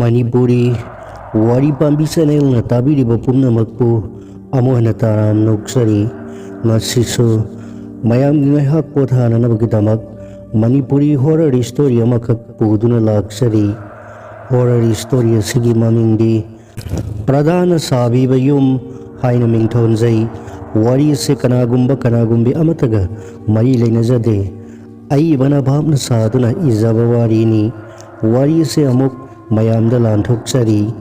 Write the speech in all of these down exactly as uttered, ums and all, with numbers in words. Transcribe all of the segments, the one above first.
ꯃꯅꯤꯄꯨꯔꯤ ꯋꯥꯔꯤ ꯄꯥꯝꯕꯤ ꯆꯦꯅꯦꯜꯅ ꯇꯥꯕꯤꯔꯤꯕ ꯄꯨꯝꯅꯃꯛꯄꯨ ꯑꯃꯨꯛ ꯍꯟꯅ ꯇꯔꯥꯝꯅ ꯑꯣꯛꯆꯔꯤ꯫ ꯉꯁꯤꯁꯨ ꯃꯌꯥꯝꯒꯤ ꯉꯥꯏꯍꯥꯛ ꯄꯣꯊꯥꯅꯅꯕꯒꯤꯗꯃꯛ ꯃꯅꯤꯄꯨꯔꯤ ꯍꯣꯔꯔ ꯁ꯭ꯇꯣꯔꯤ ꯑꯃꯈꯛ ꯄꯨꯗꯨꯅ ꯂꯥꯛꯆꯔꯤ꯫ ꯍꯣꯔꯔ ꯁ꯭ꯇꯣꯔꯤ ꯑꯁꯤꯒꯤ ꯃꯃꯤꯡꯗꯤ ꯄ꯭ꯔꯙꯥꯟꯅ ꯁꯥꯕꯤꯕ ꯌꯨꯝ ꯍꯥꯏꯅ ꯃꯤꯡꯊꯣꯟꯖꯩ꯫ ꯋꯥꯔꯤ ꯑꯁꯤ ꯀꯅꯥꯒꯨꯝꯕ ꯀꯅꯥꯒꯨꯝꯕꯤ ꯑꯃꯠꯇꯒ ꯃꯔꯤ ꯂꯩꯅꯖꯗꯦ꯫ ꯑꯏꯕꯅ ꯚꯥꯞꯅ ꯁꯥꯗꯨꯅ ꯏꯖꯕ ꯋꯥꯔꯤꯅꯤ꯫ ꯋꯥꯔꯤ ꯑꯁꯤ ꯑꯃꯨꯛ ꯃꯌꯥꯝꯗ ꯂꯥꯟꯊꯣꯛꯆꯔꯤ꯫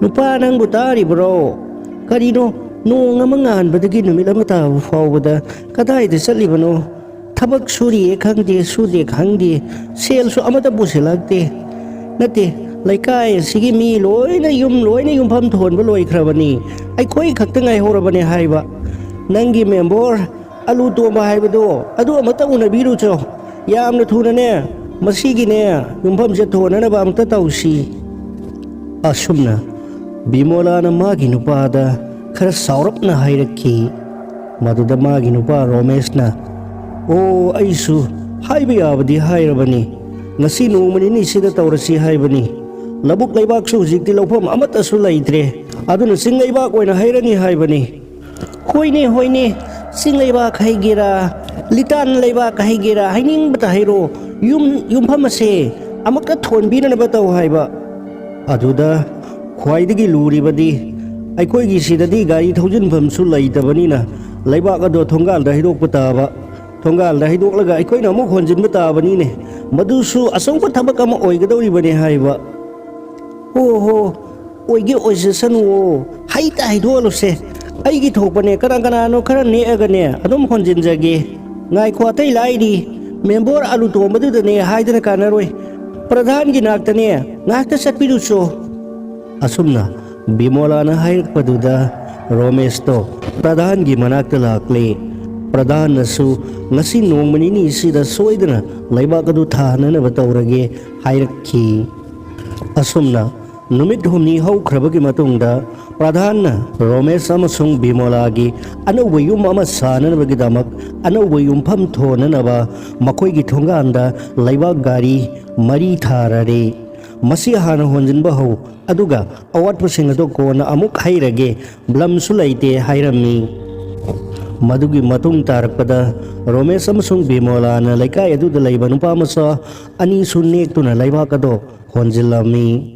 ꯅꯨꯄꯥ, ꯅꯪꯕꯨ ꯇꯥꯔꯤꯕ꯭ꯔꯣ? ꯀꯔꯤꯅꯣ, ꯅꯣꯡ ꯑꯃ ꯉꯥꯟꯕꯗꯒꯤ ꯅꯨꯃꯤꯠ ꯑꯃ ꯇꯥꯕ ꯐꯥꯎꯕꯗ ꯀꯗꯥꯏꯗ ꯆꯠꯂꯤꯕꯅꯣ? ꯊꯕꯛ ꯁꯨꯔꯤꯌꯦ ꯈꯪꯗꯦ, ꯁꯨꯗꯦ ꯈꯪꯗꯦ, ꯁꯦꯜꯁꯨ ꯑꯃꯠꯇ ꯄꯨꯁꯤꯜꯂꯛꯇꯦ꯫ ꯅꯠꯇꯦ, ꯂꯩꯀꯥꯏ ꯑꯁꯤꯒꯤ ꯃꯤ ꯂꯣꯏꯅ, ꯌꯨꯝ ꯂꯣꯏꯅ ꯌꯨꯝꯐꯝ ꯊꯣꯟꯕ ꯂꯣꯏꯈ꯭ꯔꯕꯅꯤ, ꯑꯩꯈꯣꯏ ꯈꯛꯇ ꯉꯥꯏꯍꯧꯔꯕꯅꯦ ꯍꯥꯏꯕ꯫ ꯅꯪꯒꯤ ꯃꯦꯝꯕꯣꯔ ꯑꯂꯨ ꯇꯣꯝꯕ ꯍꯥꯏꯕꯗꯣ, ꯑꯗꯨ ꯑꯃꯇ ꯎꯅꯕꯤꯔꯨꯆꯣ꯫ ꯌꯥꯝꯅ ꯊꯨꯅꯅꯦ, ꯃꯁꯤꯒꯤꯅꯦ ꯌꯨꯝꯐꯝꯁꯦ ꯊꯣꯟꯅꯅꯕ ꯑꯃꯨꯛꯇ ꯇꯧꯁꯤ꯫ ꯑꯁꯨꯝꯅ ꯕꯤꯃꯣꯂꯥꯅ ꯃꯥꯒꯤ ꯅꯨꯄꯥꯗ ꯈꯔ ꯁꯥꯎꯔꯞꯅ ꯍꯥꯏꯔꯛꯈꯤ꯫ ꯃꯗꯨꯗ ꯃꯥꯒꯤ ꯅꯨꯄꯥ ꯔꯣꯃꯦꯁꯅ, "ꯑꯣ, ꯑꯩꯁꯨ ꯍꯥꯏꯕ ꯌꯥꯕꯗꯤ ꯍꯥꯏꯔꯕꯅꯤ꯫ ꯉꯁꯤ ꯅꯣꯡꯃ ꯅꯤꯅꯤꯁꯤꯗ ꯇꯧꯔꯁꯤ ꯍꯥꯏꯕꯅꯤ꯫ ꯂꯧꯕꯨꯛ ꯂꯩꯕꯥꯛꯁꯨ ꯍꯧꯖꯤꯛꯇꯤ ꯂꯧꯐꯝ ꯑꯃꯠꯇꯁꯨ ꯂꯩꯇ꯭ꯔꯦ꯫ ꯑꯗꯨꯅ ꯆꯤꯡ ꯂꯩꯕꯥꯛ ꯑꯣꯏꯅ ꯍꯩꯔꯅꯤ ꯍꯥꯏꯕꯅꯤ"꯫ "ꯍꯣꯏꯅꯦ, ꯍꯣꯏꯅꯦ, ꯆꯤꯡ ꯂꯩꯕꯥꯛ ꯍꯩꯒꯦꯔꯥ, ꯂꯤꯇꯥꯟ ꯂꯩꯕꯥꯛ ꯍꯩꯒꯦꯔꯥ, ꯍꯩꯅꯤꯡꯕꯇ ꯍꯩꯔꯣ, ꯌꯨꯝ, ꯌꯨꯝꯐꯝ ꯑꯁꯦ ꯑꯃꯨꯛꯇ ꯊꯣꯟꯕꯤꯅꯅꯕ ꯇꯧ" ꯍꯥꯏꯕ꯫ ꯑꯗꯨꯗ ꯈ꯭ꯋꯥꯏꯗꯒꯤ ꯂꯨꯔꯤꯕꯗꯤ, ꯑꯩꯈꯣꯏꯒꯤ ꯁꯤꯗꯗꯤ ꯒꯥꯔꯤ ꯊꯧꯖꯤꯟꯐꯝꯁꯨ ꯂꯩꯇꯕꯅꯤꯅ, ꯂꯩꯕꯥꯛ ꯑꯗꯣ ꯊꯣꯡꯒꯥꯜꯗ ꯍꯩꯗꯣꯛꯄ ꯇꯥꯕ꯫ ꯊꯣꯡꯒꯥꯜꯗ ꯍꯩꯗꯣꯛꯂꯒ ꯑꯩꯈꯣꯏꯅ ꯑꯃꯨꯛ ꯍꯣꯟꯖꯤꯟꯕ ꯇꯥꯕꯅꯤꯅꯦ꯫ ꯃꯗꯨꯁꯨ ꯑꯆꯧꯕ ꯊꯕꯛ ꯑꯃ ꯑꯣꯏꯒꯗꯧꯔꯤꯕꯅꯤ ꯍꯥꯏꯕ꯫ "ꯍꯣ ꯍꯣ, ꯑꯣꯏꯒꯦ ꯑꯣꯏꯖꯁꯅꯨꯋꯣ, ꯍꯩꯇ ꯍꯩꯗꯣꯛꯍꯜꯂꯨꯁꯦ꯫ ꯑꯩꯒꯤ ꯊꯣꯛꯄꯅꯦ, ꯀꯅꯥ ꯀꯅꯥꯅꯣ ꯈꯔ ꯅꯦꯛꯑꯒꯅꯦ ꯑꯗꯨꯝ ꯍꯣꯟꯖꯤꯟꯖꯒꯦ꯫ ꯉꯥꯏꯈꯣ, ꯑꯇꯩ ꯂꯥꯏꯔꯤ, ꯃꯦꯝꯕꯣꯔ ꯑꯂꯨ ꯇꯣꯝꯕꯗꯨꯗꯅꯦ ꯍꯥꯏꯗꯅ ꯀꯥꯟꯅꯔꯣꯏ, ꯄ꯭ꯔꯙꯥꯟꯒꯤ ꯅꯥꯛꯇꯅꯦ ꯉꯥꯏꯍꯥꯛꯇ ꯆꯠꯄꯤꯔꯨꯆꯣ"꯫ ꯑꯁꯨꯝꯅ ꯕꯤꯃꯣꯂꯥꯅ ꯍꯥꯏꯔꯛꯄꯗꯨꯗ ꯔꯣꯃꯦꯁꯇꯣ ꯄ꯭ꯔꯙꯥꯟꯒꯤ ꯃꯅꯥꯛꯇ ꯂꯥꯛꯂꯦ꯫ ꯄ꯭ꯔꯙꯥꯟꯅꯁꯨ ꯉꯁꯤ ꯅꯣꯡꯃ ꯅꯤꯅꯤꯁꯤꯗ ꯁꯣꯏꯗꯅ ꯂꯩꯕꯥꯛ ꯑꯗꯨ ꯊꯥꯅꯅꯕ ꯇꯧꯔꯒꯦ ꯍꯥꯏꯔꯛꯈꯤ꯫ ꯑꯁꯨꯝꯅ ꯅꯨꯃꯤꯠ ꯍꯨꯝꯅꯤ ꯍꯧꯈ꯭ꯔꯕꯒꯤ ꯃꯇꯨꯡꯗ, ꯄ꯭ꯔꯙꯥꯟꯅ ꯔꯣꯃꯦꯁ ꯑꯃꯁꯨꯡ ꯕꯤꯃꯣꯂꯥꯒꯤ ꯑꯅꯧꯕ ꯌꯨꯝ ꯑꯃ ꯁꯥꯅꯅꯕꯒꯤꯗꯃꯛ ꯑꯅꯧꯕ ꯌꯨꯝꯐꯝ ꯊꯣꯟꯅꯅꯕ ꯃꯈꯣꯏꯒꯤ ꯊꯣꯡꯒꯥꯟꯗ ꯂꯩꯕꯥꯛ ꯒꯥꯔꯤ ꯃꯔꯤ ꯊꯥꯔꯔꯦ꯫ "ꯃꯁꯤ ꯍꯥꯟꯅ ꯍꯣꯟꯖꯤꯟꯕ ꯍꯧ, ꯑꯗꯨꯒ ꯑꯋꯥꯠꯄꯁꯤꯡ ꯑꯗꯨ ꯀꯣꯟꯅ ꯑꯃꯨꯛ ꯍꯩꯔꯒꯦ, ꯕ꯭ꯂꯝꯁꯨ ꯂꯩꯇꯦ" ꯍꯥꯏꯔꯝꯃꯤ꯫ ꯃꯗꯨꯒꯤ ꯃꯇꯨꯡ ꯇꯥꯔꯛꯄꯗ, ꯔꯣꯃꯦꯁ ꯑꯃꯁꯨꯡ ꯕꯤꯃꯣꯂꯥꯅ ꯂꯩꯀꯥꯏ ꯑꯗꯨꯗ ꯂꯩꯕ ꯅꯨꯄꯥ ꯃꯆꯥ ꯑꯅꯤꯁꯨ ꯅꯦꯛꯇꯨꯅ ꯂꯩꯕꯥꯛ ꯑꯗꯨ ꯍꯣꯟꯖꯤꯜꯂꯝꯃꯤ꯫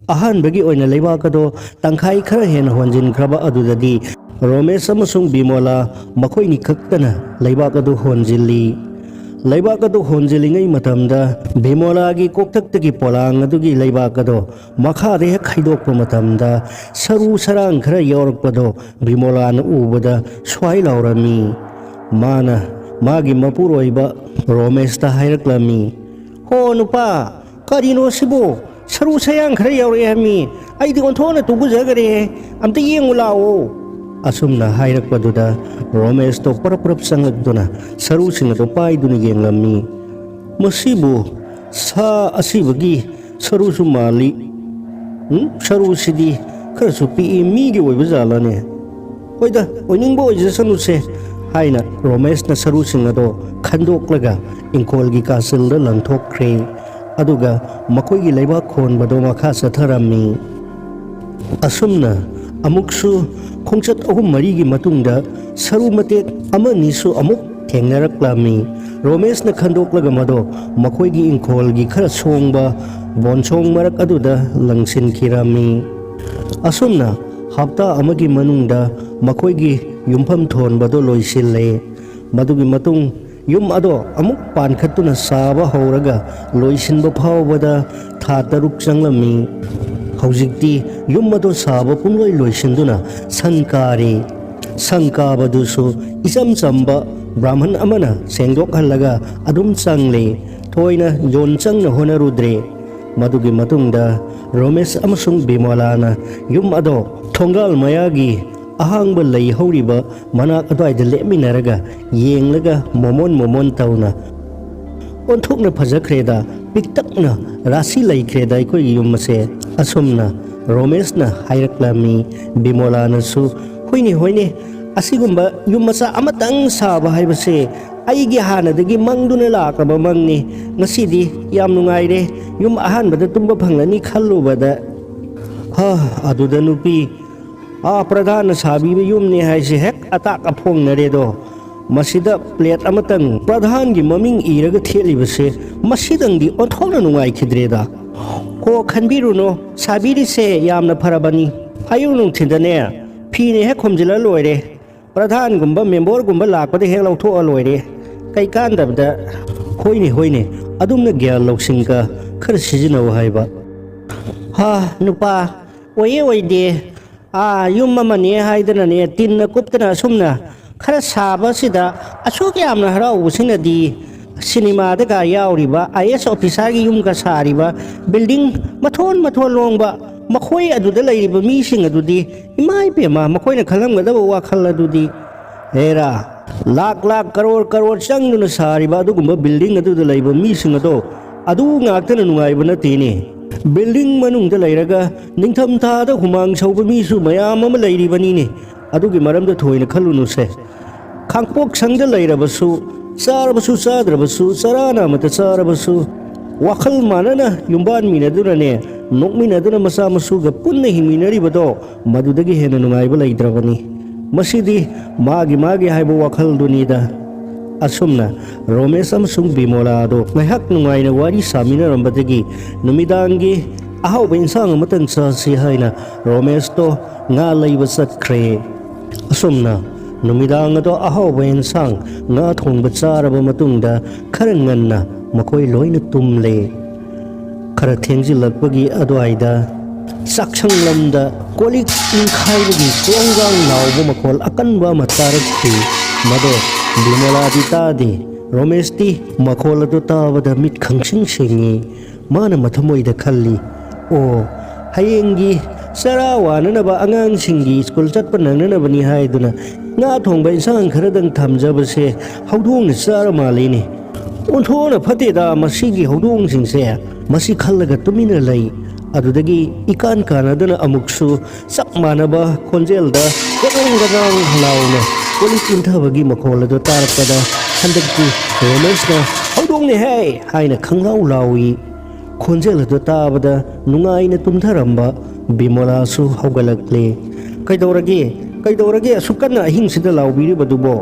ꯑꯍꯥꯟꯕꯒꯤ ꯑꯣꯏꯅ ꯂꯩꯕꯥꯛ ꯑꯗꯨ ꯇꯪꯈꯥꯏ ꯈꯔ ꯍꯦꯟꯅ ꯍꯣꯟꯖꯤꯟꯈ꯭ꯔꯕ ꯑꯗꯨꯗꯗꯤ, ꯔꯣꯃꯦꯁ ꯑꯃꯁꯨꯡ ꯕꯤꯃꯣꯂꯥ ꯃꯈꯣꯏꯅꯤ ꯈꯛꯇꯅ ꯂꯩꯕꯥꯛ ꯑꯗꯨ ꯍꯣꯟꯖꯤꯜꯂꯤ꯫ ꯂꯩꯕꯥꯛ ꯑꯗꯨ ꯍꯣꯟꯖꯤꯜꯂꯤꯉꯩ ꯃꯇꯝꯗ, ꯕꯤꯃꯣꯂꯥꯒꯤ ꯀꯣꯛꯊꯛꯇꯒꯤ ꯄꯣꯂꯥꯡ ꯑꯗꯨꯒꯤ ꯂꯩꯕꯥꯛ ꯑꯗꯨ ꯃꯈꯥꯗ ꯍꯦꯛ ꯍꯩꯗꯣꯛꯄ ꯃꯇꯝꯗ, ꯁꯔꯨ ꯁꯔꯥꯡ ꯈꯔ ꯌꯥꯎꯔꯛꯄꯗꯨ ꯕꯤꯃꯣꯂꯥꯅ ꯎꯕꯗ ꯁ꯭ꯋꯥꯏ ꯂꯥꯎꯔꯝꯃꯤ꯫ ꯃꯥꯅ ꯃꯥꯒꯤ ꯃꯄꯨꯔꯣꯏꯕ ꯔꯣꯃꯦꯁꯇ ꯍꯥꯏꯔꯛꯂꯝꯃꯤ, "ꯍꯣ ꯅꯨꯄꯥ, ꯀꯔꯤꯅꯣ ꯁꯤꯕꯨ? ꯁꯔꯨ ꯁꯌꯥꯡ ꯈꯔ ꯌꯥꯎꯔꯛꯑꯦ ꯍꯥꯏꯃꯤ꯫ ꯑꯩꯗꯤ ꯑꯣꯟꯊꯣꯛꯅ ꯇꯨꯒꯨꯖꯈꯔꯦ꯫ ꯑꯝꯇ ꯌꯦꯡꯉꯨ ꯂꯥꯛꯑꯣ꯫" ꯑꯁꯨꯝꯅ ꯍꯥꯏꯔꯛꯄꯗꯨꯗ, ꯔꯣꯃꯦꯁꯇꯣ ꯄꯔꯞ ꯄꯔꯞ ꯆꯪꯂꯛꯇꯨꯅ ꯁꯔꯨꯁꯤꯡ ꯑꯗꯨ ꯄꯥꯏꯗꯨꯅ ꯌꯦꯡꯂꯝꯃꯤ꯫ "ꯃꯁꯤꯕꯨ ꯁꯥ ꯑꯁꯤꯕꯒꯤ ꯁꯔꯨꯁꯨ ꯃꯥꯜꯂꯤ꯫ ꯎꯝ, ꯁꯔꯨꯁꯤꯗꯤ ꯈꯔꯁꯨ ꯄꯤꯛꯏ, ꯃꯤꯒꯤ ꯑꯣꯏꯕ ꯖꯥꯠꯂꯅꯦ? ꯍꯣꯏꯗ, ꯑꯣꯏꯅꯤꯡꯕ ꯑꯣꯏꯖꯁꯅꯨꯁꯦ" ꯍꯥꯏꯅ ꯔꯣꯃꯦꯁꯅ ꯁꯔꯨꯁꯤꯡ ꯑꯗꯣ ꯈꯟꯗꯣꯛꯂꯒ ꯏꯪꯈꯣꯜꯒꯤ ꯀꯥꯆꯤꯜꯗ ꯂꯪꯊꯣꯛꯈ꯭ꯔꯦ꯫ ꯑꯗꯨꯒ ꯃꯈꯣꯏꯒꯤ ꯂꯩꯕꯥꯛ ꯍꯣꯟꯕꯗꯣ ꯃꯈꯥ ꯆꯠꯊꯔꯝꯃꯤ꯫ ꯑꯁꯨꯝꯅ ꯑꯃꯨꯛꯁꯨ ꯈꯣꯡꯆꯠ ꯑꯍꯨꯝ ꯃꯔꯤꯒꯤ ꯃꯇꯨꯡꯗ ꯁꯔꯨ ꯃꯇꯦꯛ ꯑꯃꯅꯤꯁꯨ ꯑꯃꯨꯛ ꯊꯦꯡꯅꯔꯛꯂꯝꯃꯤ꯫ ꯔꯣꯃꯦꯁꯅ ꯈꯟꯗꯣꯛꯂꯒ ꯃꯗꯣ ꯃꯈꯣꯏꯒꯤ ꯏꯪꯈꯣꯜꯒꯤ ꯈꯔ ꯁꯣꯡꯕ ꯕꯣꯟꯁꯣꯡ ꯃꯔꯛ ꯑꯗꯨꯗ ꯂꯪꯁꯤꯟꯈꯤꯔꯝꯃꯤ꯫ ꯑꯁꯨꯝꯅ ꯍꯞꯇꯥ ꯑꯃꯒꯤ ꯃꯅꯨꯡꯗ ꯃꯈꯣꯏꯒꯤ ꯌꯨꯝꯐꯝ ꯊꯣꯟꯕꯗꯨ ꯂꯣꯏꯁꯤꯜꯂꯦ꯫ ꯃꯗꯨꯒꯤ ꯃꯇꯨꯡ ꯌꯨꯝ ꯑꯗꯣ ꯑꯃꯨꯛ ꯄꯥꯟꯈꯠꯇꯨꯅ ꯁꯥꯕ ꯍꯧꯔꯒ ꯂꯣꯏꯁꯤꯟꯕ ꯐꯥꯎꯕꯗ ꯊꯥ ꯇꯔꯨꯛ ꯆꯪꯂꯝꯃꯤ꯫ ꯍꯧꯖꯤꯛꯇꯤ ꯌꯨꯝ ꯑꯗꯣ ꯁꯥꯕ ꯄꯨꯡꯂꯣꯏ ꯂꯣꯏꯁꯤꯟꯗꯨꯅ ꯁꯪ ꯀꯥꯔꯦ꯫ ꯁꯪ ꯀꯥꯕꯗꯨꯁꯨ ꯏꯆꯝ ꯆꯝꯕ ꯕ꯭ꯔꯥꯍꯃꯟ ꯑꯃꯅ ꯁꯦꯡꯗꯣꯛꯍꯜꯂꯒ ꯑꯗꯨꯝ ꯆꯪꯂꯦ꯫ ꯊꯣꯏꯅ ꯌꯣꯟ ꯆꯪꯅ ꯍꯣꯠꯅꯔꯨꯗ꯭ꯔꯦ꯫ ꯃꯗꯨꯒꯤ ꯃꯇꯨꯡꯗ ꯔꯣꯃꯦꯁ ꯑꯃꯁꯨꯡ ꯕꯤꯃꯣꯂꯥꯅ ꯌꯨꯝ ꯑꯗꯣ ꯊꯣꯡꯒꯥꯜ ꯃꯌꯥꯒꯤ ꯑꯍꯥꯡꯕ ꯂꯩ ꯍꯧꯔꯤꯕ ꯃꯅꯥꯛ ꯑꯗꯨꯋꯥꯏꯗ ꯂꯦꯞꯃꯤꯟꯅꯔꯒ ꯌꯦꯡꯂꯒ ꯃꯣꯃꯣꯟ ꯃꯣꯃꯣꯟ ꯇꯧꯅ ꯑꯣꯟꯊꯣꯛꯅ ꯐꯖꯈ꯭ꯔꯦꯗ, ꯄꯤꯛꯇꯛꯅ ꯔꯥꯁꯤ ꯂꯩꯈ꯭ꯔꯦꯗ ꯑꯩꯈꯣꯏꯒꯤ ꯌꯨꯝ ꯑꯁꯦ꯫ ꯑꯁꯨꯝꯅ ꯔꯣꯃꯦꯁꯅ ꯍꯥꯏꯔꯛꯂꯝꯃꯤ꯫ ꯕꯤꯃꯣꯂꯥꯅꯁꯨ, "ꯍꯣꯏꯅꯦ, ꯍꯣꯏꯅꯦ, ꯑꯁꯤꯒꯨꯝꯕ ꯌꯨꯝ ꯃꯆꯥ ꯑꯃꯇꯪ ꯁꯥꯕ ꯍꯥꯏꯕꯁꯦ ꯑꯩꯒꯤ ꯍꯥꯟꯅꯗꯒꯤ ꯃꯪꯗꯨꯅ ꯂꯥꯛꯂꯕ ꯃꯪꯅꯤ꯫ ꯉꯁꯤꯗꯤ ꯌꯥꯝ ꯅꯨꯡꯉꯥꯏꯔꯦ, ꯌꯨꯝ ꯑꯍꯥꯟꯕꯗ ꯇꯨꯝꯕ ꯐꯪꯂꯅꯤ ꯈꯜꯂꯨꯕꯗ꯫ ꯍꯥ, ꯑꯗꯨꯗ ꯅꯨꯄꯤ, ꯑꯥ, ꯄ꯭ꯔꯙꯥꯟꯅ ꯁꯥꯕꯤꯕ ꯌꯨꯝꯅꯦ ꯍꯥꯏꯁꯦ ꯍꯦꯛ ꯑꯇꯥꯛ ꯑꯐꯣꯡꯅꯔꯦꯗꯣ꯫ ꯃꯁꯤꯗ ꯄ꯭ꯂꯦꯠ ꯑꯃꯇꯪ ꯄ꯭ꯔꯙꯥꯟꯒꯤ ꯃꯃꯤꯡ ꯏꯔꯒ ꯊꯦꯠꯂꯤꯕꯁꯦ, ꯃꯁꯤꯗꯪꯗꯤ ꯑꯣꯟꯊꯣꯛꯅ ꯅꯨꯡꯉꯥꯏꯈꯤꯗ꯭ꯔꯦꯗ꯫ ꯍꯣ, ꯈꯟꯕꯤꯔꯨꯅꯨ, ꯁꯥꯕꯤꯔꯤꯁꯦ ꯌꯥꯝꯅ ꯐꯔꯕꯅꯤ꯫ ꯑꯌꯨꯛ ꯅꯨꯡꯊꯤꯟꯗꯅꯦ ꯐꯤꯅ ꯍꯦꯛ ꯈꯣꯝꯖꯤꯜꯂ ꯂꯣꯏꯔꯦ꯫ ꯄ꯭ꯔꯙꯥꯟꯒꯨꯝꯕ ꯃꯦꯝꯕꯔꯒꯨꯝꯕ ꯂꯥꯛꯄꯗ ꯍꯦꯛ ꯂꯧꯊꯣꯛꯑ ꯂꯣꯏꯔꯦ꯫ ꯀꯩ ꯀꯥꯟꯗꯕꯗ?" "ꯍꯣꯏꯅꯦ, ꯍꯣꯏꯅꯦ, ꯑꯗꯨꯝꯅ ꯒ꯭ꯌꯥꯟ ꯂꯧꯁꯤꯡꯒ ꯈꯔ ꯁꯤꯖꯤꯟꯅꯧ ꯍꯥꯏꯕ꯫ ꯍꯥ, ꯅꯨꯄꯥ, ꯑꯣꯏꯌꯦ ꯑꯣꯏꯗꯦ, ꯑꯥ, ꯌꯨꯝ ꯑꯃꯅꯦ ꯍꯥꯏꯗꯅꯅꯦ, ꯇꯤꯟꯅ ꯀꯨꯞꯇꯅ ꯑꯁꯨꯝꯅ ꯈꯔ ꯁꯥꯕꯁꯤꯗ ꯑꯁꯨꯛ ꯌꯥꯝꯅ ꯍꯔꯥꯎꯕꯁꯤꯅꯗꯤ ꯁꯤꯅꯦꯃꯥꯗꯒ ꯌꯥꯎꯔꯤꯕ ꯑꯥꯏ ꯑꯦꯁ ꯑꯣꯐꯤꯁꯥꯔꯒꯤ ꯌꯨꯝꯒ ꯁꯥꯔꯤꯕ ꯕꯤꯜꯗꯤꯡ ꯃꯊꯣꯟ ꯃꯊꯣꯟ ꯂꯣꯡꯕ ꯃꯈꯣꯏ ꯑꯗꯨꯗ ꯂꯩꯔꯤꯕ ꯃꯤꯁꯤꯡ ꯑꯗꯨꯗꯤ, ꯏꯃꯥ ꯏꯕꯦꯝꯃ, ꯃꯈꯣꯏꯅ ꯈꯜꯂꯝꯒꯗꯕ ꯋꯥꯈꯜ ꯑꯗꯨꯗꯤ, ꯍꯦꯔꯥ, ꯂꯥꯛ ꯂꯥꯛ, ꯀꯔꯣꯔ ꯀꯔꯣꯔ ꯆꯪꯗꯨꯅ ꯁꯥꯔꯤꯕ ꯑꯗꯨꯒꯨꯝꯕ ꯕꯤꯜꯗꯤꯡ ꯑꯗꯨꯗ ꯂꯩꯕ ꯃꯤꯁꯤꯡ ꯑꯗꯣ, ꯑꯗꯨ ꯉꯥꯛꯇꯅ ꯅꯨꯡꯉꯥꯏꯕ ꯅꯠꯇꯦꯅꯦ꯫ ꯕꯤꯜꯗꯤꯡ ꯃꯅꯨꯡꯗ ꯂꯩꯔꯒ ꯅꯤꯡꯊꯝꯊꯥꯗ ꯍꯨꯃꯥꯡ ꯁꯧꯕ ꯃꯤꯁꯨ ꯃꯌꯥꯝ ꯑꯃ ꯂꯩꯔꯤꯕꯅꯤꯅꯦ꯫ ꯑꯗꯨꯒꯤ ꯃꯔꯝꯗ ꯊꯣꯏꯅ ꯈꯜꯂꯨꯅꯨꯁꯦ꯫ ꯈꯥꯡꯄꯣꯛ ꯁꯪꯗ ꯂꯩꯔꯕꯁꯨ, ꯆꯥꯔꯕꯁꯨ ꯆꯥꯗ꯭ꯔꯕꯁꯨ, ꯆꯔꯥ ꯅꯥꯃꯇ ꯆꯥꯔꯕꯁꯨ, ꯋꯥꯈꯜ ꯃꯥꯟꯅꯅ ꯌꯨꯝꯕꯥꯟꯃꯤꯟꯅꯗꯨꯅꯅꯦ, ꯅꯣꯛꯃꯤꯟꯅꯗꯨꯅ ꯃꯆꯥ ꯃꯁꯨꯒ ꯄꯨꯟꯅ ꯍꯤꯡꯃꯤꯟꯅꯔꯤꯕꯗꯣ, ꯃꯗꯨꯗꯒꯤ ꯍꯦꯟꯅ ꯅꯨꯡꯉꯥꯏꯕ ꯂꯩꯇ꯭ꯔꯕꯅꯤ꯫ ꯃꯁꯤꯗꯤ ꯃꯥꯒꯤ ꯃꯥꯒꯤ ꯍꯥꯏꯕ ꯋꯥꯈꯜꯗꯨꯅꯤꯗ꯫ ꯑꯁꯨꯝꯅ ꯔꯣꯃꯦꯁ ꯑꯃꯁꯨꯡ ꯕꯤꯃꯣꯂꯥ ꯑꯗꯣ ꯉꯥꯏꯍꯥꯛ ꯅꯨꯡꯉꯥꯏꯅ ꯋꯥꯔꯤ ꯁꯥꯃꯤꯟꯅꯔꯝꯕꯗꯒꯤ ꯅꯨꯃꯤꯗꯥꯡꯒꯤ ꯑꯍꯥꯎꯕ ꯏꯟꯁꯥꯡ ꯑꯃꯇꯪ ꯆꯥꯁꯤ ꯍꯥꯏꯅ ꯔꯣꯃꯦꯁꯇꯣ ꯉꯥ ꯂꯩꯕ ꯆꯠꯈ꯭ꯔꯦ꯫ ꯑꯁꯨꯝꯅ ꯅꯨꯃꯤꯗꯥꯡ ꯑꯗꯣ ꯑꯍꯥꯎꯕ ꯏꯟꯁꯥꯡ, ꯉꯥ ꯊꯣꯡꯕ ꯆꯥꯔꯕ ꯃꯇꯨꯡꯗ ꯈꯔ ꯉꯟꯅ ꯃꯈꯣꯏ ꯂꯣꯏꯅ ꯇꯨꯝꯂꯦ꯫ ꯈꯔ ꯊꯦꯡꯖꯤꯜꯂꯛꯄꯒꯤ ꯑꯗꯨꯋꯥꯏꯗ ꯆꯥꯛꯁꯪꯂꯝꯗ ꯀꯣꯜꯂꯤꯛ ꯏꯟꯈꯥꯏꯕꯒꯤ ꯀ꯭ꯔꯣꯡꯒꯥꯡ ꯂꯥꯎꯕ ꯃꯈꯣꯜ ꯑꯀꯟꯕ ꯑꯃ ꯇꯥꯔꯛꯈꯤ꯫ ꯃꯗꯣ ꯕꯤꯃꯣꯂꯥꯗꯤ ꯇꯥꯗꯦ꯫ ꯔꯣꯃꯦꯁꯇꯤ ꯃꯈꯣꯜ ꯑꯗꯨ ꯇꯥꯕꯗ ꯃꯤꯠ ꯈꯪꯁꯤꯡ ꯁꯤꯡꯉꯤ꯫ ꯃꯥꯅ ꯃꯊꯃꯣꯏꯗ ꯈꯜꯂꯤ, "ꯑꯣ, ꯍꯌꯦꯡꯒꯤ ꯆꯔꯥ ꯋꯥꯅꯅꯕ, ꯑꯉꯥꯡꯁꯤꯡꯒꯤ ꯁ꯭ꯀꯨꯜ ꯆꯠꯄ ꯅꯪꯅꯅꯕꯅꯤ ꯍꯥꯏꯗꯨꯅ ꯉꯥ ꯊꯣꯡꯕ ꯏꯟꯁꯥꯡ ꯈꯔꯗꯪ ꯊꯝꯖꯕꯁꯦ ꯍꯧꯗꯣꯡꯅ ꯆꯥꯔ ꯃꯥꯜꯂꯤꯅꯦ꯫ "ꯑꯣꯟꯊꯣꯛꯅ ꯐꯠꯇꯦꯗ ꯃꯁꯤꯒꯤ ꯍꯧꯗꯣꯡꯁꯤꯡꯁꯦ", ꯃꯁꯤ ꯈꯜꯂꯒ ꯇꯨꯃꯤꯟꯅ ꯂꯩ꯫ ꯑꯗꯨꯗꯒꯤ ꯏꯀꯥꯟ ꯀꯥꯟꯅꯗꯅ ꯑꯃꯨꯛꯁꯨ ꯆꯞ ꯃꯥꯟꯅꯕ ꯈꯣꯟꯖꯦꯜꯗ ꯒꯗ꯭ꯔꯪ ꯒꯗ꯭ꯔꯪ ꯂꯥꯎꯅ ꯀꯣꯜꯂꯤꯛ ꯏꯟꯊꯕꯒꯤ ꯃꯈꯣꯜ ꯑꯗꯨ ꯇꯥꯔꯛꯄꯗ, ꯍꯟꯗꯛꯇꯤ ꯔꯣꯃꯦꯁꯅ "ꯍꯧꯗꯣꯡꯅꯦꯍꯦ!" ꯍꯥꯏꯅ ꯈꯪꯂꯥꯎ ꯂꯥꯎꯏ꯫ ꯈꯣꯟꯖꯦꯜ ꯑꯗꯨ ꯇꯥꯕꯗ ꯅꯨꯡꯉꯥꯏꯅ ꯇꯨꯝꯊꯔꯝꯕ ꯕꯤꯃꯣꯂꯥꯁꯨ ꯍꯧꯒꯠꯂꯛꯂꯦ꯫ "ꯀꯩꯗꯧꯔꯒꯦ? ꯀꯩꯗꯧꯔꯒꯦ ꯑꯁꯨꯛ ꯀꯟꯅ ꯑꯍꯤꯡꯁꯤꯗ ꯂꯥꯎꯕꯤꯔꯤꯕꯗꯨꯕꯣ?"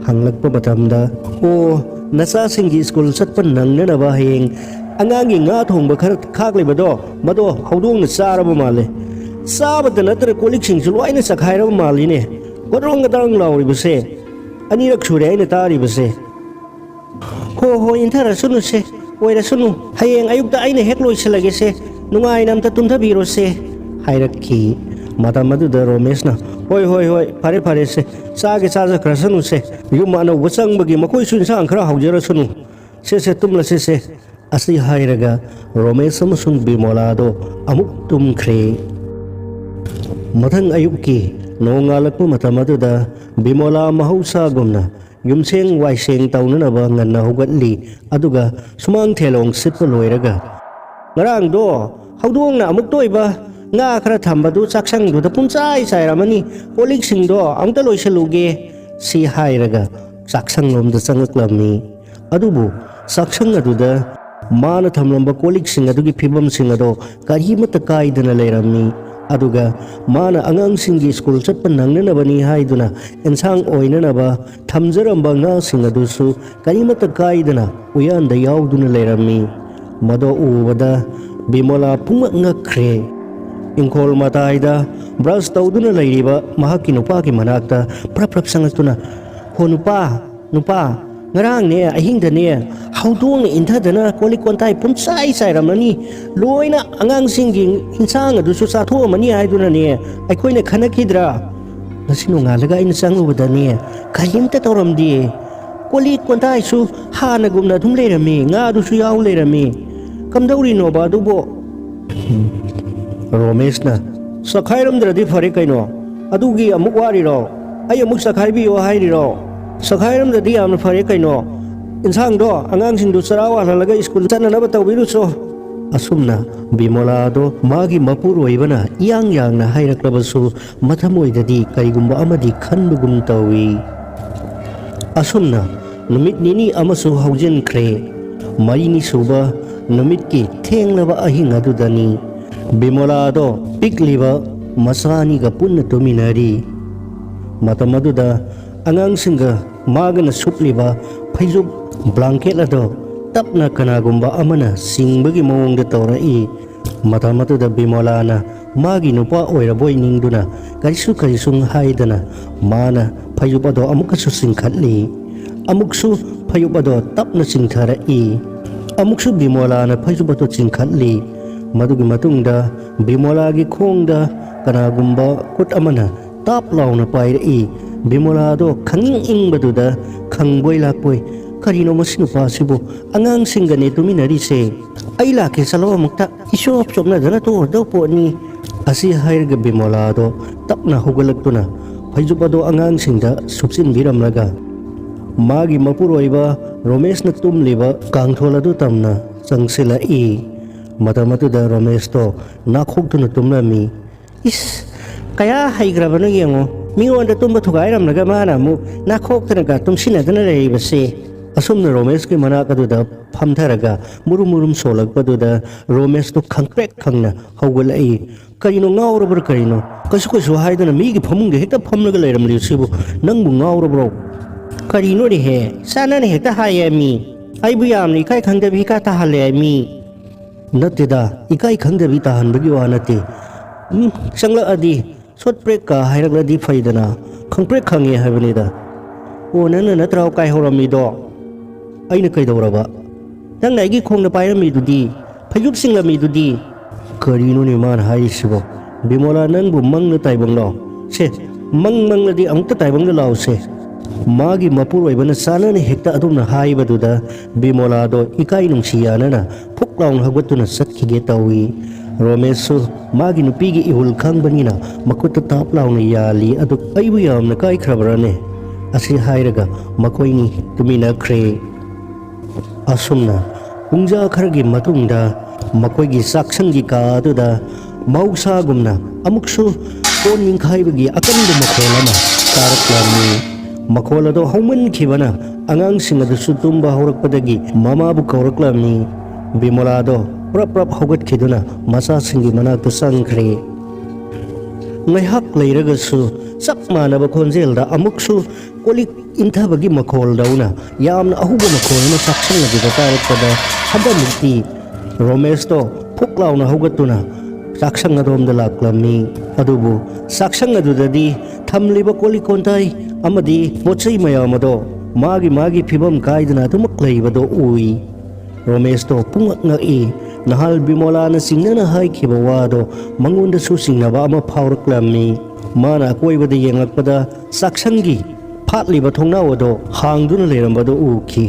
ꯍꯪꯂꯛꯄ ꯃꯇꯝꯗ, "ꯑꯣ, ꯅꯆꯥꯁꯤꯡꯒꯤ ꯁ꯭ꯀꯨꯜ ꯆꯠꯄ ꯅꯪꯅꯅꯕ ꯍꯌꯦꯡ ꯑꯉꯥꯡꯒꯤ ꯉꯥ ꯊꯣꯡꯕ ꯈꯔ ꯈꯥꯛꯂꯤꯕꯗꯣ, ꯃꯗꯣ ꯍꯧꯗꯣꯡꯅ ꯆꯥꯔꯕ ꯃꯥꯜꯂꯦ꯫ ꯆꯥꯕꯇ ꯅꯠꯇꯅ ꯀꯣꯜꯂꯤꯛꯁꯤꯡꯁꯨ ꯂꯣꯏꯅ ꯆꯈꯥꯏꯔꯕ ꯃꯥꯜꯂꯤꯅꯦ꯫ ꯒꯗ꯭ꯔꯪ ꯒꯗ꯭ꯔꯪ ꯂꯥꯎꯔꯤꯕꯁꯦ ꯑꯅꯤꯔꯛ ꯁꯨꯔꯦ ꯑꯩꯅ ꯇꯥꯔꯤꯕꯁꯦ꯫" "ꯍꯣ ꯍꯣ, ꯏꯟꯊꯔꯁꯅꯨꯁꯦ, ꯑꯣꯏꯔꯁꯅꯨ꯫ ꯍꯌꯦꯡ ꯑꯌꯨꯛꯇ ꯑꯩꯅ ꯍꯦꯛ ꯂꯣꯏꯁꯤꯜꯂꯒꯦꯁꯦ꯫ ꯅꯨꯡꯉꯥꯏꯅ ꯑꯝꯇ ꯇꯨꯝꯊꯕꯤꯔꯣꯁꯦ", ꯍꯥꯏꯔꯛꯈꯤ꯫ ꯃꯇꯝ ꯑꯗꯨꯗ ꯔꯣꯃꯦꯁꯅ, "ꯍꯣꯏ, ꯍꯣꯏ, ꯍꯣꯏ, ꯐꯔꯦ, ꯐꯔꯦꯁꯦ꯫ ꯆꯥꯒꯦ ꯆꯥꯖꯈ꯭ꯔꯁꯅꯨꯁꯦ꯫ ꯌꯨꯝ ꯑꯅꯧꯕ ꯆꯪꯕꯒꯤ ꯃꯈꯣꯏꯁꯨ ꯏꯟꯁꯥꯡ ꯈꯔ ꯍꯧꯖꯔꯁꯅꯨ꯫ ꯁꯦ, ꯁꯦ, ꯇꯨꯝꯂꯁꯤꯁꯦ", ꯑꯁꯤ ꯍꯥꯏꯔꯒ ꯔꯣꯃꯦꯁ ꯑꯃꯁꯨꯡ ꯕꯤꯃꯣꯂꯥꯗꯣ ꯑꯃꯨꯛ ꯇꯨꯝꯈ꯭ꯔꯦ꯫ ꯃꯊꯪ ꯑꯌꯨꯛꯀꯤ ꯅꯣꯡꯉꯥꯜꯂꯛꯄ ꯃꯇꯝ ꯑꯗꯨꯗ ꯕꯤꯃꯣꯂꯥ ꯃꯍꯧꯁꯥꯒꯨꯝꯅ ꯌꯨꯝꯁꯦꯡ ꯋꯥꯏꯁꯦꯡ ꯇꯧꯅꯅꯕ ꯉꯟꯅ ꯍꯧꯒꯠꯂꯤ꯫ ꯑꯗꯨꯒ ꯁꯨꯃꯥꯡ ꯊꯦꯂꯣꯡ ꯁꯤꯠꯄ ꯂꯣꯏꯔꯒ, "ꯉꯔꯥꯡꯗꯣ ꯍꯧꯗꯣꯡꯅ ꯑꯃꯨꯛꯇ ꯑꯣꯏꯕ ꯉꯥ ꯈꯔ ꯊꯝꯕꯗꯨ ꯆꯥꯛꯁꯪꯗꯨꯗ ꯄꯨꯝꯆꯥꯏ ꯆꯥꯏꯔꯝꯃꯅꯤ꯫ ꯀꯣꯜꯂꯤꯛꯁꯤꯡꯗꯣ ꯑꯃꯨꯛꯇ ꯂꯣꯏꯁꯤꯜꯂꯨꯒꯦ", ꯁꯤ ꯍꯥꯏꯔꯒ ꯆꯥꯛꯁꯪꯂꯣꯝꯗ ꯆꯪꯂꯛꯂꯝꯃꯤ꯫ ꯑꯗꯨꯕꯨ ꯆꯥꯛꯁꯪ ꯑꯗꯨꯗ ꯃꯥꯅ ꯊꯝꯂꯝꯕ ꯀꯣꯜꯂꯤꯛꯁꯤꯡ ꯑꯗꯨꯒꯤ ꯐꯤꯕꯝꯁꯤꯡ ꯑꯗꯣ ꯀꯔꯤꯃꯠꯇ ꯀꯥꯏꯗꯅ ꯂꯩꯔꯝꯃꯤ꯫ ꯑꯗꯨꯒ ꯃꯥꯅ ꯑꯉꯥꯡꯁꯤꯡꯒꯤ ꯁ꯭ꯀꯨꯜ ꯆꯠꯄ ꯅꯪꯅꯅꯕꯅꯤ ꯍꯥꯏꯗꯨꯅ ꯑꯦꯟꯁꯥꯡ ꯑꯣꯏꯅꯅꯕ ꯊꯝꯖꯔꯝꯕ ꯉꯥꯁꯤꯡ ꯑꯗꯨꯁꯨ ꯀꯔꯤꯃꯠꯇ ꯀꯥꯏꯗꯅ ꯎꯌꯥꯟꯗ ꯌꯥꯎꯗꯨꯅ ꯂꯩꯔꯝꯃꯤ꯫ ꯃꯗꯣ ꯎꯕꯗ ꯕꯤꯃꯣꯂꯥ ꯄꯨꯡꯉꯛ ꯉꯛꯈ꯭ꯔꯦ꯫ ꯏꯪꯈꯣꯜ ꯃꯇꯥꯏꯗ ꯕ꯭ꯔꯁ ꯇꯧꯗꯨꯅ ꯂꯩꯔꯤꯕ ꯃꯍꯥꯛꯀꯤ ꯅꯨꯄꯥꯒꯤ ꯃꯅꯥꯛꯇ ꯄ꯭ꯔꯞ ꯄ꯭ꯔꯞ ꯆꯪꯂꯛꯇꯨꯅ, "ꯍꯣ ꯅꯨꯄꯥ, ꯅꯨꯄꯥ, ꯉꯔꯥꯡꯅꯦ ꯑꯍꯤꯡꯗꯅꯦ ꯍꯧꯗꯣꯡꯅ ꯏꯟꯊꯗꯅ ꯀꯣꯜꯂꯤꯛ ꯀꯣꯟꯇꯥꯏ ꯄꯨꯝꯆꯥꯏ ꯆꯥꯏꯔꯝꯃꯅꯤ꯫ ꯂꯣꯏꯅ ꯑꯉꯥꯡꯁꯤꯡꯒꯤ ꯏꯟꯁꯥꯡ ꯑꯗꯨꯁꯨ ꯆꯥꯊꯣꯛꯑꯝꯃꯅꯤ ꯍꯥꯏꯗꯨꯅꯅꯦ ꯑꯩꯈꯣꯏꯅ ꯈꯟꯅꯈꯤꯗ꯭ꯔꯥ? ꯉꯁꯤ ꯅꯣꯡꯉꯥꯜꯂꯒ ꯑꯩꯅ ꯆꯪꯉꯨꯕꯗꯅꯦ ꯀꯔꯤꯝꯇ ꯇꯧꯔꯝꯗꯦ꯫ ꯀꯣꯜꯂꯤꯛ ꯀꯣꯟꯇꯥꯏꯁꯨ ꯍꯥꯟꯅꯒꯨꯝꯅ ꯑꯗꯨꯝ ꯂꯩꯔꯝꯃꯤ, ꯉꯥꯗꯨꯁꯨ ꯌꯥꯎ ꯂꯩꯔꯝꯃꯤ꯫ ꯀꯝꯗꯧꯔꯤꯅꯣꯕ ꯑꯗꯨꯕꯣ?" ꯔꯣꯃꯦꯁꯅ, "ꯆꯈꯥꯏꯔꯝꯗ꯭ꯔꯗꯤ ꯐꯔꯦ ꯀꯩꯅꯣ꯫ ꯑꯗꯨꯒꯤ ꯑꯃꯨꯛ ꯋꯥꯔꯤꯔꯣ? ꯑꯩ ꯑꯃꯨꯛ ꯆꯈꯥꯏꯕꯤꯌꯣ ꯍꯥꯏꯔꯤꯔꯣ? ꯆꯈꯥꯏꯔꯝꯗ꯭ꯔꯗꯤ ꯌꯥꯝꯅ ꯐꯔꯦ ꯀꯩꯅꯣ꯫ ꯏꯟꯁꯥꯡꯗꯣ ꯑꯉꯥꯡꯁꯤꯡꯗꯨ ꯆꯔꯥ ꯋꯥꯜꯍꯜꯂꯒ ꯁ꯭ꯀꯨꯜ ꯆꯠꯅꯅꯕ ꯇꯧꯕꯤꯔꯨꯆꯣ꯫ ꯑꯁꯨꯝꯅ ꯕꯤꯃꯣꯂꯥꯗꯣ ꯃꯥꯒꯤ ꯃꯄꯨꯔꯣꯏꯕꯅ ꯏꯌꯥꯡ ꯌꯥꯡꯅ ꯍꯥꯏꯔꯛꯂꯕꯁꯨ, ꯃꯊꯃꯣꯏꯗꯗꯤ ꯀꯔꯤꯒꯨꯝꯕ ꯑꯃꯗꯤ ꯈꯟꯕꯒꯨꯝ ꯇꯧꯏ꯫ ꯑꯁꯨꯝꯅ ꯅꯨꯃꯤꯠ ꯅꯤꯅꯤ ꯑꯃꯁꯨ ꯍꯧꯖꯤꯟꯈ꯭ꯔꯦ꯫ ꯃꯔꯤꯅꯤ ꯁꯨꯕ ꯅꯨꯃꯤꯠꯀꯤ ꯊꯦꯡꯂꯕ ꯑꯍꯤꯡ ꯑꯗꯨꯗꯅꯤ ꯕꯤꯃꯣꯂꯥꯗꯣ ꯄꯤꯛꯂꯤꯕ ꯃꯆꯥ ꯑꯅꯤꯒ ꯄꯨꯟꯅ ꯇꯨꯃꯤꯟꯅꯔꯤ꯫ ꯃꯇꯝ ꯑꯗꯨꯗ ꯑꯉꯥꯡꯁꯤꯡꯒ ꯃꯥꯒꯅ ꯁꯨꯞꯂꯤꯕ ꯐꯩꯖꯨꯞ, ꯕ꯭ꯂꯥꯡꯀꯦꯠ ꯑꯗꯣ ꯇꯞꯅ ꯀꯅꯥꯒꯨꯝꯕ ꯑꯃꯅ ꯆꯤꯡꯕꯒꯤ ꯃꯑꯣꯡꯗ ꯇꯧꯔꯛꯏ꯫ ꯃꯇꯝ ꯑꯗꯨꯗ ꯕꯤꯃꯣꯂꯥꯅ ꯃꯥꯒꯤ ꯅꯨꯄꯥ ꯑꯣꯏꯔꯕꯣꯏ ꯅꯤꯡꯗꯨꯅ ꯀꯔꯤꯁꯨ ꯀꯔꯤꯁꯨ ꯍꯥꯏꯗꯅ ꯃꯥꯅ ꯐꯩꯖꯨꯞ ꯑꯗꯣ ꯑꯃꯨꯛꯀꯁꯨ ꯆꯤꯡꯈꯠꯂꯤ꯫ ꯑꯃꯨꯛꯁꯨ ꯐꯩꯖꯨꯞ ꯑꯗꯣ ꯇꯞꯅ ꯆꯤꯡꯊꯔꯛꯏ꯫ ꯑꯃꯨꯛꯁꯨ ꯕꯤꯃꯣꯂꯥꯅ ꯐꯩꯖꯨꯞ ꯑꯗꯣ ꯆꯤꯡꯈꯠꯂꯤ꯫ ꯃꯗꯨꯒꯤ ꯃꯇꯨꯡꯗ ꯕꯤꯃꯣꯂꯥꯒꯤ ꯈꯣꯡꯗ ꯀꯅꯥꯒꯨꯝꯕ ꯈꯨꯠ ꯑꯃꯅ ꯇꯥꯞ ꯂꯥꯎꯅ ꯄꯥꯏꯔꯛꯏ꯫ ꯕꯤꯃꯣꯂꯥꯗꯣ ꯈꯪꯏꯪ ꯏꯪꯕꯗꯨꯗ ꯈꯪꯕꯣꯏ ꯂꯥꯛꯄꯣꯏ, "ꯀꯔꯤꯅꯣ ꯃꯁꯤ ꯅꯨꯄꯥꯁꯤꯕꯨ ꯑꯉꯥꯡꯁꯤꯡꯒꯅꯦ ꯇꯨꯃꯤꯟꯅꯔꯤꯁꯦ? ꯑꯩ ꯂꯥꯛꯀꯦ ꯆꯠꯂꯣ ꯑꯃꯨꯛꯇ, ꯏꯆꯣꯞ ꯆꯣꯞꯅꯗꯅ ꯇꯣꯛꯑꯗꯧ ꯄꯣꯠꯅꯤ"꯫ ꯑꯁꯤ ꯍꯥꯏꯔꯒ ꯕꯤꯃꯣꯂꯥꯗꯣ ꯇꯞꯅ ꯍꯧꯒꯠꯂꯛꯇꯨꯅ ꯐꯩꯖꯨꯞ ꯑꯗꯣ ꯑꯉꯥꯡꯁꯤꯡꯗ ꯁꯨꯞꯆꯤꯟꯕꯤꯔꯝꯂꯒ ꯃꯥꯒꯤ ꯃꯄꯨꯔꯣꯏꯕ ꯔꯣꯃꯦꯁꯅ ꯇꯨꯝꯂꯤꯕ ꯀꯥꯡꯊꯣꯜ ꯑꯗꯨ ꯇꯝꯅ ꯆꯪꯁꯤꯜꯂꯛꯏ꯫ ꯃꯇꯝ ꯑꯗꯨꯗ ꯔꯣꯃꯦꯁꯇꯣ ꯅꯥꯈꯣꯛꯇꯨꯅ ꯇꯨꯝꯂꯝꯃꯤ꯫ "ꯏꯁ, ꯀꯌꯥ ꯍꯩꯈ꯭ꯔꯕꯅꯣ ꯌꯦꯡꯉꯣ, ꯃꯤꯉꯣꯟꯗ ꯇꯨꯝꯕ ꯊꯨꯒꯥꯏꯔꯝꯂꯒ ꯃꯥꯅ ꯑꯃꯨꯛ ꯅꯥꯈꯣꯛꯇꯅꯒ ꯇꯨꯝꯁꯤꯟꯅꯗꯅ ꯂꯩꯔꯤꯕꯁꯦ"꯫ ꯑꯁꯨꯝꯅ ꯔꯣꯃꯦꯁꯀꯤ ꯃꯅꯥꯛ ꯑꯗꯨꯗ ꯐꯝꯊꯔꯒ ꯃꯨꯔꯨꯝ ꯃꯨꯔꯨꯝ ꯁꯣꯜꯂꯛꯄꯗꯨꯗ ꯔꯣꯃꯦꯁꯇꯣ ꯈꯪꯄ꯭ꯔꯦꯛ ꯈꯪꯅ ꯍꯧꯒꯠꯂꯛꯏ꯫ "ꯀꯔꯤꯅꯣ, ꯉꯥꯎꯔꯕ꯭ꯔꯥ ꯀꯔꯤꯅꯣ? ꯀꯩꯁꯨ ꯀꯩꯁꯨ ꯍꯥꯏꯗꯅ ꯃꯤꯒꯤ ꯐꯃꯨꯡꯗ ꯍꯦꯛꯇ ꯐꯝꯂꯒ ꯂꯩꯔꯝꯂꯤꯕꯁꯤꯕꯨ ꯅꯪꯕꯨ ꯉꯥꯎꯔꯕ꯭ꯔꯣ?" "ꯀꯔꯤꯅꯣꯅꯦꯍꯦ, ꯆꯥꯟꯅꯅ ꯍꯦꯛꯇ ꯍꯥꯏꯌꯦ ꯃꯤ꯫ ꯑꯩꯕꯨ ꯌꯥꯝꯅ ꯏꯀꯥꯏ ꯈꯪꯗꯕꯤ ꯍꯦꯛꯇ ꯇꯥꯍꯜꯂꯦ ꯃꯤ"꯫ "ꯅꯠꯇꯦꯗ, ꯏꯀꯥꯏ ꯈꯪꯗꯕꯤ ꯇꯥꯍꯟꯕꯒꯤ ꯋꯥ ꯅꯠꯇꯦ꯫ ꯎꯝ, ꯆꯪꯂꯛꯑꯗꯤ ꯁꯣꯠ ꯄ꯭ꯔꯦꯛꯀ ꯍꯥꯏꯔꯛꯂꯗꯤ ꯐꯩꯗꯅ, ꯈꯪꯄ꯭ꯔꯦꯛ ꯈꯪꯉꯦ ꯍꯥꯏꯕꯅꯤꯗ"꯫ "ꯑꯣ, ꯅꯪꯅ ꯅꯠꯇ꯭ꯔꯣ ꯀꯥꯏꯍꯧꯔꯝꯃꯤꯗꯣ?" "ꯑꯩꯅ ꯀꯩꯗꯧꯔꯕ?" "ꯅꯪꯅ ꯑꯩꯒꯤ ꯈꯣꯡꯗ ꯄꯥꯏꯔꯝꯃꯤꯗꯨꯗꯤ, ꯐꯩꯖꯨꯞ ꯆꯤꯡꯂꯝꯃꯤꯗꯨꯗꯤ"꯫ "ꯀꯔꯤꯅꯣꯅꯦ ꯃꯥꯅ ꯍꯥꯏꯔꯤꯁꯤꯕꯣ? ꯕꯤꯃꯣꯂꯥ, ꯅꯪꯕꯨ ꯃꯪꯂ ꯇꯥꯏꯕꯪꯂꯣ? ꯁꯦ, ꯃꯪ ꯃꯪꯂꯗꯤ ꯑꯃꯨꯛꯇ ꯇꯥꯏꯕꯪꯗ ꯂꯥꯛꯎꯁꯦ"꯫ ꯃꯥꯒꯤ ꯃꯄꯨꯔꯣꯏꯕꯅ ꯆꯥꯟꯅꯅ ꯍꯦꯛꯇ ꯑꯗꯨꯝꯅ ꯍꯥꯏꯕꯗꯨꯗ ꯕꯤꯃꯣꯂꯥꯗꯣ ꯏꯀꯥꯏ ꯅꯨꯡꯁꯤ ꯌꯥꯅꯅ ꯐꯨꯛ ꯂꯥꯎꯅ ꯍꯧꯒꯠꯇꯨꯅ ꯆꯠꯈꯤꯒꯦ ꯇꯧꯏ꯫ ꯔꯣꯃꯦꯁꯁꯨ ꯃꯥꯒꯤ ꯅꯨꯄꯤꯒꯤ ꯏꯍꯨꯜ ꯈꯪꯕꯅꯤꯅ ꯃꯈꯨꯠꯇ ꯇꯥꯞ ꯂꯥꯎꯅ ꯌꯥꯜꯂꯤ꯫ "ꯑꯗꯨ ꯑꯩꯕꯨ ꯌꯥꯝꯅ ꯀꯥꯏꯈ꯭ꯔꯕ꯭ꯔꯥꯅꯦ?" ꯑꯁꯤ ꯍꯥꯏꯔꯒ ꯃꯈꯣꯏꯅꯤ ꯇꯨꯃꯤꯟꯅꯈ꯭ꯔꯦ꯫ ꯑꯁꯨꯝꯅ ꯄꯨꯡꯖꯥ ꯈꯔꯒꯤ ꯃꯇꯨꯡꯗ ꯃꯈꯣꯏꯒꯤ ꯆꯥꯛꯁꯪꯒꯤ ꯀꯥ ꯑꯗꯨꯗ ꯃꯍꯧꯁꯥꯒꯨꯝꯅ ꯑꯃꯨꯛꯁꯨ ꯀꯣꯟ ꯅꯤꯡꯈꯥꯏꯕꯒꯤ ꯑꯀꯟꯕ ꯃꯈꯣꯜ ꯑꯃ ꯇꯥꯔꯛꯂꯝꯃꯤ꯫ ꯃꯈꯣꯜ ꯑꯗꯨ ꯍꯧꯃꯟꯈꯤꯕꯅ ꯑꯉꯥꯡꯁꯤꯡ ꯑꯗꯨꯁꯨ ꯇꯨꯝꯕ ꯍꯧꯔꯛꯄꯗꯒꯤ ꯃꯃꯥꯕꯨ ꯀꯧꯔꯛꯂꯝꯃꯤ꯫ ꯕꯤꯃꯣꯂꯥꯗꯣ ꯄ꯭ꯔꯞ ꯄ꯭ꯔꯞ ꯍꯧꯒꯠꯈꯤꯗꯨꯅ ꯃꯆꯥꯁꯤꯡꯒꯤ ꯃꯅꯥꯛꯇ ꯆꯪꯈ꯭ꯔꯦ꯫ ꯉꯥꯏꯍꯥꯛ ꯂꯩꯔꯒꯁꯨ ꯆꯞ ꯃꯥꯟꯅꯕ ꯈꯣꯟꯖꯦꯜꯗ ꯑꯃꯨꯛꯁꯨ ꯀꯣꯜꯂꯤꯛ ꯏꯟꯊꯕꯒꯤ ꯃꯈꯣꯜꯗꯧꯅ ꯌꯥꯝꯅ ꯑꯍꯧꯕ ꯃꯈꯣꯜ ꯑꯃ ꯆꯥꯛꯁꯪ ꯑꯗꯨꯗ ꯇꯥꯔꯛꯄꯗ ꯍꯟꯗꯛꯃꯨꯛꯇꯤ ꯔꯣꯃꯦꯁꯇꯣ ꯐꯨꯛ ꯂꯥꯎꯅ ꯍꯧꯒꯠꯇꯨꯅ ꯆꯥꯛꯁꯪ ꯑꯗꯣꯝꯗ ꯂꯥꯛꯂꯝꯃꯤ꯫ ꯑꯗꯨꯕꯨ ꯆꯥꯛꯁꯪ ꯑꯗꯨꯗꯗꯤ ꯊꯝꯂꯤꯕ ꯀꯣꯜꯂꯤꯛ ꯀꯣꯟꯇꯥꯏ ꯑꯃꯗꯤ ꯄꯣꯠ ꯆꯩ ꯃꯌꯥꯝ ꯑꯗꯣ ꯃꯥꯒꯤ ꯃꯥꯒꯤ ꯐꯤꯕꯝ ꯀꯥꯏꯗꯅ ꯑꯗꯨꯃꯛ ꯂꯩꯕꯗꯣ ꯎꯏ꯫ ꯔꯣꯃꯦꯁꯇꯣ ꯄꯨꯡꯉꯛ ꯉꯛꯏ꯫ ꯅꯍꯥꯜ ꯕꯤꯃꯣꯂꯥꯅ ꯆꯤꯡꯅꯅ ꯍꯥꯏꯈꯤꯕ ꯋꯥꯗꯣ ꯃꯉꯣꯟꯗꯁꯨ ꯆꯤꯡꯅꯕ ꯑꯃ ꯐꯥꯎꯔꯛꯂꯝꯃꯤ꯫ ꯃꯥꯅ ꯑꯀꯣꯏꯕꯗ ꯌꯦꯡꯂꯛꯄꯗ ꯆꯥꯛꯁꯪꯒꯤ ꯐꯥꯠꯂꯤꯕ ꯊꯣꯡꯅꯥꯎ ꯑꯗꯣ ꯍꯥꯡꯗꯨꯅ ꯂꯩꯔꯝꯕꯗꯨ ꯎꯈꯤ꯫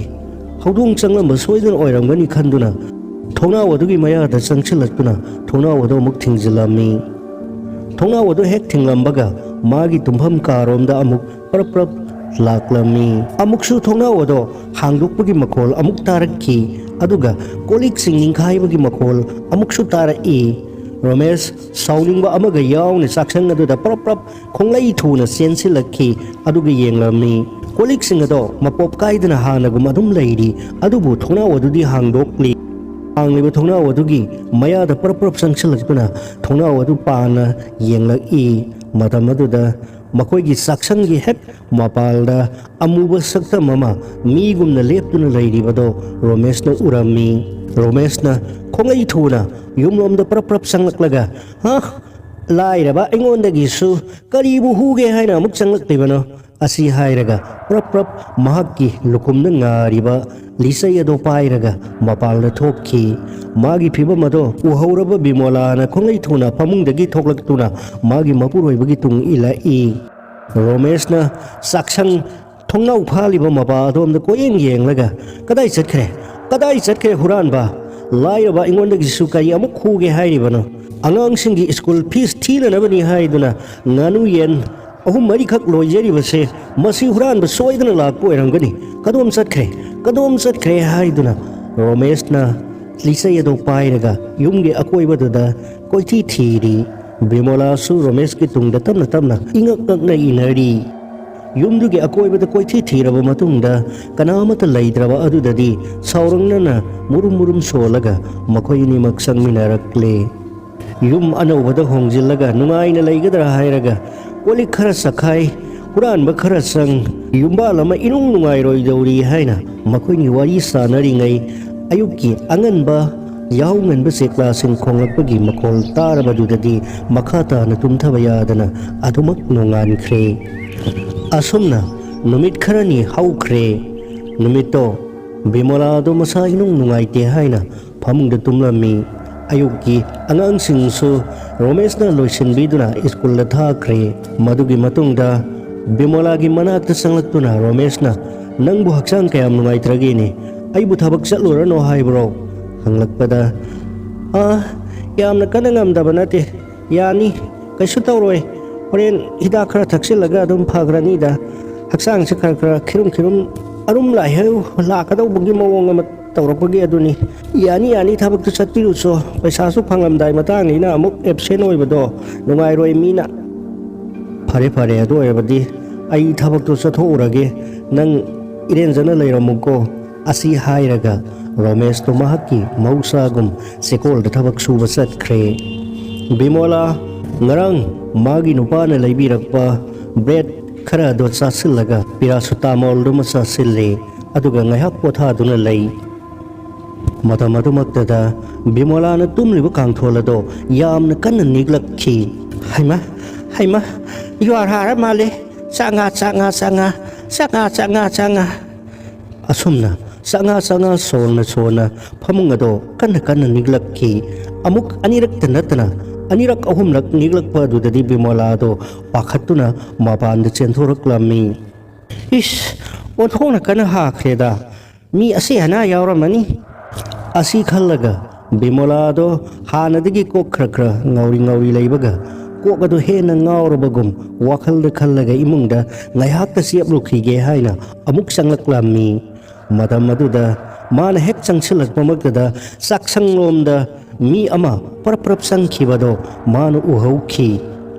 ꯍꯧꯗꯣꯡ ꯆꯪꯂꯝꯕ ꯁꯣꯏꯗꯅ ꯑꯣꯏꯔꯝꯒꯅꯤ ꯈꯟꯗꯨꯅ ꯊꯣꯡꯅꯥꯎ ꯑꯗꯨꯒꯤ ꯃꯌꯥꯗ ꯆꯪꯁꯤꯜꯂꯛꯇꯨꯅ ꯊꯣꯡꯅꯥꯎ ꯑꯗꯨ ꯑꯃꯨꯛ ꯊꯤꯡꯖꯤꯜꯂꯝꯃꯤ꯫ ꯊꯣꯡꯅꯥꯎ ꯑꯗꯨ ꯍꯦꯛ ꯊꯤꯡꯂꯝꯕꯒ ꯃꯥꯒꯤ ꯇꯨꯝꯐꯝ ꯀꯥꯔꯣꯝꯗ ꯑꯃꯨꯛ ꯄ꯭ꯔꯞ ꯄ꯭ꯔꯞ ꯂꯥꯛꯂꯝꯃꯤ꯫ ꯑꯃꯨꯛꯁꯨ ꯊꯣꯡꯅꯥꯎ ꯑꯗꯣ ꯍꯥꯡꯗꯣꯛꯄꯒꯤ ꯃꯈꯣꯜ ꯑꯃꯨꯛ ꯇꯥꯔꯛꯈꯤ, ꯑꯗꯨꯒ ꯀꯣꯜꯂꯤꯛꯁꯤꯡ ꯅꯤꯡꯈꯥꯏꯕꯒꯤ ꯃꯈꯣꯜ ꯑꯃꯨꯛꯁꯨ ꯇꯥꯔꯛꯏ꯫ ꯔꯣꯃꯦꯁ ꯁꯥꯎꯅꯤꯡꯕ ꯑꯃꯒ ꯌꯥꯎꯅ ꯆꯥꯛꯁꯪ ꯑꯗꯨꯗ ꯄ꯭ꯔꯞ ꯄ꯭ꯔꯞ ꯈꯣꯡꯂꯩ ꯊꯨꯅ ꯆꯦꯟꯁꯤꯜꯂꯛꯈꯤ, ꯑꯗꯨꯒ ꯌꯦꯡꯂꯝꯃꯤ꯫ ꯀꯣꯜꯂꯤꯛꯁꯤꯡ ꯑꯗꯣ ꯃꯄꯣꯞ ꯀꯥꯏꯗꯅ ꯍꯥꯟꯅꯒꯨꯝ ꯑꯗꯨꯝ ꯂꯩꯔꯤ, ꯑꯗꯨꯕꯨ ꯊꯣꯡꯅꯥꯎ ꯑꯗꯨꯗꯤ ꯍꯥꯡꯗꯣꯛꯂꯤ꯫ ꯍꯥꯡꯂꯤꯕ ꯊꯣꯡꯅꯥꯎ ꯑꯗꯨꯒꯤ ꯃꯌꯥꯗ ꯄ꯭ꯔꯞ ꯄ꯭ꯔꯞ ꯆꯪꯁꯤꯜꯂꯛꯇꯨꯅ ꯊꯣꯡꯅꯥꯎ ꯑꯗꯨ ꯄꯥꯟꯅ ꯌꯦꯡꯂꯛꯏ꯫ ꯃꯇꯝ ꯑꯗꯨꯗ ꯃꯈꯣꯏꯒꯤ ꯆꯥꯛꯁꯪꯒꯤ ꯍꯦꯛ ꯃꯄꯥꯜꯗ ꯑꯃꯨꯕ ꯁꯛꯇꯝ ꯑꯃ ꯃꯤꯒꯨꯝꯅ ꯂꯦꯞꯇꯨꯅ ꯂꯩꯔꯤꯕꯗꯣ ꯔꯣꯃꯦꯁꯅ ꯎꯔꯝꯃꯤ꯫ ꯔꯣꯃꯦꯁꯅ ꯈꯣꯡꯂꯩ ꯊꯨꯅ ꯌꯨꯝꯂꯣꯝꯗ ꯄ꯭ꯔꯞ ꯄ꯭ꯔꯞ ꯆꯪꯂꯛꯂꯒ, "ꯍꯥ? ꯂꯥꯏꯔꯕ ꯑꯩꯉꯣꯟꯗꯒꯤꯁꯨ ꯀꯔꯤꯕꯨ ꯍꯨꯒꯦ ꯍꯥꯏꯅ ꯑꯃꯨꯛ ꯆꯪꯂꯛꯂꯤꯕꯅꯣ?" ꯑꯁꯤ ꯍꯥꯏꯔꯒ ꯄ꯭ꯔꯞ ꯄ꯭ꯔꯞ ꯃꯍꯥꯛꯀꯤ ꯂꯨꯈꯨꯝꯗ ꯉꯥꯔꯤꯕ ꯂꯤꯆꯩ ꯑꯗꯣ ꯄꯥꯏꯔꯒ ꯃꯄꯥꯟꯗ ꯊꯣꯛꯈꯤ꯫ ꯃꯥꯒꯤ ꯐꯤꯕꯝ ꯑꯗꯣ ꯎꯍꯧꯔꯕ ꯕꯤꯃꯣꯂꯥꯅ ꯈꯣꯡꯂꯩ ꯊꯨꯅ ꯐꯃꯨꯡꯗꯒꯤ ꯊꯣꯛꯂꯛꯇꯨꯅ ꯃꯥꯒꯤ ꯃꯄꯨꯔꯣꯏꯕꯒꯤ ꯇꯨꯡ ꯏꯜꯂꯛꯏ꯫ ꯔꯣꯃꯦꯁꯅ ꯆꯥꯛꯁꯪ ꯊꯣꯡꯅꯥꯎ ꯐꯥꯜꯂꯤꯕ ꯃꯄꯥ ꯑꯗꯣꯝꯗ ꯀꯣꯏꯌꯦꯡ ꯌꯦꯡꯂꯒ, "ꯀꯗꯥꯏ ꯆꯠꯈ꯭ꯔꯦ? ꯀꯗꯥꯏ ꯆꯠꯈ꯭ꯔꯦ ꯍꯨꯔꯥꯟꯕ? ꯂꯥꯏꯔꯕ ꯑꯩꯉꯣꯟꯗꯒꯤꯁꯨ ꯀꯔꯤ ꯑꯃꯨꯛ ꯍꯨꯒꯦ ꯍꯥꯏꯔꯤꯕꯅꯣ? ꯑꯉꯥꯡꯁꯤꯡꯒꯤ ꯁ꯭ꯀꯨꯜ ꯐꯤꯁ ꯊꯤꯅꯅꯕꯅꯤ ꯍꯥꯏꯗꯨꯅ ꯉꯥꯅꯨ ꯌꯦꯟ ꯑꯍꯨꯝ ꯃꯔꯤꯈꯛ ꯂꯣꯏꯖꯔꯤꯕꯁꯦ, ꯃꯁꯤ ꯍꯨꯔꯥꯟꯕ ꯁꯣꯏꯗꯅ ꯂꯥꯛꯄ ꯑꯣꯏꯔꯝꯒꯅꯤ꯫ ꯀꯗꯣꯝ ꯆꯠꯈ꯭ꯔꯦ? ꯀꯗꯣꯝ ꯆꯠꯈ꯭ꯔꯦ ꯍꯥꯏꯗꯨꯅ ꯔꯣꯃꯦꯁꯅ ꯂꯤꯆꯩ ꯑꯗꯨ ꯄꯥꯏꯔꯒ ꯌꯨꯝꯒꯤ ꯑꯀꯣꯏꯕꯗꯨꯗ ꯀꯣꯏꯊꯤ ꯊꯤꯔꯤ꯫ ꯕꯤꯃꯣꯂꯥꯁꯨ ꯔꯣꯃꯦꯁꯀꯤ ꯇꯨꯡꯗ ꯇꯞꯅ ꯇꯞꯅ ꯏꯉꯛ ꯉꯛꯅ ꯏꯟꯅꯔꯤ꯫ ꯌꯨꯝꯗꯨꯒꯤ ꯑꯀꯣꯏꯕꯗ ꯀꯣꯏꯊꯤ ꯊꯤꯔꯕ ꯃꯇꯨꯡꯗ ꯀꯅꯥ ꯑꯃꯠꯇ ꯂꯩꯇ꯭ꯔꯕ ꯑꯗꯨꯗꯗꯤ ꯁꯥꯎꯔꯪꯅꯅ ꯃꯨꯔꯨꯝ ꯃꯨꯔꯨꯝ ꯁꯣꯜꯂꯒ ꯃꯈꯣꯏ ꯑꯅꯤꯃꯛ ꯆꯪꯃꯤꯟꯅꯔꯛꯂꯦ꯫ ꯌꯨꯝ ꯑꯅꯧꯕꯗ ꯍꯣꯡꯖꯤꯜꯂꯒ ꯅꯨꯡꯉꯥꯏꯅ ꯂꯩꯒꯗ꯭ꯔꯥ ꯍꯥꯏꯔꯒ ꯀꯣꯜꯂꯤꯛ ꯈꯔ ꯆꯈꯥꯏ, ꯍꯨꯔꯥꯟꯕ ꯈꯔ ꯆꯪ, ꯌꯨꯝꯕꯥꯜ ꯑꯃ ꯏꯅꯨꯡ ꯅꯨꯡꯉꯥꯏꯔꯣꯏꯗꯧꯔꯤ ꯍꯥꯏꯅ ꯃꯈꯣꯏꯅꯤ ꯋꯥꯔꯤ ꯁꯥꯟꯅꯔꯤꯉꯩ ꯑꯌꯨꯛꯀꯤ ꯑꯉꯟꯕ ꯌꯥꯍꯧ ꯉꯟꯕ ꯆꯦꯛꯂꯥꯁꯤꯡ ꯈꯣꯡꯂꯛꯄꯒꯤ ꯃꯈꯣꯜ ꯇꯥꯔꯕꯗꯨꯗꯗꯤ ꯃꯈꯥ ꯇꯥꯅ ꯇꯨꯝꯊꯕ ꯌꯥꯗꯅ ꯑꯗꯨꯃꯛ ꯅꯣꯡꯉꯥꯟꯈ꯭ꯔꯦ꯫ ꯑꯁꯨꯝꯅ ꯅꯨꯃꯤꯠ ꯈꯔꯅꯤ ꯍꯧꯈ꯭ꯔꯦ꯫ ꯅꯨꯃꯤꯠꯇꯣ ꯕꯤꯃꯣꯂꯥꯗꯣ ꯃꯁꯥ ꯏꯅꯨꯡ ꯅꯨꯡꯉꯥꯏꯇꯦ ꯍꯥꯏꯅ ꯐꯃꯨꯡꯗ ꯇꯨꯝꯂꯝꯃꯤ꯫ ꯑꯌꯨꯛꯀꯤ ꯑꯉꯥꯡꯁꯤꯡꯁꯨ ꯔꯣꯃꯦꯁꯅ ꯂꯣꯏꯁꯤꯟꯕꯤꯗꯨꯅ ꯁ꯭ꯀꯨꯜꯗ ꯊꯥꯈ꯭ꯔꯦ꯫ ꯃꯗꯨꯒꯤ ꯃꯇꯨꯡꯗ ꯕꯤꯃꯣꯂꯥꯒꯤ ꯃꯅꯥꯛꯇ ꯆꯪꯂꯛꯇꯨꯅ ꯔꯣꯃꯦꯁꯅ, "ꯅꯪꯕꯨ ꯍꯛꯆꯥꯡ ꯀꯌꯥꯝ ꯅꯨꯡꯉꯥꯏꯇ꯭ꯔꯒꯦꯅꯦ? ꯑꯩꯕꯨ ꯊꯕꯛ ꯆꯠꯂꯨꯔꯅꯣ ꯍꯥꯏꯕ꯭ꯔꯣ?" ꯍꯪꯂꯛꯄꯗ, "ꯑꯥ, ꯌꯥꯝꯅ ꯀꯟꯅ ꯉꯝꯗꯕ ꯅꯠꯇꯦ, ꯌꯥꯅꯤ, ꯀꯩꯁꯨ ꯇꯧꯔꯣꯏ꯫ ꯍꯣꯔꯦꯟ ꯍꯤꯗꯥꯛ ꯈꯔ ꯊꯛꯆꯤꯜꯂꯒ ꯑꯗꯨꯝ ꯐꯈ꯭ꯔꯅꯤꯗ꯫ ꯍꯛꯆꯥꯡꯁꯦ ꯈꯔ ꯈꯔ ꯈꯤꯔꯨꯝ ꯈꯤꯔꯨꯝ ꯑꯔꯨꯝ ꯂꯥꯏꯍꯧ ꯂꯥꯛꯀꯗꯧꯕꯒꯤ ꯃꯑꯣꯡ ꯑꯃ ꯇꯧꯔꯛꯄꯒꯤ ꯑꯗꯨꯅꯤ꯫ ꯌꯥꯅꯤ, ꯌꯥꯅꯤ, ꯊꯕꯛꯇꯨ ꯆꯠꯄꯤꯔꯨꯆꯣ, ꯄꯩꯁꯥꯁꯨ ꯐꯪꯂꯝꯗꯥꯏ ꯃꯇꯥꯡꯅꯤꯅ ꯑꯃꯨꯛ ꯑꯦꯞꯁꯦꯟ ꯑꯣꯏꯕꯗꯣ ꯅꯨꯡꯉꯥꯏꯔꯣꯏ ꯃꯤꯅ꯫ ꯐꯔꯦ, ꯐꯔꯦ, ꯑꯗꯨ ꯑꯣꯏꯔꯕꯗꯤ ꯑꯩ ꯊꯕꯛꯇꯨ ꯆꯠꯊꯣꯛꯎꯔꯒꯦ, ꯅꯪ ꯏꯔꯦꯟꯖꯅ ꯂꯩꯔꯝꯃꯨꯀꯣ," ꯑꯁꯤ ꯍꯥꯏꯔꯒ ꯔꯣꯃꯦꯁꯇꯣ ꯃꯍꯥꯛꯀꯤ ꯃꯍꯧꯁꯥꯒꯨꯝ ꯆꯦꯀꯣꯜꯗ ꯊꯕꯛ ꯁꯨꯕ ꯆꯠꯈ꯭ꯔꯦ꯫ ꯕꯤꯃꯣꯂꯥ ꯉꯔꯥꯡ ꯃꯥꯒꯤ ꯅꯨꯄꯥꯅ ꯂꯩꯕꯤꯔꯛꯄ ꯕ꯭ꯔꯦꯗ ꯈꯔ ꯑꯗꯨ ꯆꯥꯁꯤꯜꯂꯒ ꯄꯤꯔꯥꯁꯨꯇꯥꯃꯣꯜꯗꯨꯃ ꯆꯥꯁꯤꯜꯂꯦ, ꯑꯗꯨꯒ ꯉꯥꯏꯍꯥꯛ ꯄꯣꯊꯥꯗꯨꯅ ꯂꯩ꯫ ꯃꯇꯝ ꯑꯗꯨꯃꯛꯇꯗ ꯕꯤꯃꯣꯂꯥꯅ ꯇꯨꯝꯂꯤꯕ ꯀꯥꯡꯊꯣꯜ ꯑꯗꯣ ꯌꯥꯝꯅ ꯀꯟꯅ ꯅꯤꯛꯂꯛꯈꯤ꯫ "ꯍꯩꯃꯥ, ꯍꯩꯃꯥ, ꯌꯨꯍꯥꯔ ꯍꯥꯔ ꯃꯥꯜꯂꯦ꯫ ꯆꯥꯉꯥ, ꯆꯥꯉꯥ, ꯆꯥꯉꯥ, ꯆꯥꯉꯥ, ꯆꯥꯉꯥ, ꯆꯥꯉꯥ꯫" ꯑꯁꯨꯝꯅ ꯆꯥꯉꯥ ꯆꯥꯉꯥ ꯁꯣꯟꯅ ꯁꯣꯟꯅ ꯐꯃꯨꯡ ꯑꯗꯣ ꯀꯟꯅ ꯀꯟꯅ ꯅꯤꯛꯂꯛꯈꯤ꯫ ꯑꯃꯨꯛ ꯑꯅꯤꯔꯛꯇ ꯅꯠꯇꯅ ꯑꯅꯤꯔꯛ ꯑꯍꯨꯝꯂꯛ ꯅꯤꯛꯂꯛꯄ ꯑꯗꯨꯗꯗꯤ ꯕꯤꯃꯣꯂꯥ ꯑꯗꯣ ꯄꯥꯈꯠꯇꯨꯅ ꯃꯄꯥꯟꯗ ꯆꯦꯟꯊꯣꯔꯛꯂꯝꯃꯤ꯫ "ꯏꯁ, ꯑꯣꯟꯊꯣꯛꯅ ꯀꯟꯅ ꯍꯥꯈ꯭ꯔꯦꯗ꯫ ꯃꯤ ꯑꯁꯤ ꯑꯅꯥ ꯌꯥꯎꯔꯝꯃꯅꯤ꯫" ꯑꯁꯤ ꯈꯜꯂꯒ ꯕꯤꯃꯣꯂꯥꯗꯣ ꯍꯥꯟꯅꯗꯒꯤ ꯀꯣꯛ ꯈꯔ ꯈꯔ ꯉꯥꯎꯔꯤ ꯉꯥꯎꯔꯤ ꯂꯩꯕꯒ ꯀꯣꯛ ꯑꯗꯨ ꯍꯦꯟꯅ ꯉꯥꯎꯔꯕꯒꯨꯝ ꯋꯥꯈꯜꯗ ꯈꯜꯂꯒ ꯏꯃꯨꯡꯗ ꯉꯥꯏꯍꯥꯛꯇ ꯆꯦꯞꯂꯨꯈꯤꯒꯦ ꯍꯥꯏꯅ ꯑꯃꯨꯛ ꯆꯪꯂꯛꯂꯝꯃꯤ꯫ ꯃꯇꯝ ꯑꯗꯨꯗ ꯃꯥꯅ ꯍꯦꯛ ꯆꯪꯁꯤꯜꯂꯛꯄꯃꯛꯇꯗ ꯆꯥꯛꯁꯪꯂꯣꯝꯗ ꯃꯤ ꯑꯃ ꯄꯔꯞ ꯄꯔꯞ ꯆꯪꯈꯤꯕꯗꯣ ꯃꯥꯅ ꯎꯍꯧꯈꯤ꯫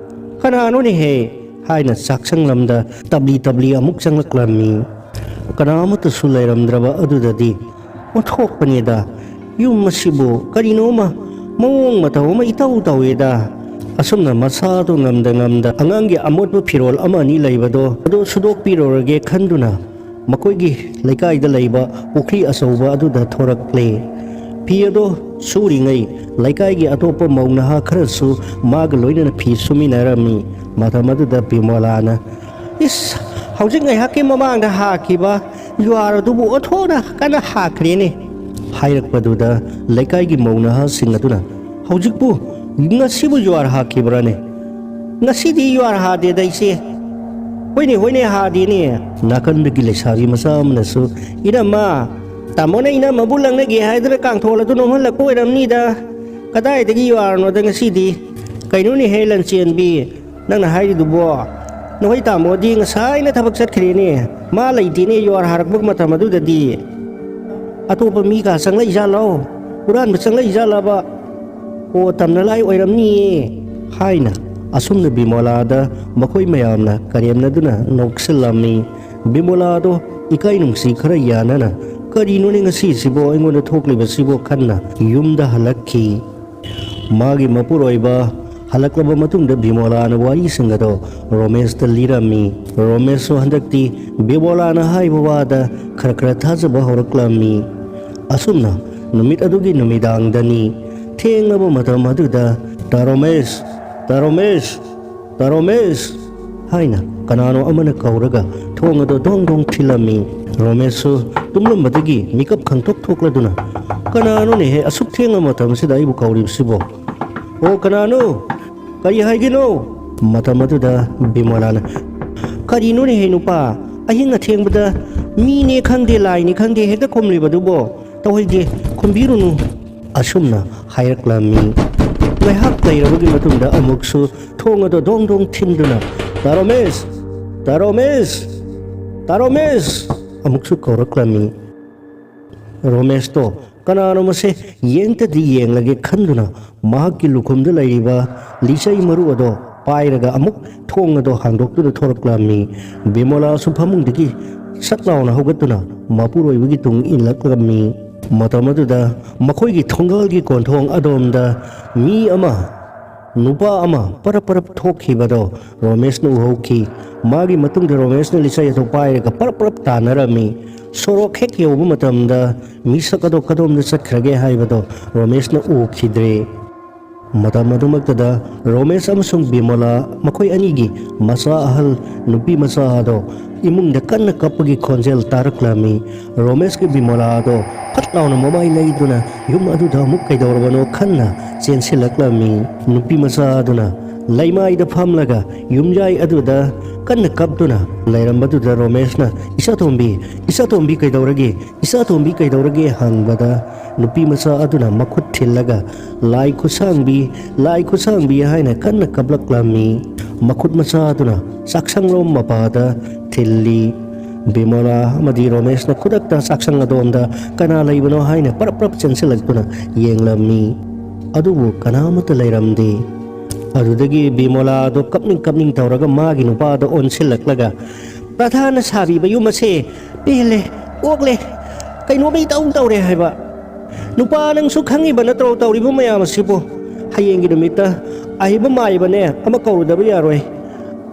"ꯀꯅꯥꯅꯣꯅꯦꯍꯦ?" ꯍꯥꯏꯅ ꯆꯥꯛꯁꯪꯂꯝꯗ ꯇꯞꯂꯤ ꯇꯞꯂꯤ ꯑꯃꯨꯛ ꯆꯪꯂꯛꯂꯝꯃꯤ꯫ ꯀꯅꯥ ꯑꯃꯠꯇꯁꯨ ꯂꯩꯔꯝꯗ꯭ꯔꯕ ꯑꯗꯨꯗꯗꯤ, "ꯑꯣꯟꯊꯣꯛꯄꯅꯤꯗ, ꯌꯨꯝ ꯑꯁꯤꯕꯨ ꯀꯔꯤꯅꯣꯃ ꯃꯑꯣꯡ ꯃꯇꯧ ꯑꯃ ꯏꯇꯧ ꯇꯧꯏꯗ"꯫ ꯑꯁꯨꯝꯅ ꯃꯁꯥꯗꯣ ꯉꯝꯗ ꯉꯝꯗ ꯑꯉꯥꯡꯒꯤ ꯑꯃꯣꯠꯄ ꯐꯤꯔꯣꯜ ꯑꯃ ꯑꯅꯤ ꯂꯩꯕꯗꯣ ꯑꯗꯨ ꯁꯨꯗꯣꯛꯄꯤꯔꯨꯔꯒꯦ ꯈꯟꯗꯨꯅ ꯃꯈꯣꯏꯒꯤ ꯂꯩꯀꯥꯏꯗ ꯂꯩꯕ ꯄꯨꯈ꯭ꯔꯤ ꯑꯆꯧꯕ ꯑꯗꯨꯗ ꯊꯣꯔꯛꯂꯦ꯫ ꯐꯤ ꯑꯗꯣ ꯁꯨꯔꯤꯉꯩ ꯂꯩꯀꯥꯏꯒꯤ ꯑꯇꯣꯞꯄ ꯃꯧ ꯅꯍꯥ ꯈꯔꯁꯨ ꯃꯥꯒ ꯂꯣꯏꯅꯅ ꯐꯤ ꯁꯨꯃꯤꯟꯅꯔꯝꯃꯤ꯫ ꯃꯇꯝ ꯑꯗꯨꯗ ꯕꯤꯃꯣꯂꯥꯅ, "ꯏꯁ, ꯍꯧꯖꯤꯛ ꯉꯥꯏꯍꯥꯛꯀꯤ ꯃꯃꯥꯡꯗ ꯍꯥꯈꯤꯕ ꯌꯨꯍꯥꯔ ꯑꯗꯨꯕꯨ ꯑꯣꯟꯊꯣꯛꯅ ꯀꯟꯅ ꯍꯥꯈ꯭ꯔꯦꯅꯦ" ꯍꯥꯏꯔꯛꯄꯗꯨꯗ ꯂꯩꯀꯥꯏꯒꯤ ꯃꯧ ꯅꯍꯥꯁꯤꯡ ꯑꯗꯨꯅ, "ꯍꯧꯖꯤꯛꯄꯨ, ꯉꯁꯤꯕꯨ ꯌꯨꯍꯥꯔ ꯍꯥꯈꯤꯕ꯭ꯔꯥꯅꯦ? ꯉꯁꯤꯗꯤ ꯌꯨꯍꯥꯔ ꯍꯥꯗꯦꯗ ꯏꯆꯦ"꯫ "ꯍꯣꯏꯅꯦ, ꯍꯣꯏꯅꯦ, ꯍꯥꯗꯦꯅꯦ"꯫ ꯅꯥꯀꯟꯗꯒꯤ ꯂꯩꯁꯥꯕꯤ ꯃꯆꯥ ꯑꯃꯅꯁꯨ, "ꯏꯅꯝꯃ, ꯇꯥꯃꯣꯅ ꯏꯅꯝꯃꯕꯨ ꯂꯪꯅꯒꯦ ꯍꯥꯏꯗꯅ ꯀꯥꯡꯊꯣꯜ ꯑꯗꯨ ꯅꯣꯝꯍꯜꯂꯛꯄ ꯑꯣꯏꯔꯝꯅꯤꯗ꯫ ꯀꯗꯥꯏꯗꯒꯤ ꯌꯨꯍꯥꯔꯅꯣꯗ ꯉꯁꯤꯗꯤ? ꯀꯩꯅꯣꯅꯦꯍꯦ ꯂꯟꯆꯦꯟꯕꯤ, ꯅꯪꯅ ꯍꯥꯏꯔꯤꯗꯨꯕꯣ? ꯅꯈꯣꯏ ꯇꯥꯃꯣꯗꯤ ꯉꯁꯥꯏꯅ ꯊꯕꯛ ꯆꯠꯈ꯭ꯔꯦꯅꯦ꯫ ꯃꯥ ꯂꯩꯇꯦꯅꯦ ꯌꯨꯍꯥꯔ ꯍꯥꯔꯛꯄ ꯃꯇꯝ ꯑꯗꯨꯗꯗꯤ꯫ ꯑꯇꯣꯞꯄ ꯃꯤ ꯀꯥ ꯆꯪꯂꯛꯏꯖꯥꯠꯂꯣ? ꯍꯨꯔꯥꯟꯕ ꯆꯪꯂꯛꯏꯖꯥꯠꯂꯕ? ꯑꯣ, ꯇꯝꯅꯂꯥꯏ ꯑꯣꯏꯔꯝꯅꯤꯌꯦ" ꯍꯥꯏꯅ ꯑꯁꯨꯝꯅ ꯕꯤꯃꯣꯂꯥꯗ ꯃꯈꯣꯏ ꯃꯌꯥꯝꯅ ꯀꯔꯦꯝꯅꯗꯨꯅ ꯅꯣꯛꯁꯤꯜꯂꯝꯃꯤ꯫ ꯕꯤꯃꯣꯂꯥꯗꯣ ꯏꯀꯥꯏ ꯅꯨꯡꯁꯤ ꯈꯔ ꯌꯥꯅꯅ, "ꯀꯔꯤꯅꯣꯅꯦ ꯉꯁꯤꯁꯤꯕꯣ ꯑꯩꯉꯣꯟꯗ ꯊꯣꯛꯂꯤꯕꯁꯤꯕꯣ?" ꯈꯟꯅ ꯌꯨꯝꯗ ꯍꯜꯂꯛꯈꯤ꯫ ꯃꯥꯒꯤ ꯃꯄꯨꯔꯣꯏꯕ ꯍꯜꯂꯛꯂꯕ ꯃꯇꯨꯡꯗ ꯕꯤꯃꯣꯂꯥꯅ ꯋꯥꯔꯤꯁꯤꯡ ꯑꯗꯣ ꯔꯣꯃꯦꯁꯇ ꯂꯤꯔꯝꯃꯤ꯫ ꯔꯣꯃꯦꯁꯁꯨ ꯍꯟꯗꯛꯇꯤ ꯕꯤꯃꯣꯂꯥꯅ ꯍꯥꯏꯕ ꯋꯥꯗ ꯈꯔ ꯈꯔ ꯊꯥꯖꯕ ꯍꯧꯔꯛꯂꯝꯃꯤ꯫ ꯑꯁꯨꯝꯅ ꯅꯨꯃꯤꯠ ꯑꯗꯨꯒꯤ ꯅꯨꯃꯤꯗꯥꯡꯗꯅꯤ, ꯊꯦꯡꯂꯕ ꯃꯇꯝ ꯑꯗꯨꯗ, "ꯇꯥ ꯔꯣꯃꯦꯁ, ꯇꯥ ꯔꯣꯃꯦꯁ, ꯇꯥ ꯔꯣꯃꯦꯁ" ꯍꯥꯏꯅ ꯀꯅꯥꯅꯣ ꯑꯃꯅ ꯀꯧꯔꯒ ꯊꯣꯡ ꯑꯗꯨ ꯗꯣꯡ ꯗꯣꯡ ꯊꯤꯜꯂꯝꯃꯤ꯫ ꯔꯣꯃꯦꯁꯁꯨ ꯇꯨꯝꯂꯝꯕꯗꯒꯤ ꯃꯤꯀꯞ ꯈꯪꯊꯣꯛ ꯊꯣꯛꯂꯗꯨꯅ, "ꯀꯅꯥꯅꯣꯅꯦꯍꯦ ꯑꯁꯨꯛ ꯊꯦꯡꯂ ꯃꯇꯝꯁꯤꯗ ꯑꯩꯕꯨ ꯀꯧꯔꯤꯕꯁꯤꯕꯣ? ꯑꯣ, ꯀꯅꯥꯅꯣ? ꯀꯔꯤ ꯍꯥꯏꯒꯦꯅꯣ?" ꯃꯇꯝ ꯑꯗꯨꯗ ꯕꯤꯃꯣꯂꯥꯅ, "ꯀꯔꯤꯅꯣꯅꯦꯍꯦ ꯅꯨꯄꯥ, ꯑꯍꯤꯡ ꯑꯊꯦꯡꯕꯗ ꯃꯤꯅꯦ ꯈꯪꯗꯦ, ꯂꯥꯏꯅꯦ ꯈꯪꯗꯦ, ꯍꯦꯛꯇ ꯈꯨꯝꯂꯤꯕꯗꯨꯕꯣ? ꯇꯧꯍꯩꯗꯦ, ꯈꯨꯝꯕꯤꯔꯨꯅꯨ" ꯑꯁꯨꯝꯅ ꯍꯥꯏꯔꯛꯂꯝꯃꯤ꯫ ꯉꯥꯏꯍꯥꯛ ꯂꯩꯔꯕꯒꯤ ꯃꯇꯨꯡꯗ ꯑꯃꯨꯛꯁꯨ ꯊꯣꯡ ꯑꯗꯨ ꯗꯣꯡ ꯗꯣꯡ ꯊꯤꯟꯗꯨꯅ, "ꯇꯥ ꯔꯣꯃꯦꯁ! ꯇꯥ ꯔꯣꯃꯦꯁ! ꯇꯥ ꯔꯣꯃꯦꯁ!" ꯑꯃꯨꯛꯁꯨ ꯀꯧꯔꯛꯂꯝꯃꯤ꯫ ꯔꯣꯃꯦꯁꯇꯣ ꯀꯅꯥꯅꯣ ꯃꯁꯦ ꯌꯦꯡꯇꯗꯤ ꯌꯦꯡꯂꯒꯦ ꯈꯟꯗꯨꯅ ꯃꯍꯥꯛꯀꯤ ꯂꯨꯈꯨꯝꯗ ꯂꯩꯔꯤꯕ ꯂꯤꯆꯩ ꯃꯔꯨ ꯑꯗꯣ ꯄꯥꯏꯔꯒ ꯑꯃꯨꯛ ꯊꯣꯡ ꯑꯗꯣ ꯍꯥꯡꯗꯣꯛꯇꯨꯅ ꯊꯣꯔꯛꯂꯝꯃꯤ꯫ ꯕꯤꯃꯣꯂꯥꯁꯨ ꯐꯃꯨꯡꯗꯒꯤ ꯁꯠ ꯂꯥꯎꯅ ꯍꯧꯒꯠꯇꯨꯅ ꯃꯄꯨꯔꯣꯏꯕꯒꯤ ꯇꯨꯡ ꯏꯜꯂꯛꯂꯝꯃꯤ꯫ ꯃꯇꯝ ꯑꯗꯨꯗ ꯃꯈꯣꯏꯒꯤ ꯊꯣꯡꯒꯥꯜꯒꯤ ꯀꯣꯟꯊꯣꯡ ꯑꯗꯣꯝꯗ ꯃꯤ ꯑꯃ, ꯅꯨꯄꯥ ꯑꯃ ꯄꯔꯞ ꯄꯔꯞ ꯊꯣꯛꯈꯤꯕꯗꯣ ꯔꯣꯃꯦꯁꯅ ꯎꯍꯧꯈꯤ꯫ ꯃꯥꯒꯤ ꯃꯇꯨꯡꯗ ꯔꯣꯃꯦꯁꯅ ꯂꯤꯆꯩ ꯑꯗꯨ ꯄꯥꯏꯔꯒ ꯄꯔꯞ ꯄꯔꯞ ꯇꯥꯟꯅꯔꯝꯃꯤ꯫ ꯁꯣꯔꯣꯛ ꯍꯦꯛ ꯌꯧꯕ ꯃꯇꯝꯗ ꯃꯤꯁꯛ ꯑꯗꯣ ꯀꯗꯣꯝꯗ ꯆꯠꯈ꯭ꯔꯒꯦ ꯍꯥꯏꯕꯗꯣ ꯔꯣꯃꯦꯁꯅ ꯎꯈꯤꯗ꯭ꯔꯦ꯫ ꯃꯇꯝ ꯑꯗꯨꯃꯛꯇꯗ ꯔꯣꯃꯦꯁ ꯑꯃꯁꯨꯡ ꯕꯤꯃꯣꯂꯥ ꯃꯈꯣꯏ ꯑꯅꯤꯒꯤ ꯃꯆꯥ ꯑꯍꯜ ꯅꯨꯄꯤ ꯃꯆꯥ ꯑꯗꯣ ꯏꯃꯨꯡꯗ ꯀꯟꯅ ꯀꯞꯄꯒꯤ ꯈꯣꯟꯖꯦꯜ ꯇꯥꯔꯛꯂꯝꯃꯤ꯫ ꯔꯣꯃꯦꯁꯀꯤ ꯕꯤꯃꯣꯂꯥ ꯑꯗꯣ ꯐꯠ ꯂꯥꯎꯅ ꯃꯃꯥꯏ ꯂꯩꯗꯨꯅ ꯌꯨꯝ ꯑꯗꯨꯗ ꯑꯃꯨꯛ ꯀꯩꯗꯧꯔꯕꯅꯣ ꯈꯟꯅ ꯆꯦꯟꯁꯤꯜꯂꯛꯂꯝꯃꯤ꯫ ꯅꯨꯄꯤ ꯃꯆꯥ ꯑꯗꯨꯅ ꯂꯩꯃꯥꯏꯗ ꯐꯝꯂꯒ ꯌꯨꯝꯌꯥꯏ ꯑꯗꯨꯗ ꯀꯟꯅ ꯀꯞꯇꯨꯅ ꯂꯩꯔꯝꯕꯗꯨꯗ ꯔꯣꯃꯦꯁꯅ, "ꯏꯆꯥꯇꯣꯝꯕꯤ, ꯏꯆꯥꯇꯣꯝꯕꯤ ꯀꯩꯗꯧꯔꯒꯦ? ꯏꯆꯥꯇꯣꯝꯕꯤ ꯀꯩꯗꯧꯔꯒꯦ?" ꯍꯪꯕꯗ ꯅꯨꯄꯤ ꯃꯆꯥ ꯑꯗꯨꯅ ꯃꯈꯨꯠ ꯊꯤꯜꯂꯒ, "ꯂꯥꯏ ꯈꯨꯠꯁꯥꯡꯕꯤ, ꯂꯥꯏ ꯈꯨꯠꯁꯥꯡꯕꯤ" ꯍꯥꯏꯅ ꯀꯟꯅ ꯀꯞꯂꯛꯂꯝꯃꯤ꯫ ꯃꯈꯨꯠ ꯃꯆꯥ ꯑꯗꯨꯅ ꯆꯥꯛꯁꯪꯂꯣꯝ ꯃꯄꯥꯗ ꯊꯤꯜꯂꯤ꯫ ꯕꯤꯃꯣꯂꯥ ꯑꯃꯗꯤ ꯔꯣꯃꯦꯁꯅ ꯈꯨꯗꯛꯇ ꯆꯥꯛꯁꯪ ꯑꯗꯣꯝꯗ ꯀꯅꯥ ꯂꯩꯕꯅꯣ ꯍꯥꯏꯅ ꯄꯔꯞ ꯄꯔꯞ ꯆꯦꯟꯁꯤꯜꯂꯛꯇꯨꯅ ꯌꯦꯡꯂꯝꯃꯤ꯫ ꯑꯗꯨꯕꯨ ꯀꯅꯥꯃꯠꯇ ꯂꯩꯔꯝꯗꯦ꯫ ꯑꯗꯨꯗꯒꯤ ꯕꯤꯃꯣꯂꯥꯗꯣ ꯀꯞꯅꯤꯡ ꯀꯞꯅꯤꯡ ꯇꯧꯔꯒ ꯃꯥꯒꯤ ꯅꯨꯄꯥꯗ ꯑꯣꯟꯁꯤꯜꯂꯛꯂꯒ, "ꯄ꯭ꯔꯙꯥꯅ ꯁꯥꯕꯤꯕ ꯌꯨꯝ ꯑꯁꯦ ꯄꯦꯜꯂꯦ, ꯑꯣꯛꯂꯦ, ꯀꯩꯅꯣꯝꯃ ꯏꯇꯧ ꯇꯧꯔꯦ ꯍꯥꯏꯕ꯫ ꯅꯨꯄꯥ, ꯅꯪꯁꯨ ꯈꯪꯉꯤꯕ ꯅꯠꯇ꯭ꯔꯣ ꯇꯧꯔꯤꯕ ꯃꯌꯥꯝ ꯑꯁꯤꯕꯨ? ꯍꯌꯦꯡꯒꯤ ꯅꯨꯃꯤꯠꯇ ꯑꯍꯩꯕ ꯃꯥꯏꯕꯅꯦ ꯑꯃ ꯀꯧꯔꯨꯗꯕ ꯌꯥꯔꯣꯏ꯫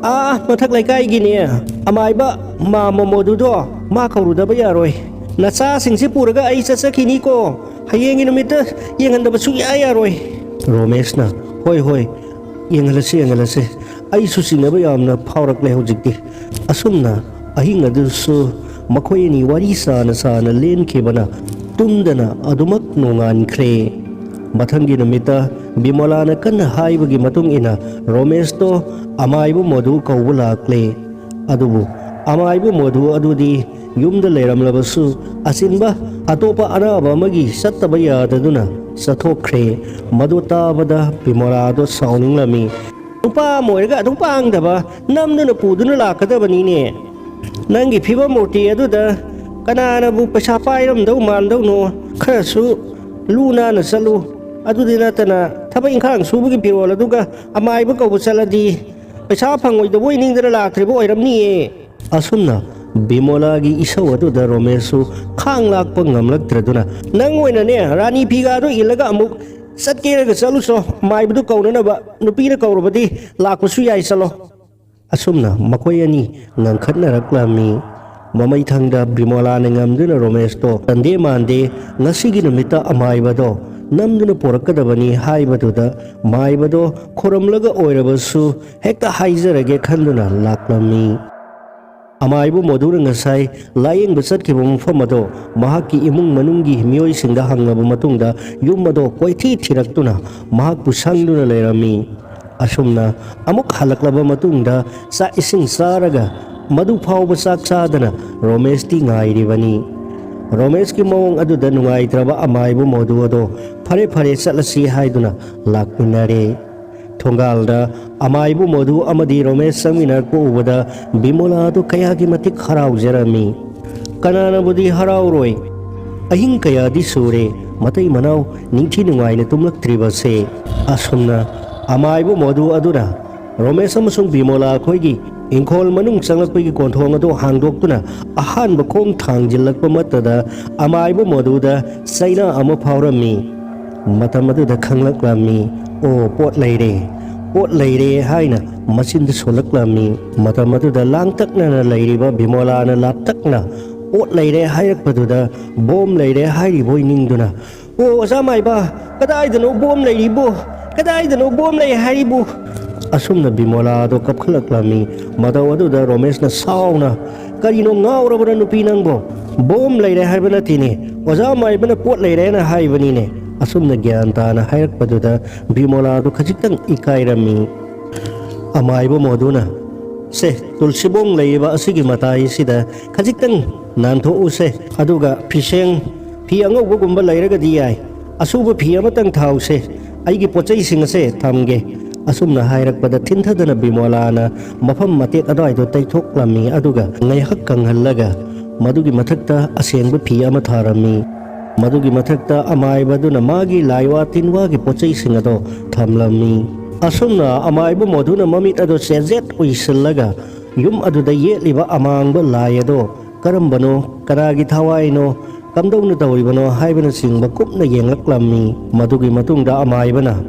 ꯑꯥ ꯃꯊꯛ ꯂꯩꯀꯥꯏꯒꯤꯅꯦ ꯑꯃꯥꯏꯕ ꯃꯥ ꯃꯣꯃꯣꯗꯨꯗꯣ, ꯃꯥ ꯀꯧꯔꯨꯗꯕ ꯌꯥꯔꯣꯏ꯫ ꯅꯆꯥꯁꯤꯡꯁꯤ ꯄꯨꯔꯒ ꯑꯩ ꯆꯠꯆꯈꯤꯅꯤꯀꯣ꯫ ꯍꯌꯦꯡꯒꯤ ꯅꯨꯃꯤꯠꯇ ꯌꯦꯡꯍꯟꯗꯕ ꯁꯨꯛꯌꯥ ꯌꯥꯔꯣꯏ꯫" ꯔꯣꯃꯦꯁꯅ, "ꯍꯣꯏ, ꯍꯣꯏ, ꯌꯦꯡꯍꯜꯂꯁꯤ, ꯌꯦꯡꯍꯜꯂꯁꯤ꯫ ꯑꯩꯁꯨ ꯆꯤꯡꯅꯕ ꯌꯥꯝꯅ ꯐꯥꯎꯔꯛꯂꯦ ꯍꯧꯖꯤꯛꯇꯤ꯫" ꯑꯁꯨꯝꯅ ꯑꯍꯤꯡ ꯑꯗꯨꯁꯨ ꯃꯈꯣꯏ ꯑꯅꯤ ꯋꯥꯔꯤ ꯁꯥꯅ ꯁꯥꯅ ꯂꯦꯟꯈꯤꯕꯅ ꯇꯨꯝꯗꯅ ꯑꯗꯨꯃꯛ ꯅꯣꯡꯉꯥꯟꯈ꯭ꯔꯦ꯫ ꯃꯊꯪꯒꯤ ꯅꯨꯃꯤꯠꯇ ꯕꯤꯃꯣꯂꯥꯅ ꯀꯟꯅ ꯍꯥꯏꯕꯒꯤ ꯃꯇꯨꯡ ꯏꯟꯅ ꯔꯣꯃꯦꯁꯇꯣ ꯑꯃꯥꯏꯕ ꯃꯣꯗꯨ ꯀꯧꯕ ꯂꯥꯛꯂꯦ꯫ ꯑꯗꯨꯕꯨ ꯑꯃꯥꯏꯕ ꯃꯣꯗꯨ ꯑꯗꯨꯗꯤ ꯌꯨꯝꯗ ꯂꯩꯔꯝꯂꯕꯁꯨ, ꯑꯆꯤꯟꯕ ꯑꯇꯣꯞꯄ ꯑꯅꯥꯕ ꯑꯃꯒꯤ ꯆꯠꯇꯕ ꯌꯥꯗꯗꯨꯅ ꯆꯠꯊꯣꯛꯈ꯭ꯔꯦ꯫ ꯃꯗꯨ ꯇꯥꯕꯗ ꯕꯤꯃꯣꯂꯥꯗꯣ ꯁꯥꯎꯅꯤꯡꯂꯝꯃꯤ꯫ "ꯅꯨꯄꯥ ꯑꯃ ꯑꯣꯏꯔꯒ ꯑꯗꯨꯛ ꯄꯥꯡꯗꯕ, ꯅꯝꯗꯨꯅ ꯄꯨꯗꯨꯅ ꯂꯥꯛꯀꯗꯕꯅꯤꯅꯦ꯫ "ꯅꯪꯒꯤ ꯐꯤꯕꯝ ꯃꯨꯔꯇꯤ ꯑꯗꯨꯗ ꯀꯅꯥꯅꯕꯨ ꯄꯩꯁꯥ ꯄꯥꯏꯔꯝꯗꯧ ꯃꯥꯟꯗꯧꯅꯣ? ꯈꯔꯁꯨ ꯂꯨ ꯅꯥꯟꯅ ꯆꯠꯂꯨ꯫ ꯑꯗꯨꯗꯤ ꯅꯠꯇꯅ ꯊꯕꯛ ꯏꯪꯈꯥꯡ ꯁꯨꯕꯒꯤ ꯐꯤꯔꯣꯜ ꯑꯗꯨꯒ ꯑꯃꯥꯏꯕ ꯀꯧꯕ ꯆꯠꯂꯗꯤ ꯄꯩꯁꯥ ꯐꯪꯉꯣꯏꯗꯕꯣꯏ ꯅꯤꯡꯗꯅ ꯂꯥꯛꯇ꯭ꯔꯤꯕ ꯑꯣꯏꯔꯝꯅꯤꯌꯦ"꯫ ꯑꯁꯨꯝꯅ ꯕꯤꯃꯣꯂꯥꯒꯤ ꯏꯁꯧ ꯑꯗꯨꯗ ꯔꯣꯃꯦꯁꯁꯨ ꯈꯥꯡ ꯂꯥꯛꯄ ꯉꯝꯂꯛꯇ꯭ꯔꯗꯨꯅ, "ꯅꯪ ꯑꯣꯏꯅꯅꯦ, ꯔꯥꯅꯤ ꯐꯤꯒꯥꯗꯣ ꯏꯜꯂꯒ ꯑꯃꯨꯛ ꯆꯠꯀꯦꯔꯒ ꯆꯠꯂꯨꯆꯣ, ꯃꯥꯏꯕꯗꯨ ꯀꯧꯅꯅꯕ꯫ ꯅꯨꯄꯤꯅ ꯀꯧꯔꯕꯗꯤ ꯂꯥꯛꯄꯁꯨ ꯌꯥꯏ, ꯆꯠꯂꯣ"꯫ ꯑꯁꯨꯝꯅ ꯃꯈꯣꯏ ꯑꯅꯤ ꯉꯪꯈꯠꯅꯔꯛꯂꯝꯃꯤ꯫ ꯃꯃꯩꯊꯪꯗ ꯕꯤꯃꯣꯂꯥꯅ ꯉꯝꯗꯨꯅ ꯔꯣꯃꯦꯁꯇꯣ ꯇꯟꯗꯦ ꯃꯥꯟꯗꯦ, ꯉꯁꯤꯒꯤ ꯅꯨꯃꯤꯠꯇ ꯑꯃꯥꯏꯕꯗꯣ ꯅꯝꯗꯨꯅ ꯄꯣꯔꯛꯀꯗꯕꯅꯤ ꯍꯥꯏꯕꯗꯨꯗ, ꯃꯥꯏꯕꯗꯣ ꯈꯨꯔꯨꯝꯂꯒ ꯑꯣꯏꯔꯕꯁꯨ ꯍꯦꯛꯇ ꯍꯥꯏꯖꯔꯒꯦ ꯈꯟꯗꯨꯅ ꯂꯥꯛꯂꯝꯃꯤ꯫ ꯑꯃꯥꯏꯕ ꯃꯣꯗꯨꯅ ꯉꯁꯥꯏ ꯂꯥꯌꯦꯡꯕ ꯆꯠꯈꯤꯕ ꯃꯐꯝ ꯑꯗꯣ ꯃꯍꯥꯛꯀꯤ ꯏꯃꯨꯡ ꯃꯅꯨꯡꯒꯤ ꯃꯤꯑꯣꯏꯁꯤꯡꯗ ꯍꯪꯂꯕ ꯃꯇꯨꯡꯗ, ꯌꯨꯝ ꯑꯗꯣ ꯀꯣꯏꯊꯤ ꯊꯤꯔꯛꯇꯨꯅ ꯃꯍꯥꯛꯄꯨ ꯁꯪꯗꯨꯅ ꯂꯩꯔꯝꯃꯤ꯫ ꯑꯁꯨꯝꯅ ꯑꯃꯨꯛ ꯍꯜꯂꯛꯂꯕ ꯃꯇꯨꯡꯗ ꯆꯥꯛ ꯏꯁꯤꯡ ꯆꯥꯔꯒ ꯃꯗꯨ ꯐꯥꯎꯕ ꯆꯥꯛ ꯆꯥꯗꯅ ꯔꯣꯃꯦꯁꯇꯤ ꯉꯥꯏꯔꯤꯕꯅꯤ꯫ ꯔꯣꯃꯦꯁꯀꯤ ꯃꯑꯣꯡ ꯑꯗꯨꯗ ꯅꯨꯡꯉꯥꯏꯇ꯭ꯔꯕ ꯑꯃꯥꯏꯕ ꯃꯣꯗꯨ ꯑꯗꯣ "ꯐꯔꯦ, ꯐꯔꯦ, ꯆꯠꯂꯁꯤ" ꯍꯥꯏꯗꯨꯅ ꯂꯥꯛꯃꯤꯟꯅꯔꯦ꯫ ꯊꯣꯡꯒꯥꯜꯗ ꯑꯃꯥꯏꯕ ꯃꯣꯗꯨ ꯑꯃꯗꯤ ꯔꯣꯃꯦꯁ ꯆꯪꯃꯤꯟꯅꯔꯛꯄ ꯎꯕꯗ ꯕꯤꯃꯣꯂꯥ ꯑꯗꯨ ꯀꯌꯥꯒꯤ ꯃꯇꯤꯛ ꯍꯔꯥꯎꯖꯔꯝꯃꯤ꯫ ꯀꯅꯥꯅꯕꯨꯗꯤ ꯍꯔꯥꯎꯔꯣꯏ? ꯑꯍꯤꯡ ꯀꯌꯥꯗꯤ ꯁꯨꯔꯦ ꯃꯇꯩ ꯃꯅꯥꯎ ꯅꯤꯡꯊꯤ ꯅꯨꯡꯉꯥꯏꯅ ꯇꯨꯝꯂꯛꯇ꯭ꯔꯤꯕꯁꯦ꯫ ꯑꯁꯨꯝꯅ ꯑꯃꯥꯏꯕ ꯃꯣꯗꯨ ꯑꯗꯨꯅ ꯔꯣꯃꯦꯁ ꯑꯃꯁꯨꯡ ꯕꯤꯃꯣꯂꯥ ꯑꯩꯈꯣꯏꯒꯤ ꯏꯪꯈꯣꯜ ꯃꯅꯨꯡ ꯆꯪꯂꯛꯄꯒꯤ ꯀꯣꯟꯊꯣꯡ ꯑꯗꯨ ꯍꯥꯡꯗꯣꯛꯇꯨꯅ ꯑꯍꯥꯟꯕ ꯈꯣꯡ ꯊꯥꯡꯖꯤꯜꯂꯛꯄ ꯃꯠꯇꯗ ꯑꯃꯥꯏꯕ ꯃꯣꯗꯨꯗ ꯆꯩꯅꯥ ꯑꯃ ꯐꯥꯎꯔꯝꯃꯤ꯫ ꯃꯇꯝ ꯑꯗꯨꯗ ꯈꯪꯂꯛꯂꯝꯃꯤ, "ꯑꯣ, ꯄꯣꯠ ꯂꯩꯔꯦ, ꯄꯣꯠ ꯂꯩꯔꯦ" ꯍꯥꯏꯅ ꯃꯆꯤꯟꯗ ꯁꯣꯜꯂꯛꯂꯝꯃꯤ꯫ ꯃꯇꯝ ꯑꯗꯨꯗ ꯂꯥꯡꯇꯛꯅꯅ ꯂꯩꯔꯤꯕ ꯕꯤꯃꯣꯂꯥꯅ ꯂꯥꯞꯇꯛꯅ "ꯄꯣꯠ ꯂꯩꯔꯦ" ꯍꯥꯏꯔꯛꯄꯗꯨꯗ ꯕꯣꯝ ꯂꯩꯔꯦ ꯍꯥꯏꯔꯤꯕꯣꯏ ꯅꯤꯡꯗꯨꯅ, "ꯑꯣ, ꯑꯣꯖꯥ ꯃꯥꯏꯕ, ꯀꯗꯥꯏꯗꯅꯣ ꯕꯣꯝ ꯂꯩꯔꯤꯕꯣ? ꯀꯗꯥꯏꯗꯅꯣ ꯕꯣꯝ ꯂꯩ ꯍꯥꯏꯔꯤꯕꯨ?" ꯑꯁꯨꯝꯅ ꯕꯤꯃꯣꯂꯥꯗꯣ ꯀꯞꯈꯠꯂꯛꯂꯝꯃꯤ꯫ ꯃꯇꯧ ꯑꯗꯨꯗ ꯔꯣꯃꯦꯁꯅ ꯁꯥꯎꯅ, "ꯀꯔꯤꯅꯣ ꯉꯥꯎꯔꯕꯅ ꯅꯨꯄꯤ ꯅꯪꯕꯣ? ꯕꯣꯝ ꯂꯩꯔꯦ ꯍꯥꯏꯕ ꯅꯠꯇꯦꯅꯦ, ꯑꯣꯖꯥ ꯃꯥꯏꯕꯅ ꯄꯣꯠ ꯂꯩꯔꯦꯅ ꯍꯥꯏꯕꯅꯤꯅꯦ"꯫ ꯑꯁꯨꯝꯅ ꯒ꯭ꯌꯥꯟ ꯇꯥꯅ ꯍꯥꯏꯔꯛꯄꯗꯨꯗ ꯕꯤꯃꯣꯂꯥꯗꯣ ꯈꯖꯤꯛꯇꯪ ꯏꯀꯥꯏꯔꯝꯃꯤ꯫ ꯑꯃꯥꯏꯕ ꯃꯣꯗꯨꯅ, "ꯁꯦ, ꯇꯨꯜꯁꯤꯕꯣꯡ ꯂꯩꯔꯤꯕ ꯑꯁꯤꯒꯤ ꯃꯇꯥꯏꯁꯤꯗ ꯈꯖꯤꯛꯇꯪ ꯅꯥꯟꯊꯣꯛꯎꯁꯦ, ꯑꯗꯨꯒ ꯐꯤꯁꯦꯡ, ꯐꯤ ꯑꯉꯧꯕꯒꯨꯝꯕ ꯂꯩꯔꯒꯗꯤ ꯌꯥꯏ, ꯑꯁꯨꯕ ꯐꯤ ꯑꯃꯇꯪ ꯊꯥꯎꯁꯦ, ꯑꯩꯒꯤ ꯄꯣꯠ ꯆꯩꯁꯤꯡ ꯑꯁꯦ ꯊꯝꯒꯦ"꯫ ꯑꯁꯨꯝꯅ ꯍꯥꯏꯔꯛꯄꯗ ꯊꯤꯟꯊꯗꯅ ꯕꯤꯃꯣꯂꯥꯅ ꯃꯐꯝ ꯃꯇꯦꯛ ꯑꯗꯨꯋꯥꯏꯗꯣ ꯇꯩꯊꯣꯛꯂꯝꯃꯤ, ꯑꯗꯨꯒ ꯉꯥꯏꯍꯥꯛ ꯀꯪꯍꯜꯂꯒ ꯃꯗꯨꯒꯤ ꯃꯊꯛꯇ ꯑꯁꯦꯡꯕ ꯐꯤ ꯑꯃ ꯊꯥꯔꯝꯃꯤ꯫ ꯃꯗꯨꯒꯤ ꯃꯊꯛꯇ ꯑꯃꯥꯏꯕꯗꯨꯅ ꯃꯥꯒꯤ ꯂꯥꯏꯋꯥ ꯇꯤꯟꯋꯥꯒꯤ ꯄꯣꯠꯆꯩꯁꯤꯡ ꯑꯗꯣ ꯊꯝꯂꯝꯃꯤ꯫ ꯑꯁꯨꯝꯅ ꯑꯃꯥꯏꯕ ꯃꯣꯗꯨꯅ ꯃꯃꯤꯠ ꯑꯗꯣ ꯆꯦꯖꯦꯠ ꯎꯏꯁꯤꯜꯂꯒ ꯌꯨꯝ ꯑꯗꯨꯗ ꯌꯦꯠꯂꯤꯕ ꯑꯃꯥꯡꯕ ꯂꯥꯏ ꯑꯗꯣ ꯀꯔꯝꯕꯅꯣ, ꯀꯅꯥꯒꯤ ꯊꯋꯥꯏꯅꯣ, ꯀꯝꯗꯧꯅ ꯇꯧꯔꯤꯕꯅꯣ ꯍꯥꯏꯕꯅꯆꯤꯡꯕ ꯀꯨꯞꯅ ꯌꯦꯡꯂꯛꯂꯝꯃꯤ꯫ ꯃꯗꯨꯒꯤ ꯃꯇꯨꯡꯗ ꯑꯃꯥꯏꯕꯅ,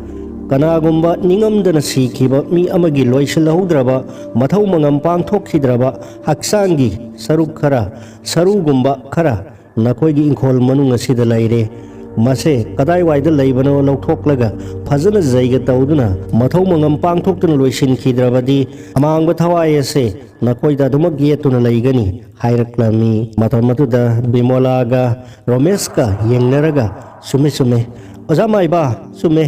"ꯀꯅꯥꯒꯨꯝꯕ ꯅꯤꯡꯉꯝꯗꯅ ꯁꯤꯈꯤꯕ ꯃꯤ ꯑꯃꯒꯤ ꯂꯣꯏꯁꯤꯜꯍꯧꯗ꯭ꯔꯕ, ꯃꯊꯧ ꯃꯉꯝ ꯄꯥꯡꯊꯣꯛꯈꯤꯗ꯭ꯔꯕ ꯍꯛꯆꯥꯡꯒꯤ ꯁꯔꯨꯛ ꯈꯔ, ꯁꯔꯨꯒꯨꯝꯕ ꯈꯔ ꯅꯈꯣꯏꯒꯤ ꯏꯪꯈꯣꯜ ꯃꯅꯨꯡ ꯑꯁꯤꯗ ꯂꯩꯔꯦ꯫ ꯃꯁꯦ ꯀꯗꯥꯏꯋꯥꯏꯗ ꯂꯩꯕꯅꯣ ꯂꯧꯊꯣꯛꯂꯒ ꯐꯖꯅ ꯖꯩꯒ ꯇꯧꯗꯨꯅ ꯃꯊꯧ ꯃꯉꯝ ꯄꯥꯡꯊꯣꯛꯇꯨꯅ ꯂꯣꯏꯁꯤꯟꯈꯤꯗ꯭ꯔꯕꯗꯤ ꯑꯃꯥꯡꯕ ꯊꯋꯥꯏ ꯑꯁꯦ ꯅꯈꯣꯏꯗ ꯑꯗꯨꯃꯛ ꯌꯦꯠꯇꯨꯅ ꯂꯩꯒꯅꯤ" ꯍꯥꯏꯔꯛꯂꯝꯃꯤ꯫ ꯃꯇꯝ ꯑꯗꯨꯗ ꯕꯤꯃꯣꯂꯥꯒ ꯔꯣꯃꯦꯁꯀ ꯌꯦꯡꯅꯔꯒ, "ꯆꯨꯝꯃꯦ, ꯆꯨꯝꯃꯦ꯫ ꯑꯣꯖꯥ ꯃꯥꯏꯕ, ꯆꯨꯝꯃꯦ꯫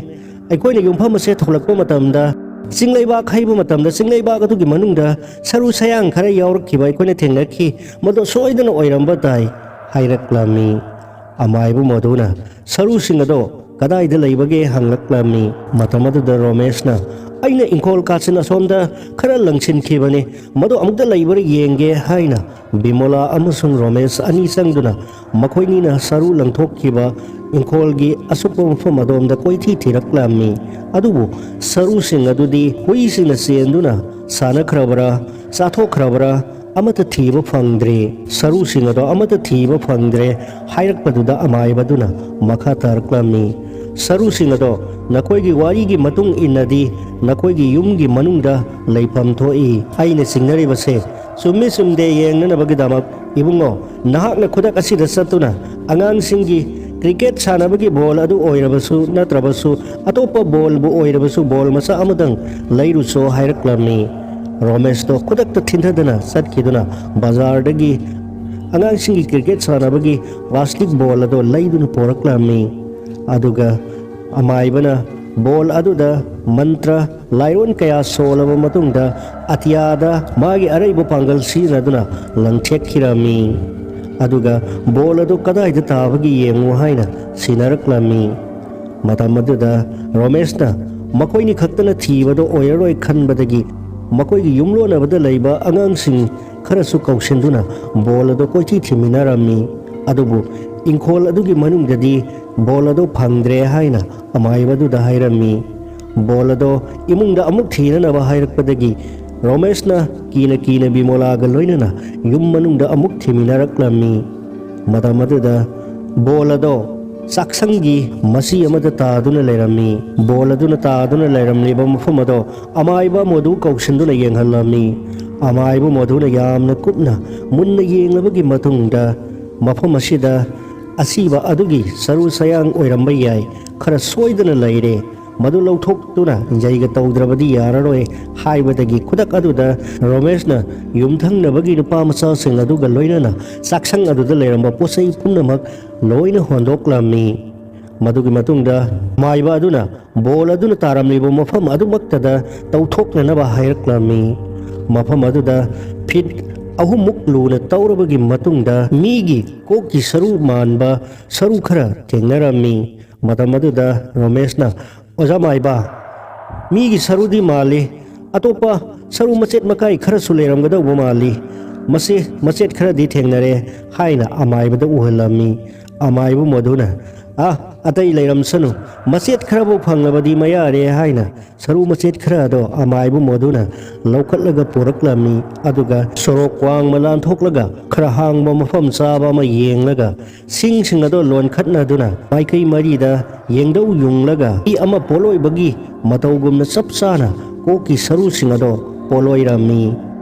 ꯑꯩꯈꯣꯏꯅ ꯌꯨꯝꯐꯝ ꯑꯁꯦ ꯊꯣꯛꯂꯛꯄ ꯃꯇꯝꯗ, ꯆꯤꯡꯂꯩꯕꯥꯛ ꯍꯩꯕ ꯃꯇꯝꯗ, ꯆꯤꯡꯂꯩꯕꯥꯛ ꯑꯗꯨꯒꯤ ꯃꯅꯨꯡꯗ ꯁꯔꯨ ꯁꯌꯥꯡ ꯈꯔ ꯌꯥꯎꯔꯛꯈꯤꯕ ꯑꯩꯈꯣꯏꯅ ꯊꯦꯡꯅꯈꯤ꯫ ꯃꯗꯨ ꯁꯣꯏꯗꯅ ꯑꯣꯏꯔꯝꯕ ꯇꯥꯏ" ꯍꯥꯏꯔꯛꯂꯝꯃꯤ꯫ ꯑꯃꯥꯏꯕ ꯃꯣꯗꯨꯅ ꯁꯔꯨꯁꯤꯡ ꯑꯗꯣ ꯀꯗꯥꯏꯗ ꯂꯩꯕꯒꯦ ꯍꯪꯂꯛꯂꯝꯃꯤ꯫ ꯃꯇꯝ ꯑꯗꯨꯗ ꯔꯣꯃꯦꯁꯅ, "ꯑꯩꯅ ꯏꯪꯈꯣꯜ ꯀꯥꯆꯤꯟ ꯑꯁꯣꯝꯗ ꯈꯔ ꯂꯪꯁꯤꯟꯈꯤꯕꯅꯤ, ꯃꯗꯨ ꯑꯃꯨꯛꯇ ꯂꯩꯕ꯭ꯔꯥ ꯌꯦꯡꯒꯦ" ꯍꯥꯏꯅ ꯕꯤꯃꯣꯂꯥ ꯑꯃꯁꯨꯡ ꯔꯣꯃꯦꯁ ꯑꯅꯤ ꯆꯪꯗꯨꯅ ꯃꯈꯣꯏꯅꯤꯅ ꯁꯔꯨ ꯂꯪꯊꯣꯛꯈꯤꯕ ꯏꯪꯈꯣꯜꯒꯤ ꯑꯁꯨꯞꯄ ꯃꯐꯝ ꯑꯗꯣꯝꯗ ꯀꯣꯏꯊꯤ ꯊꯤꯔꯛꯂꯝꯃꯤ꯫ ꯑꯗꯨꯕꯨ ꯁꯔꯨꯁꯤꯡ ꯑꯗꯨꯗꯤ ꯍꯨꯏꯁꯤꯡꯅ ꯆꯦꯟꯗꯨꯅ ꯁꯥꯟꯅꯈ꯭ꯔꯕ꯭ꯔꯥ, ꯆꯥꯊꯣꯛꯈ꯭ꯔꯕ꯭ꯔꯥ, ꯑꯃꯠꯇ ꯊꯤꯕ ꯐꯪꯗ꯭ꯔꯦ꯫ ꯁꯔꯨꯁꯤꯡ ꯑꯗꯣ ꯑꯃꯠꯇ ꯊꯤꯕ ꯐꯪꯗ꯭ꯔꯦ ꯍꯥꯏꯔꯛꯄꯗꯨꯗ ꯑꯃꯥꯏꯕꯗꯨꯅ ꯃꯈꯥ ꯇꯥꯔꯛꯂꯝꯃꯤ, "ꯁꯔꯨꯁꯤꯡ ꯑꯗꯣ ꯅꯈꯣꯏꯒꯤ ꯋꯥꯔꯤꯒꯤ ꯃꯇꯨꯡ ꯏꯟꯅꯗꯤ ꯅꯈꯣꯏꯒꯤ ꯌꯨꯝꯒꯤ ꯃꯅꯨꯡꯗ ꯂꯩꯐꯝ ꯊꯣꯛꯏ꯫ ꯑꯩꯅ ꯆꯤꯡꯅꯔꯤꯕꯁꯦ ꯆꯨꯝꯃꯤ ꯆꯨꯝꯗꯦ ꯌꯦꯡꯅꯅꯕꯒꯤꯗꯃꯛ, ꯏꯕꯨꯡꯉꯣ, ꯅꯍꯥꯛꯅ ꯈꯨꯗꯛ ꯑꯁꯤꯗ ꯆꯠꯇꯨꯅ ꯑꯉꯥꯡꯁꯤꯡꯒꯤ ꯀ꯭ꯔꯤꯀꯦꯠ ꯁꯥꯟꯅꯕꯒꯤ ꯕꯣꯜ ꯑꯗꯨ ꯑꯣꯏꯔꯕꯁꯨ ꯅꯠꯇ꯭ꯔꯕꯁꯨ ꯑꯇꯣꯞꯄ ꯕꯣꯜꯕꯨ ꯑꯣꯏꯔꯕꯁꯨ ꯕꯣꯜ ꯃꯆꯥ ꯑꯃꯗꯪ ꯂꯩꯔꯨꯆꯣ" ꯍꯥꯏꯔꯛꯂꯝꯃꯤ꯫ ꯔꯣꯃꯦꯁꯇꯣ ꯈꯨꯗꯛꯇ ꯊꯤꯟꯊꯗꯅ ꯆꯠꯈꯤꯗꯨꯅ ꯕꯖꯥꯔꯗꯒꯤ ꯑꯉꯥꯡꯁꯤꯡꯒꯤ ꯀ꯭ꯔꯤꯀꯦꯠ ꯁꯥꯟꯅꯕꯒꯤ ꯄ꯭ꯂꯥꯁꯇꯤꯛ ꯕꯣꯜ ꯑꯗꯣ ꯂꯩꯗꯨꯅ ꯄꯣꯔꯛꯂꯝꯃꯤ꯫ ꯑꯗꯨꯒ ꯑꯃꯥꯏꯕꯅ ꯕꯣꯜ ꯑꯗꯨꯗ ꯃꯟꯇ꯭ꯔ ꯂꯥꯏꯑꯣꯟ ꯀꯌꯥ ꯁꯣꯜꯂꯕ ꯃꯇꯨꯡꯗ, ꯑꯇꯤꯌꯥꯗ ꯃꯥꯒꯤ ꯑꯔꯩꯕ ꯄꯥꯡꯒꯜ ꯁꯤꯖꯤꯟꯅꯗꯨꯅ ꯂꯪꯊꯦꯛꯈꯤꯔꯝꯃꯤ꯫ ꯑꯗꯨꯒ ꯕꯣꯜ ꯑꯗꯨ ꯀꯗꯥꯏꯗ ꯇꯥꯕꯒꯦ ꯌꯦꯡꯉꯨ ꯍꯥꯏꯅ ꯁꯤꯟꯅꯔꯛꯂꯝꯃꯤ꯫ ꯃꯇꯝ ꯑꯗꯨꯗ ꯔꯣꯃꯦꯁꯅ ꯃꯈꯣꯏꯅꯤ ꯈꯛꯇꯅ ꯊꯤꯕꯗꯣ ꯑꯣꯏꯔꯔꯣꯏ ꯈꯟꯕꯗꯒꯤ ꯃꯈꯣꯏꯒꯤ ꯌꯨꯝꯂꯣꯟꯅꯕꯗ ꯂꯩꯕ ꯑꯉꯥꯡꯁꯤꯡ ꯈꯔꯁꯨ ꯀꯧꯁꯤꯟꯗꯨꯅ ꯕꯣꯜ ꯑꯗꯣ ꯀꯣꯏꯊꯤ ꯊꯤꯃꯤꯟꯅꯔꯝꯃꯤ꯫ ꯑꯗꯨꯕꯨ ꯏꯪꯈꯣꯜ ꯑꯗꯨꯒꯤ ꯃꯅꯨꯡꯗꯗꯤ ꯕꯣꯜ ꯑꯗꯣ ꯐꯪꯗ꯭ꯔꯦ ꯍꯥꯏꯅ ꯑꯃꯥꯏꯕꯗꯨꯗ ꯍꯥꯏꯔꯝꯃꯤ꯫ ꯕꯣꯜ ꯑꯗꯣ ꯏꯃꯨꯡꯗ ꯑꯃꯨꯛ ꯊꯤꯅꯅꯕ ꯍꯥꯏꯔꯛꯄꯗꯒꯤ ꯔꯣꯃꯦꯁꯅ ꯀꯤꯅ ꯀꯤꯅ ꯕꯤꯃꯣꯂꯥꯒ ꯂꯣꯏꯅꯅ ꯌꯨꯝ ꯃꯅꯨꯡꯗ ꯑꯃꯨꯛ ꯊꯤꯃꯤꯟꯅꯔꯛꯂꯝꯃꯤ꯫ ꯃꯇꯝ ꯑꯗꯨꯗ ꯕꯣꯜ ꯑꯗꯣ ꯆꯥꯛꯁꯪꯒꯤ ꯃꯆꯤ ꯑꯃꯗ ꯇꯥꯗꯨꯅ ꯂꯩꯔꯝꯃꯤ꯫ ꯕꯣꯜ ꯑꯗꯨꯅ ꯇꯥꯗꯨꯅ ꯂꯩꯔꯝꯂꯤꯕ ꯃꯐꯝ ꯑꯗꯣ ꯑꯃꯥꯏꯕ ꯃꯣꯗꯨ ꯀꯧꯁꯤꯟꯗꯨꯅ ꯌꯦꯡꯍꯜꯂꯝꯃꯤ꯫ ꯑꯃꯥꯏꯕ ꯃꯣꯗꯨꯅ ꯌꯥꯝꯅ ꯀꯨꯞꯅ ꯃꯨꯟꯅ ꯌꯦꯡꯂꯕꯒꯤ ꯃꯇꯨꯡꯗ ꯃꯐꯝ ꯑꯁꯤꯗ ꯑꯁꯤꯕ ꯑꯗꯨꯒꯤ ꯁꯔꯨ ꯁꯌꯥꯡ ꯑꯣꯏꯔꯝꯕ ꯌꯥꯏ, ꯈꯔ ꯁꯣꯏꯗꯅ ꯂꯩꯔꯦ, ꯃꯗꯨ ꯂꯧꯊꯣꯛꯇꯨꯅ ꯌꯩꯒ ꯇꯧꯗ꯭ꯔꯕꯗꯤ ꯌꯥꯔꯔꯣꯏ ꯍꯥꯏꯕꯗꯒꯤ ꯈꯨꯗꯛ ꯑꯗꯨꯗ ꯔꯣꯃꯦꯁꯅ ꯌꯨꯝꯊꯪꯅꯕꯒꯤ ꯅꯨꯄꯥ ꯃꯆꯥꯁꯤꯡ ꯑꯗꯨꯒ ꯂꯣꯏꯅꯅ ꯆꯥꯛꯁꯪ ꯑꯗꯨꯗ ꯂꯩꯔꯝꯕ ꯄꯣꯠ ꯆꯩ ꯄꯨꯝꯅꯃꯛ ꯂꯣꯏꯅ ꯍꯣꯟꯗꯣꯛꯂꯝꯃꯤ꯫ ꯃꯗꯨꯒꯤ ꯃꯇꯨꯡꯗ ꯃꯥꯏꯕ ꯑꯗꯨꯅ ꯕꯣꯜ ꯑꯗꯨꯅ ꯇꯥꯔꯝꯂꯤꯕ ꯃꯐꯝ ꯑꯗꯨꯃꯛꯇꯗ ꯇꯧꯊꯣꯛꯅꯅꯕ ꯍꯥꯏꯔꯛꯂꯝꯃꯤ꯫ ꯃꯐꯝ ꯑꯗꯨꯗ ꯐꯤꯠ ꯑꯍꯨꯝꯃꯨꯛ ꯂꯨꯅ ꯇꯧꯔꯕꯒꯤ ꯃꯇꯨꯡꯗ ꯃꯤꯒꯤ ꯀꯣꯛꯀꯤ ꯁꯔꯨ ꯃꯥꯟꯕ ꯁꯔꯨ ꯈꯔ ꯊꯦꯡꯅꯔꯝꯃꯤ꯫ ꯃꯇꯝ ꯑꯗꯨꯗ ꯔꯣꯃꯦꯁꯅ, "ꯑꯣꯖꯥ ꯃꯥꯏꯕ, ꯃꯤꯒꯤ ꯁꯔꯨꯗꯤ ꯃꯥꯜꯂꯤ, ꯑꯇꯣꯞꯄ ꯁꯔꯨ ꯃꯆꯦꯠ ꯃꯀꯥꯏ ꯈꯔꯁꯨ ꯂꯩꯔꯝꯒꯗꯧꯕ ꯃꯥꯜꯂꯤ꯫ ꯃꯁꯤ ꯃꯆꯦꯠ ꯈꯔꯗꯤ ꯊꯦꯡꯅꯔꯦ" ꯍꯥꯏꯅ ꯑꯃꯥꯏꯕꯗ ꯎꯍꯜꯂꯝꯃꯤ꯫ ꯑꯃꯥꯏꯕ ꯃꯣꯗꯨꯅ, "ꯑ, ꯑꯇꯩ ꯂꯩꯔꯝꯁꯅꯨ, ꯃꯆꯦꯠ ꯈꯔꯕꯨ ꯐꯪꯂꯕꯗꯤ ꯃꯌꯥꯔꯦ" ꯍꯥꯏꯅ ꯁꯔꯨ ꯃꯆꯦꯠ ꯈꯔ ꯑꯗꯣ ꯑꯃꯥꯏꯕ ꯃꯣꯗꯨꯅ ꯂꯧꯈꯠꯂꯒ ꯄꯨꯔꯛꯂꯝꯃꯤ꯫ ꯑꯗꯨꯒ ꯁꯣꯔꯣꯛ ꯋꯥꯡꯃ ꯂꯥꯟꯊꯣꯛꯂꯒ ꯈꯔ ꯍꯥꯡꯕ ꯃꯐꯝ ꯆꯥꯕ ꯑꯃ ꯌꯦꯡꯂꯒ ꯁꯤꯡꯁꯤꯡ ꯑꯗꯣ ꯂꯣꯟꯈꯠꯅꯗꯨꯅ ꯃꯥꯏꯀꯩ ꯃꯔꯤꯗ ꯌꯦꯡꯗꯧ ꯌꯨꯡꯂꯒ ꯃꯤ ꯑꯃ ꯄꯣꯠꯂꯣꯏꯕꯒꯤ ꯃꯇꯧꯒꯨꯝꯅ ꯆꯞ ꯆꯥꯅ ꯀꯣꯛꯀꯤ ꯁꯔꯨꯁꯤꯡ ꯑꯗꯣ ꯄꯣꯠꯂꯣꯏꯔꯝꯃꯤ꯫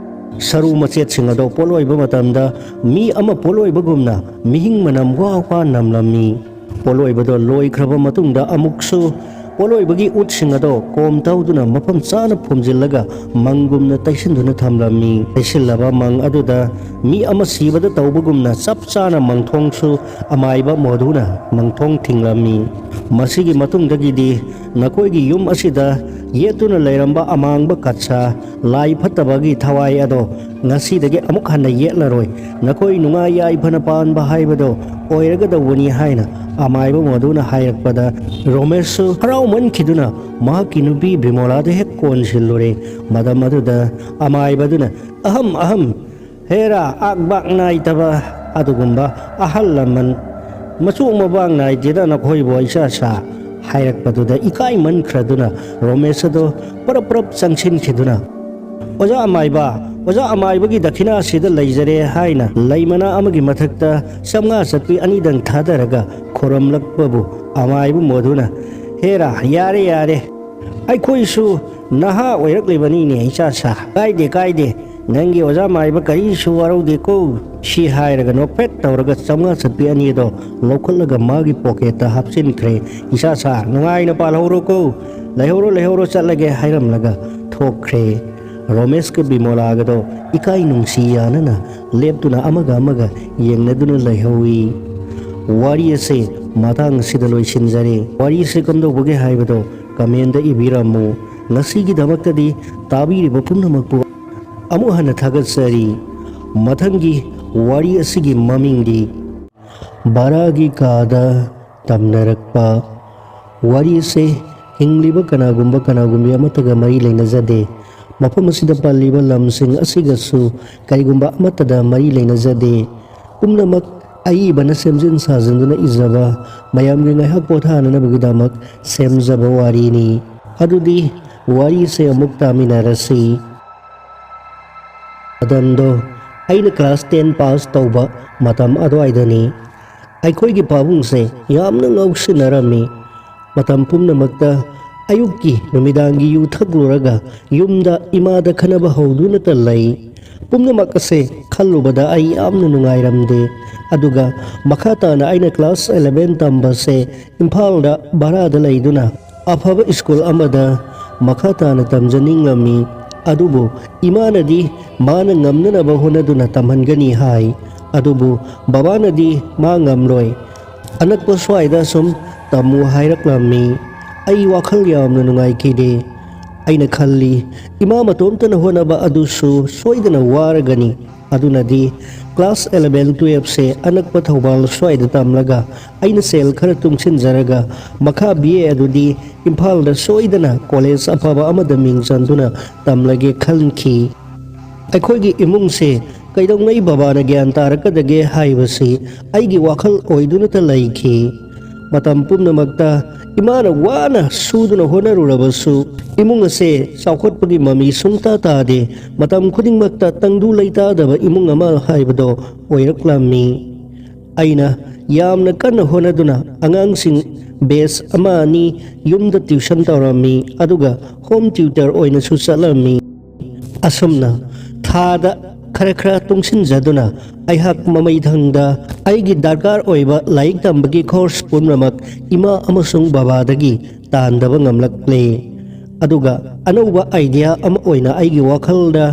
ꯁꯔꯨ ꯃꯆꯦꯠꯁꯤꯡ ꯑꯗꯣ ꯄꯣꯠꯂꯣꯏꯕ ꯃꯇꯝꯗ ꯃꯤ ꯑꯃ ꯄꯣꯠꯂꯣꯏꯕꯒꯨꯝꯅ ꯃꯤꯍꯤꯡ ꯃꯅꯝ ꯋꯥ ꯋꯥ ꯅꯝꯂꯝꯃꯤ꯫ ꯄꯣꯠꯂꯣꯏꯕꯗꯣ ꯂꯣꯏꯈ꯭ꯔꯕ ꯃꯇꯨꯡꯗ ꯑꯃꯨꯛꯁꯨ ꯄꯣꯠꯂꯣꯏꯕꯒꯤ ꯎꯠꯁꯤꯡ ꯑꯗꯣ ꯀꯣꯝ ꯇꯧꯗꯨꯅ ꯃꯐꯝ ꯆꯥꯅ ꯐꯨꯝꯖꯤꯜꯂꯒ ꯃꯪꯒꯨꯝꯅ ꯇꯩꯁꯤꯟꯗꯨꯅ ꯊꯝꯂꯝꯃꯤ꯫ ꯇꯩꯁꯤꯜꯂꯕ ꯃꯪ ꯑꯗꯨꯗ ꯃꯤ ꯑꯃ ꯁꯤꯕꯗ ꯇꯧꯕꯒꯨꯝꯅ ꯆꯞ ꯆꯥꯅ ꯃꯪꯊꯣꯡꯁꯨ ꯑꯃꯥꯏꯕ ꯃꯣꯗꯨꯅ ꯃꯪꯊꯣꯡ ꯊꯤꯡꯂꯝꯃꯤ꯫ ꯃꯁꯤꯒꯤ ꯃꯇꯨꯡꯗꯒꯤꯗꯤ ꯅꯈꯣꯏꯒꯤ ꯌꯨꯝ ꯑꯁꯤꯗ ꯌꯦꯠꯇꯨꯅ ꯂꯩꯔꯝꯕ ꯑꯃꯥꯡꯕ ꯀꯠꯁꯥ, ꯂꯥꯏ ꯐꯠꯇꯕꯒꯤ ꯊꯋꯥꯏ ꯑꯗꯣ ꯉꯁꯤꯗꯒꯤ ꯑꯃꯨꯛ ꯍꯟꯅ ꯌꯦꯠꯂꯔꯣꯏ꯫ ꯅꯈꯣꯏ ꯅꯨꯡꯉꯥꯏ ꯌꯥꯏꯐꯅ ꯄꯥꯟꯕ ꯍꯥꯏꯕꯗꯣ ꯑꯣꯏꯔꯒꯗꯧꯕꯅꯤ ꯍꯥꯏꯅ ꯑꯃꯥꯏꯕ ꯃꯣꯗꯨꯅ ꯍꯥꯏꯔꯛꯄꯗ ꯔꯣꯃꯦꯁꯁꯨ ꯍꯔꯥꯎꯃꯟꯈꯤꯗꯨꯅ ꯃꯍꯥꯛꯀꯤ ꯅꯨꯄꯤ ꯕꯤꯃꯣꯂꯥꯗ ꯍꯦꯛ ꯀꯣꯟꯁꯤꯜꯂꯨꯔꯦ꯫ ꯃꯇꯝ ꯑꯗꯨꯗ ꯑꯃꯥꯏꯕꯗꯨꯅ "ꯑꯍꯝ ꯑꯍꯝ, ꯍꯦꯔꯥ ꯑꯥꯛꯕꯥꯛ ꯅꯥꯏꯇꯕ ꯑꯗꯨꯒꯨꯝꯕ ꯑꯍꯜ ꯂꯃꯟ ꯃꯆꯨ ꯃꯕꯥꯡ ꯅꯥꯏꯗꯦꯗ ꯅꯈꯣꯏꯕꯨ, ꯏꯆꯥ ꯁꯥ" ꯍꯥꯏꯔꯛꯄꯗꯨꯗ ꯏꯀꯥꯏꯃꯟꯈ꯭ꯔꯗꯨꯅ ꯔꯣꯃꯦꯁ ꯑꯗꯣ ꯄꯔꯞ ꯄꯔꯞ ꯆꯪꯁꯤꯟꯈꯤꯗꯨꯅ, "ꯑꯣꯖꯥ ꯑꯃꯥꯏꯕ, ꯑꯣꯖꯥ ꯑꯃꯥꯏꯕꯒꯤ ꯗꯈꯤꯅꯥꯁꯤꯗ ꯂꯩꯖꯔꯦ" ꯍꯥꯏꯅ ꯂꯩꯃꯅꯥ ꯑꯃꯒꯤ ꯃꯊꯛꯇ ꯆꯥꯝꯃꯉꯥ ꯆꯠꯄꯤ ꯑꯅꯤꯗꯪ ꯊꯥꯗꯔꯒ ꯈꯣꯔꯝꯂꯛꯄꯕꯨ ꯑꯃꯥꯏꯕ ꯃꯣꯗꯨꯅ, "ꯍꯦꯔꯥ, ꯌꯥꯔꯦ ꯌꯥꯔꯦ, ꯑꯩꯈꯣꯏꯁꯨ ꯅꯍꯥ ꯑꯣꯏꯔꯛꯂꯤꯕꯅꯤꯅꯦ ꯏꯆꯥ ꯁꯥ꯫ ꯀꯥꯏꯗꯦ ꯀꯥꯏꯗꯦ, ꯅꯪꯒꯤ ꯑꯣꯖꯥ ꯃꯥꯏꯕ ꯀꯔꯤꯁꯨ ꯋꯥꯔꯧꯗꯦꯀꯣ" ꯁꯤ ꯍꯥꯏꯔꯒ ꯅꯣꯛꯐꯦꯠ ꯇꯧꯔꯒ ꯆꯥꯝꯃꯉꯥ ꯆꯠꯄꯤ ꯑꯅꯤ ꯑꯗꯣ ꯂꯧꯈꯠꯂꯒ ꯃꯥꯒꯤ ꯄꯣꯀꯦꯠꯇ ꯍꯥꯞꯆꯤꯟꯈ꯭ꯔꯦ꯫ "ꯏꯆꯥ ꯁꯥ, ꯅꯨꯡꯉꯥꯏꯅ ꯄꯥꯜꯍꯧꯔꯣꯀꯣ, ꯂꯩꯍꯧꯔꯣ ꯂꯩꯍꯧꯔꯣ, ꯆꯠꯂꯒꯦ" ꯍꯥꯏꯔꯝꯂꯒ ꯊꯣꯛꯈ꯭ꯔꯦ꯫ ꯔꯣꯃꯦꯁꯀ ꯕꯤꯃꯣꯂꯥꯒꯗꯣ ꯏꯀꯥꯏ ꯅꯨꯡꯁꯤ ꯌꯥꯅꯅ ꯂꯦꯞꯇꯨꯅ ꯑꯃꯒ ꯑꯃꯒ ꯌꯦꯡꯅꯗꯨꯅ ꯂꯩꯍꯧꯏ꯫ ꯋꯥꯔꯤ ꯑꯁꯦ ꯃꯇꯥꯡ ꯑꯁꯤꯗ ꯂꯣꯏꯁꯤꯟꯖꯔꯦ꯫ ꯋꯥꯔꯤ ꯑꯁꯦ ꯀꯝꯗꯧꯕꯒꯦ ꯍꯥꯏꯕꯗꯣ ꯀꯃꯦꯟꯗ ꯏꯕꯤꯔꯝꯃꯨ꯫ ꯉꯁꯤꯒꯤꯗꯃꯛꯇꯗꯤ ꯇꯥꯕꯤꯔꯤꯕ ꯄꯨꯝꯅꯃꯛꯄꯨ ꯑꯃꯨꯛ ꯍꯟꯅ ꯊꯥꯒꯠꯆꯔꯤ꯫ ꯃꯊꯪꯒꯤ ꯋꯥꯔꯤ ꯑꯁꯤꯒꯤ ꯃꯃꯤꯡꯗꯤ ꯚꯔꯥꯒꯤ ꯀꯥꯗ ꯇꯝꯅꯔꯛꯄ꯫ ꯋꯥꯔꯤ ꯑꯁꯤ ꯍꯤꯡꯂꯤꯕ ꯀꯅꯥꯒꯨꯝꯕ ꯀꯅꯥꯒꯨꯝꯕꯤ ꯑꯃꯠꯇꯒ ꯃꯔꯤ ꯂꯩꯅꯖꯗꯦ꯫ ꯃꯐꯝ ꯑꯁꯤꯗ ꯄꯜꯂꯤꯕ ꯂꯝꯁꯤꯡ ꯑꯁꯤꯒꯁꯨ ꯀꯔꯤꯒꯨꯝꯕ ꯑꯃꯠꯇꯗ ꯃꯔꯤ ꯂꯩꯅꯖꯗꯦ꯫ ꯄꯨꯝꯅꯃꯛ ꯑꯏꯕꯅ ꯁꯦꯝꯖꯤꯟ ꯁꯥꯖꯤꯟꯗꯨꯅ ꯏꯖꯕ, ꯃꯌꯥꯝꯒꯤ ꯉꯥꯏꯍꯥꯛ ꯄꯣꯊꯥꯅꯅꯕꯒꯤꯗꯃꯛ ꯁꯦꯝꯖꯕ ꯋꯥꯔꯤꯅꯤ꯫ ꯑꯗꯨꯗꯤ ꯋꯥꯔꯤꯁꯦ ꯑꯃꯨꯛ ꯇꯥꯃꯤꯟꯅꯔꯁꯤ꯫ ꯃꯇꯝꯗꯣ ꯑꯩꯅ ꯀ꯭ꯂꯥꯁ ꯇꯦꯟ ꯄꯥꯁ ꯇꯧꯕ ꯃꯇꯝ ꯑꯗꯨꯋꯥꯏꯗꯅꯤ꯫ ꯑꯩꯈꯣꯏꯒꯤ ꯄꯥꯕꯨꯡꯁꯦ ꯌꯥꯝꯅ ꯉꯥꯎꯁꯤꯟꯅꯔꯝꯃꯤ꯫ ꯃꯇꯝ ꯄꯨꯝꯅꯃꯛꯇ ꯑꯌꯨꯛꯀꯤ ꯅꯨꯃꯤꯗꯥꯡꯒꯤ ꯌꯨ ꯊꯛꯂꯨꯔꯒ ꯌꯨꯝꯗ ꯏꯃꯥꯗ ꯈꯠꯅꯕ ꯍꯧꯗꯨꯅꯇ ꯂꯩ꯫ ꯄꯨꯝꯅꯃꯛ ꯑꯁꯦ ꯈꯜꯂꯨꯕꯗ ꯑꯩ ꯌꯥꯝꯅ ꯅꯨꯡꯉꯥꯏꯔꯝꯗꯦ꯫ ꯑꯗꯨꯒ ꯃꯈꯥ ꯇꯥꯅ ꯑꯩꯅ ꯀ꯭ꯂꯥꯁ ꯑꯦꯂꯦꯚꯦꯟ ꯇꯝꯕꯁꯦ ꯏꯝꯐꯥꯜꯗ ꯚꯔꯥꯗ ꯂꯩꯗꯨꯅ ꯑꯐꯕ ꯁ꯭ꯀꯨꯜ ꯑꯃꯗ ꯃꯈꯥ ꯇꯥꯅ ꯇꯝꯖꯅꯤꯡꯂꯝꯃꯤ꯫ ꯑꯗꯨꯕꯨ ꯏꯃꯥꯅꯗꯤ ꯃꯥꯅ ꯉꯝꯅꯅꯕ ꯍꯣꯠꯅꯗꯨꯅ ꯇꯝꯍꯟꯒꯅꯤ ꯍꯥꯏ꯫ ꯑꯗꯨꯕꯨ ꯕꯕꯥꯅꯗꯤ ꯃꯥ ꯉꯝꯂꯣꯏ, ꯑꯅꯛꯄ ꯁ꯭ꯋꯥꯏꯗ ꯁꯨꯝ ꯇꯝꯃꯨ ꯍꯥꯏꯔꯛꯂꯝꯃꯤ꯫ ꯑꯩ ꯋꯥꯈꯜ ꯌꯥꯝꯅ ꯅꯨꯡꯉꯥꯏꯈꯤꯗꯦ꯫ ꯑꯩꯅ ꯈꯜꯂꯤ, ꯏꯃꯥ ꯃꯇꯣꯝꯇꯅ ꯍꯣꯠꯅꯕ ꯑꯗꯨꯁꯨ ꯁꯣꯏꯗꯅ ꯋꯥꯔꯒꯅꯤ꯫ ꯑꯗꯨꯅꯗꯤ class eleven twelve ꯁꯦ ꯑꯅꯛꯄ ꯊꯧꯕꯥꯜ ꯁ꯭ꯋꯥꯏꯗ ꯇꯝꯂꯒ ꯑꯩꯅ ꯁꯦꯜ ꯈꯔ ꯇꯨꯡꯁꯤꯟꯖꯔꯒ ꯃꯈꯥ B A ꯑꯗꯨꯗꯤ ꯏꯝꯐꯥꯜꯗ ꯁꯣꯏꯗꯅ college ꯑꯐꯕ ꯑꯃꯗ ꯃꯤꯡ ꯆꯟꯗꯨꯅ ꯇꯝꯂꯒꯦ ꯈꯟꯈꯤ꯫ ꯑꯩꯈꯣꯏꯒꯤ ꯏꯃꯨꯡꯁꯦ ꯀꯩꯗꯧꯉꯩ ꯕꯕꯥꯅ ꯒ꯭ꯌꯥꯟ ꯇꯥꯔꯛꯀꯗꯒꯦ ꯍꯥꯏꯕꯁꯤ ꯑꯩꯒꯤ ꯋꯥꯈꯜ ꯑꯣꯏꯗꯨꯅꯇ ꯂꯩꯈꯤ꯫ ꯃꯇꯝ ꯄꯨꯝꯅꯃꯛꯇ ꯏꯃꯥꯅ ꯋꯥꯅ ꯁꯨꯗꯨꯅ ꯍꯣꯠꯅꯔꯨꯔꯕꯁꯨ ꯏꯃꯨꯡ ꯑꯁꯦ ꯆꯥꯎꯈꯠꯄꯒꯤ ꯃꯃꯤ ꯁꯨꯡꯇꯥ ꯇꯥꯗꯦ꯫ ꯃꯇꯝ ꯈꯨꯗꯤꯡꯃꯛꯇ ꯇꯪꯗꯨ ꯂꯩꯇꯥꯗꯕ ꯏꯃꯨꯡ ꯑꯃ ꯍꯥꯏꯕꯗꯣ ꯑꯣꯏꯔꯛꯂꯝꯃꯤ꯫ ꯑꯩꯅ ꯌꯥꯝꯅ ꯀꯟꯅ ꯍꯣꯠꯅꯗꯨꯅ ꯑꯉꯥꯡꯁꯤꯡ batch ꯑꯃ ꯑꯅꯤ ꯌꯨꯝꯗ tuition ꯇꯧꯔꯝꯃꯤ, ꯑꯗꯨꯒ home tutor ꯑꯣꯏꯅꯁꯨ ꯆꯠꯂꯝꯃꯤ꯫ ꯑꯁꯨꯝꯅ ꯊꯥꯗ ꯈꯔ ꯈꯔ ꯇꯨꯡꯁꯤꯟꯖꯗꯨꯅ ꯑꯩꯍꯥꯛ ꯃꯃꯩꯊꯪꯗ ꯑꯩꯒꯤ ꯗꯔꯀꯥꯔ ꯑꯣꯏꯕ ꯂꯥꯏꯔꯤꯛ ꯇꯝꯕꯒꯤ ꯈꯣꯔꯁ ꯄꯨꯝꯅꯃꯛ ꯏꯃꯥ ꯑꯃꯁꯨꯡ ꯕꯕꯥꯗꯒꯤ ꯇꯥꯟꯗꯕ ꯉꯝꯂꯛꯂꯦ꯫ ꯑꯗꯨꯒ ꯑꯅꯧꯕ idea ꯑꯃ ꯑꯣꯏꯅ ꯑꯩꯒꯤ ꯋꯥꯈꯜꯗ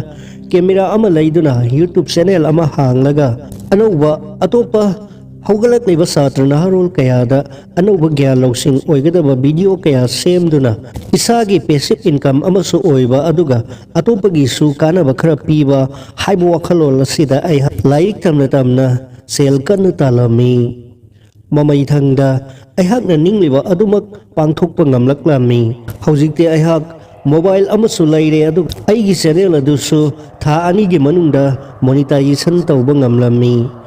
camera ꯑꯃ ꯂꯩꯗꯨꯅ YouTube channel ꯑꯃ ꯍꯥꯡꯂꯒ ꯑꯅꯧꯕ ꯑꯇꯣꯞꯄ ꯍꯧꯒꯠꯂꯛꯂꯤꯕ ꯁꯥꯇ꯭ꯔ ꯅꯍꯥꯔꯣꯜ ꯀꯌꯥꯗ ꯑꯅꯧꯕ ꯒ꯭ꯌꯥꯟ ꯂꯧꯁꯤꯡ ꯑꯣꯏꯒꯗꯕ video ꯀꯌꯥ ꯁꯦꯝꯗꯨꯅ ꯏꯁꯥꯒꯤ passive income ꯑꯃꯁꯨ ꯑꯣꯏꯕ, ꯑꯗꯨꯒ ꯑꯇꯣꯞꯄꯒꯤꯁꯨ ꯀꯥꯟꯅꯕ ꯈꯔ ꯄꯤꯕ ꯍꯥꯏꯕ ꯋꯥꯈꯜꯂꯣꯟ ꯑꯁꯤꯗ ꯑꯩꯍꯥꯛ ꯂꯥꯏꯔꯤꯛ ꯇꯝꯅ ꯇꯝꯅ ꯁꯦꯜ ꯀꯟꯅ ꯇꯥꯜꯂꯝꯃꯤ꯫ ꯃꯃꯩꯊꯪꯗ ꯑꯩꯍꯥꯛꯅ ꯅꯤꯡꯂꯤꯕ ꯑꯗꯨꯃꯛ ꯄꯥꯡꯊꯣꯛꯄ ꯉꯝꯂꯛꯂꯝꯃꯤ꯫ ꯍꯧꯖꯤꯛꯇꯤ ꯑꯩꯍꯥꯛ mobile ꯑꯃꯁꯨ ꯂꯩꯔꯦ, ꯑꯗꯨꯒ ꯑꯩꯒꯤ channel ꯑꯗꯨꯁꯨ ꯊꯥ ꯑꯅꯤꯒꯤ ꯃꯅꯨꯡꯗ monetization ꯇꯧꯕ ꯉꯝꯂꯝꯃꯤ꯫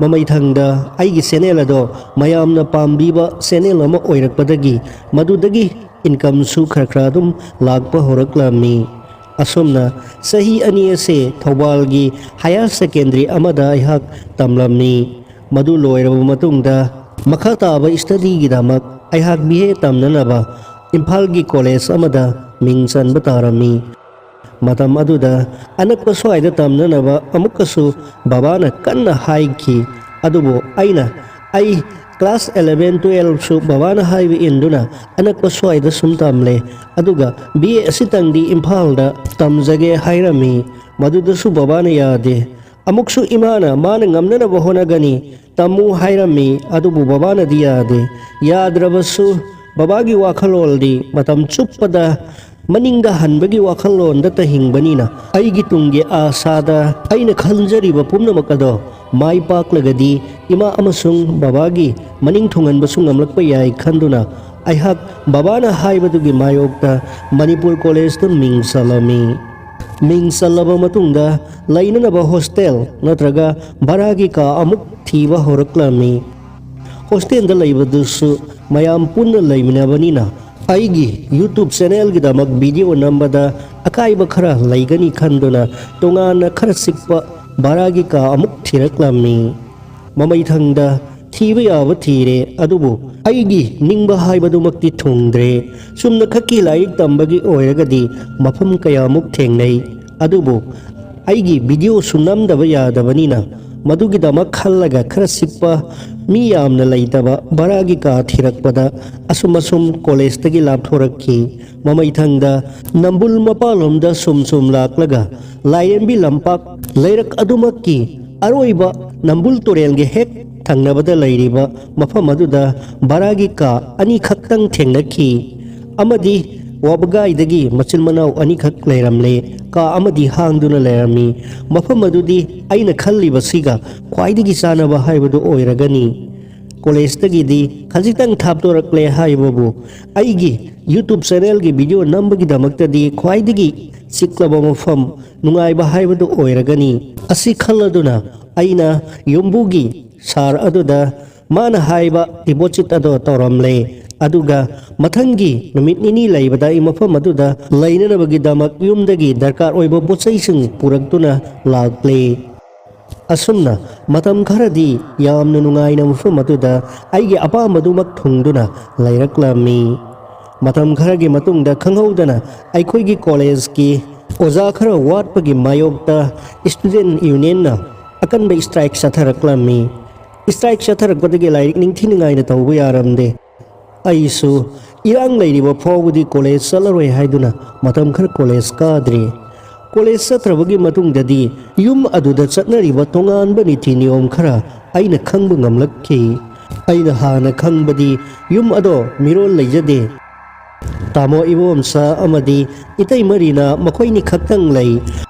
ꯃꯃꯩꯊꯪꯗ ꯑꯩꯒꯤ channel ꯑꯗꯣ ꯃꯌꯥꯝꯅ ꯄꯥꯝꯕꯤꯕ channel ꯑꯃ ꯑꯣꯏꯔꯛꯄꯗꯒꯤ ꯃꯗꯨꯗꯒꯤ incomeꯁꯨ ꯈꯔ ꯈꯔ ꯑꯗꯨꯝ ꯂꯥꯛꯄ ꯍꯧꯔꯛꯂꯝꯃꯤ꯫ ꯑꯁꯨꯝꯅ ꯆꯍꯤ ꯑꯅꯤ ꯑꯁꯦ ꯊꯧꯕꯥꯜꯒꯤ higher secondary ꯑꯃꯗ ꯑꯩꯍꯥꯛ ꯇꯝꯂꯝꯃꯤ꯫ ꯃꯗꯨ ꯂꯣꯏꯔꯕ ꯃꯇꯨꯡꯗ ꯃꯈꯥ ꯇꯥꯕ studyꯒꯤꯗꯃꯛ ꯑꯩꯍꯥꯛ B A ꯇꯝꯅꯅꯕ ꯏꯝꯐꯥꯜꯒꯤ college ꯑꯃꯗ ꯃꯤꯡ ꯆꯟꯕ ꯇꯥꯔꯝꯃꯤ꯫ ꯃꯇꯝ ꯑꯗꯨꯗ ꯑꯅꯛꯄ ꯁ꯭ꯋꯥꯏꯗ ꯇꯝꯅꯅꯕ ꯑꯃꯨꯛꯀꯁꯨ ꯕꯕꯥꯅ ꯀꯟꯅ ꯍꯥꯏꯈꯤ꯫ ꯑꯗꯨꯕꯨ ꯑꯩꯅ ꯑꯩ class eleven twelveꯁꯨ ꯕꯕꯥꯅ ꯍꯥꯏꯕ ꯏꯟꯗꯨꯅ ꯑꯅꯛꯄ ꯁ꯭ꯋꯥꯏꯗ ꯁꯨꯝ ꯇꯝꯂꯦ, ꯑꯗꯨꯒ B A ꯑꯁꯤꯇꯪꯗꯤ ꯏꯝꯐꯥꯜꯗ ꯇꯝꯖꯒꯦ ꯍꯥꯏꯔꯝꯃꯤ꯫ ꯃꯗꯨꯗꯁꯨ ꯕꯕꯥꯅ ꯌꯥꯗꯦ꯫ ꯑꯃꯨꯛꯁꯨ ꯏꯃꯥꯅ ꯃꯥꯅ ꯉꯝꯅꯅꯕ ꯍꯣꯠꯅꯒꯅꯤ, ꯇꯝꯃꯨ ꯍꯥꯏꯔꯝꯃꯤ, ꯑꯗꯨꯕꯨ ꯕꯕꯥꯅꯗꯤ ꯌꯥꯗꯦ꯫ ꯌꯥꯗ꯭ꯔꯕꯁꯨ ꯕꯕꯥꯒꯤ ꯋꯥꯈꯜꯂꯣꯟꯗꯤ ꯃꯇꯝ ꯆꯨꯞꯄꯗ ꯃꯅꯤꯡꯗ ꯍꯟꯕꯒꯤ ꯋꯥꯈꯜꯂꯣꯟꯗꯇ ꯍꯤꯡꯕꯅꯤꯅ, ꯑꯩꯒꯤ ꯇꯨꯡꯒꯤ ꯑꯥꯁꯥꯗ ꯑꯩꯅ ꯈꯟꯖꯔꯤꯕ ꯄꯨꯝꯅꯃꯛ ꯑꯗꯣ ꯃꯥꯏ ꯄꯥꯛꯂꯒꯗꯤ ꯏꯃꯥ ꯑꯃꯁꯨꯡ ꯕꯕꯥꯒꯤ ꯃꯅꯤꯡ ꯊꯨꯡꯍꯟꯕꯁꯨ ꯉꯝꯂꯛꯄ ꯌꯥꯏ ꯈꯟꯗꯨꯅ, ꯑꯩꯍꯥꯛ ꯕꯕꯥꯅ ꯍꯥꯏꯕꯗꯨꯒꯤ ꯃꯥꯌꯣꯛꯇ ꯃꯅꯤꯄꯨꯔ ꯀꯣꯂꯦꯖꯇ ꯃꯤꯡ ꯆꯜꯂꯝꯃꯤ꯫ ꯃꯤꯡ ꯆꯜꯂꯕ ꯃꯇꯨꯡꯗ ꯂꯩꯅꯅꯕ ꯍꯣꯁꯇꯦꯜ ꯅꯠꯇ꯭ꯔꯒ ꯚꯔꯥꯒꯤ ꯀꯥ ꯑꯃꯨꯛ ꯊꯤꯕ ꯍꯧꯔꯛꯂꯝꯃꯤ꯫ ꯍꯣꯁꯇꯦꯜꯗ ꯂꯩꯕꯗꯨꯁꯨ ꯃꯌꯥꯝ ꯄꯨꯟꯅ ꯂꯩꯃꯤꯟꯅꯕꯅꯤꯅ, ꯑꯩꯒꯤ YouTube ꯆꯦꯅꯦꯜꯒꯤꯗꯃꯛ ꯚꯤꯗꯤꯑꯣ ꯅꯝꯕꯗ ꯑꯀꯥꯏꯕ ꯈꯔ ꯂꯩꯒꯅꯤ ꯈꯟꯗꯨꯅ, ꯇꯣꯉꯥꯟꯅ ꯈꯔ ꯆꯤꯛꯄ ꯚꯔꯥꯒꯤ ꯀꯥ ꯑꯃꯨꯛ ꯊꯤꯔꯛꯂꯝꯃꯤ꯫ ꯃꯃꯩꯊꯪꯗ ꯊꯤꯕ ꯌꯥꯕ ꯊꯤꯔꯦ, ꯑꯗꯨꯕꯨ ꯑꯩꯒꯤ ꯅꯤꯡꯕ ꯍꯥꯏꯕꯗꯨꯃꯛꯇꯤ ꯊꯨꯡꯗ꯭ꯔꯦ꯫ ꯆꯨꯝꯅ ꯈꯛꯀꯤ ꯂꯥꯏꯔꯤꯛ ꯇꯝꯕꯒꯤ ꯑꯣꯏꯔꯒꯗꯤ ꯃꯐꯝ ꯀꯌꯥꯃꯨꯛ ꯊꯦꯡꯅꯩ, ꯑꯗꯨꯕꯨ ꯑꯩꯒꯤ ꯚꯤꯗꯤꯑꯣꯁꯨ ꯅꯝꯗꯕ ꯌꯥꯗꯕꯅꯤꯅ, ꯃꯗꯨꯒꯤꯗꯃꯛ ꯈꯜꯂꯒ ꯈꯔ ꯆꯤꯛꯄ, ꯃꯤ ꯌꯥꯝꯅ ꯂꯩꯇꯕ ꯚꯔꯥꯒꯤ ꯀꯥ ꯊꯤꯔꯛꯄꯗ, ꯑꯁꯨꯝ ꯑꯁꯨꯝ ꯀꯣꯂꯦꯖꯇꯒꯤ ꯂꯥꯞꯊꯣꯔꯛꯈꯤ꯫ ꯃꯃꯩꯊꯪꯗ ꯅꯝꯕꯨꯜ ꯃꯄꯥꯜꯂꯣꯝꯗ ꯁꯨꯝ ꯁꯨꯝ ꯂꯥꯛꯂꯒ, ꯂꯥꯏꯔꯦꯝꯕꯤ ꯂꯝꯄꯥꯛ ꯂꯩꯔꯛ ꯑꯗꯨꯃꯛꯀꯤ ꯑꯔꯣꯏꯕ ꯅꯝꯕꯨꯜ ꯇꯨꯔꯦꯜꯒꯤ ꯍꯦꯛ ꯊꯪꯅꯕꯗ ꯂꯩꯔꯤꯕ ꯃꯐꯝ ꯑꯗꯨꯗ ꯚꯔꯥꯒꯤ ꯀꯥ ꯑꯅꯤꯈꯛꯇꯪ ꯊꯦꯡꯅꯈꯤ꯫ ꯑꯃꯗꯤ ꯋꯥꯕꯒꯥꯏꯗꯒꯤ ꯃꯆꯤꯟ ꯃꯅꯥꯎ ꯑꯅꯤꯈꯛ ꯂꯩꯔꯝꯂꯦ꯫ ꯀꯥ ꯑꯃꯗꯤ ꯍꯥꯡꯗꯨꯅ ꯂꯩꯔꯝꯃꯤ꯫ ꯃꯐꯝ ꯑꯗꯨꯗꯤ ꯑꯩꯅ ꯈꯜꯂꯤꯕꯁꯤꯒ ꯈ꯭ꯋꯥꯏꯗꯒꯤ ꯆꯥꯟꯅꯕ ꯍꯥꯏꯕꯗꯨ ꯑꯣꯏꯔꯒꯅꯤ꯫ ꯀꯣꯂꯦꯖꯇꯒꯤꯗꯤ ꯈꯖꯤꯛꯇꯪ ꯊꯥꯞꯇꯣꯔꯛꯂꯦ ꯍꯥꯏꯕꯕꯨ, ꯑꯩꯒꯤ YouTube ꯆꯦꯅꯦꯜꯒꯤ ꯚꯤꯗꯤꯑꯣ ꯅꯝꯕꯒꯤꯗꯃꯛꯇꯗꯤ ꯈ꯭ꯋꯥꯏꯗꯒꯤ ꯆꯤꯛꯂꯕ ꯃꯐꯝ, ꯅꯨꯡꯉꯥꯏꯕ ꯍꯥꯏꯕꯗꯨ ꯑꯣꯏꯔꯒꯅꯤ꯫ ꯑꯁꯤ ꯈꯜꯂꯗꯨꯅ ꯑꯩꯅ ꯌꯨꯝꯕꯨꯒꯤ ꯁꯥꯔ ꯑꯗꯨꯗ ꯃꯥꯅ ꯍꯥꯏꯕ ꯗꯤꯄꯣꯖꯤꯠ ꯑꯗꯣ ꯇꯧꯔꯝꯂꯦ꯫ ꯑꯗꯨꯒ ꯃꯊꯪꯒꯤ ꯅꯨꯃꯤꯠ ꯅꯤꯅꯤ ꯂꯩꯕꯗ ꯑꯩ ꯃꯐꯝ ꯑꯗꯨꯗ ꯂꯩꯅꯅꯕꯒꯤꯗꯃꯛ ꯌꯨꯝꯗꯒꯤ ꯗꯔꯀꯥꯔ ꯑꯣꯏꯕ ꯄꯣꯠꯆꯩꯁꯤꯡ ꯄꯨꯔꯛꯇꯨꯅ ꯂꯥꯛꯂꯦ꯫ ꯑꯁꯨꯝꯅ ꯃꯇꯝ ꯈꯔꯗꯤ ꯌꯥꯝꯅ ꯅꯨꯡꯉꯥꯏꯅ ꯃꯐꯝ ꯑꯗꯨꯗ ꯑꯩꯒꯤ ꯑꯄꯥꯝꯕꯗꯨꯃꯛ ꯊꯨꯡꯗꯨꯅ ꯂꯩꯔꯛꯂꯝꯃꯤ꯫ ꯃꯇꯝ ꯈꯔꯒꯤ ꯃꯇꯨꯡꯗ ꯈꯪꯍꯧꯗꯅ ꯑꯩꯈꯣꯏꯒꯤ ꯀꯣꯂꯦꯖꯀꯤ ꯑꯣꯖꯥ ꯈꯔ ꯋꯥꯠꯄꯒꯤ ꯃꯥꯌꯣꯛꯇ ꯁ꯭ꯇꯨꯗꯦꯟꯠ ꯌꯨꯅꯤꯌꯟꯅ ꯑꯀꯟꯕ ꯁ꯭ꯇ꯭ꯔꯥꯏꯛ ꯆꯠꯊꯔꯛꯂꯝꯃꯤ꯫ ꯁ꯭ꯇ꯭ꯔꯥꯏꯛ ꯆꯠꯊꯔꯛꯄꯗꯒꯤ ꯂꯥꯏꯔꯤꯛ ꯅꯤꯡꯊꯤꯅꯤꯡꯉꯥꯏꯅ ꯇꯧꯕ ꯌꯥꯔꯝꯗꯦ꯫ ꯑꯩꯁꯨ ꯏꯔꯥꯡ ꯂꯩꯔꯤꯕ ꯐꯥꯎꯕꯗꯤ ꯀꯣꯂꯦꯖ ꯆꯠꯂꯔꯣꯏ ꯍꯥꯏꯗꯨꯅ ꯃꯇꯝ ꯈꯔ ꯀꯣꯂꯦꯖ ꯀꯥꯗ꯭ꯔꯦ꯫ ꯀꯣꯂꯦꯖ ꯆꯠꯇ꯭ꯔꯕꯒꯤ ꯃꯇꯨꯡꯗꯗꯤ ꯌꯨꯝ ꯑꯗꯨꯗ ꯆꯠꯅꯔꯤꯕ ꯇꯣꯉꯥꯟꯕ ꯅꯤꯇꯤ ꯅꯤꯌꯣꯝ ꯈꯔ ꯑꯩꯅ ꯈꯪꯕ ꯉꯝꯂꯛꯈꯤ꯫ ꯑꯩꯅ ꯍꯥꯟꯅ ꯈꯪꯕꯗꯤ ꯌꯨꯝ ꯑꯗꯣ ꯃꯤꯔꯣꯜ ꯂꯩꯖꯗꯦ꯫ ꯇꯥꯃꯣ ꯏꯕꯣꯝꯆꯥ ꯑꯃꯗꯤ ꯏꯇꯩꯃ ꯔꯤꯅꯥ ꯃꯈꯣꯏꯅꯤ ꯈꯛꯇꯪ ꯂꯩ꯫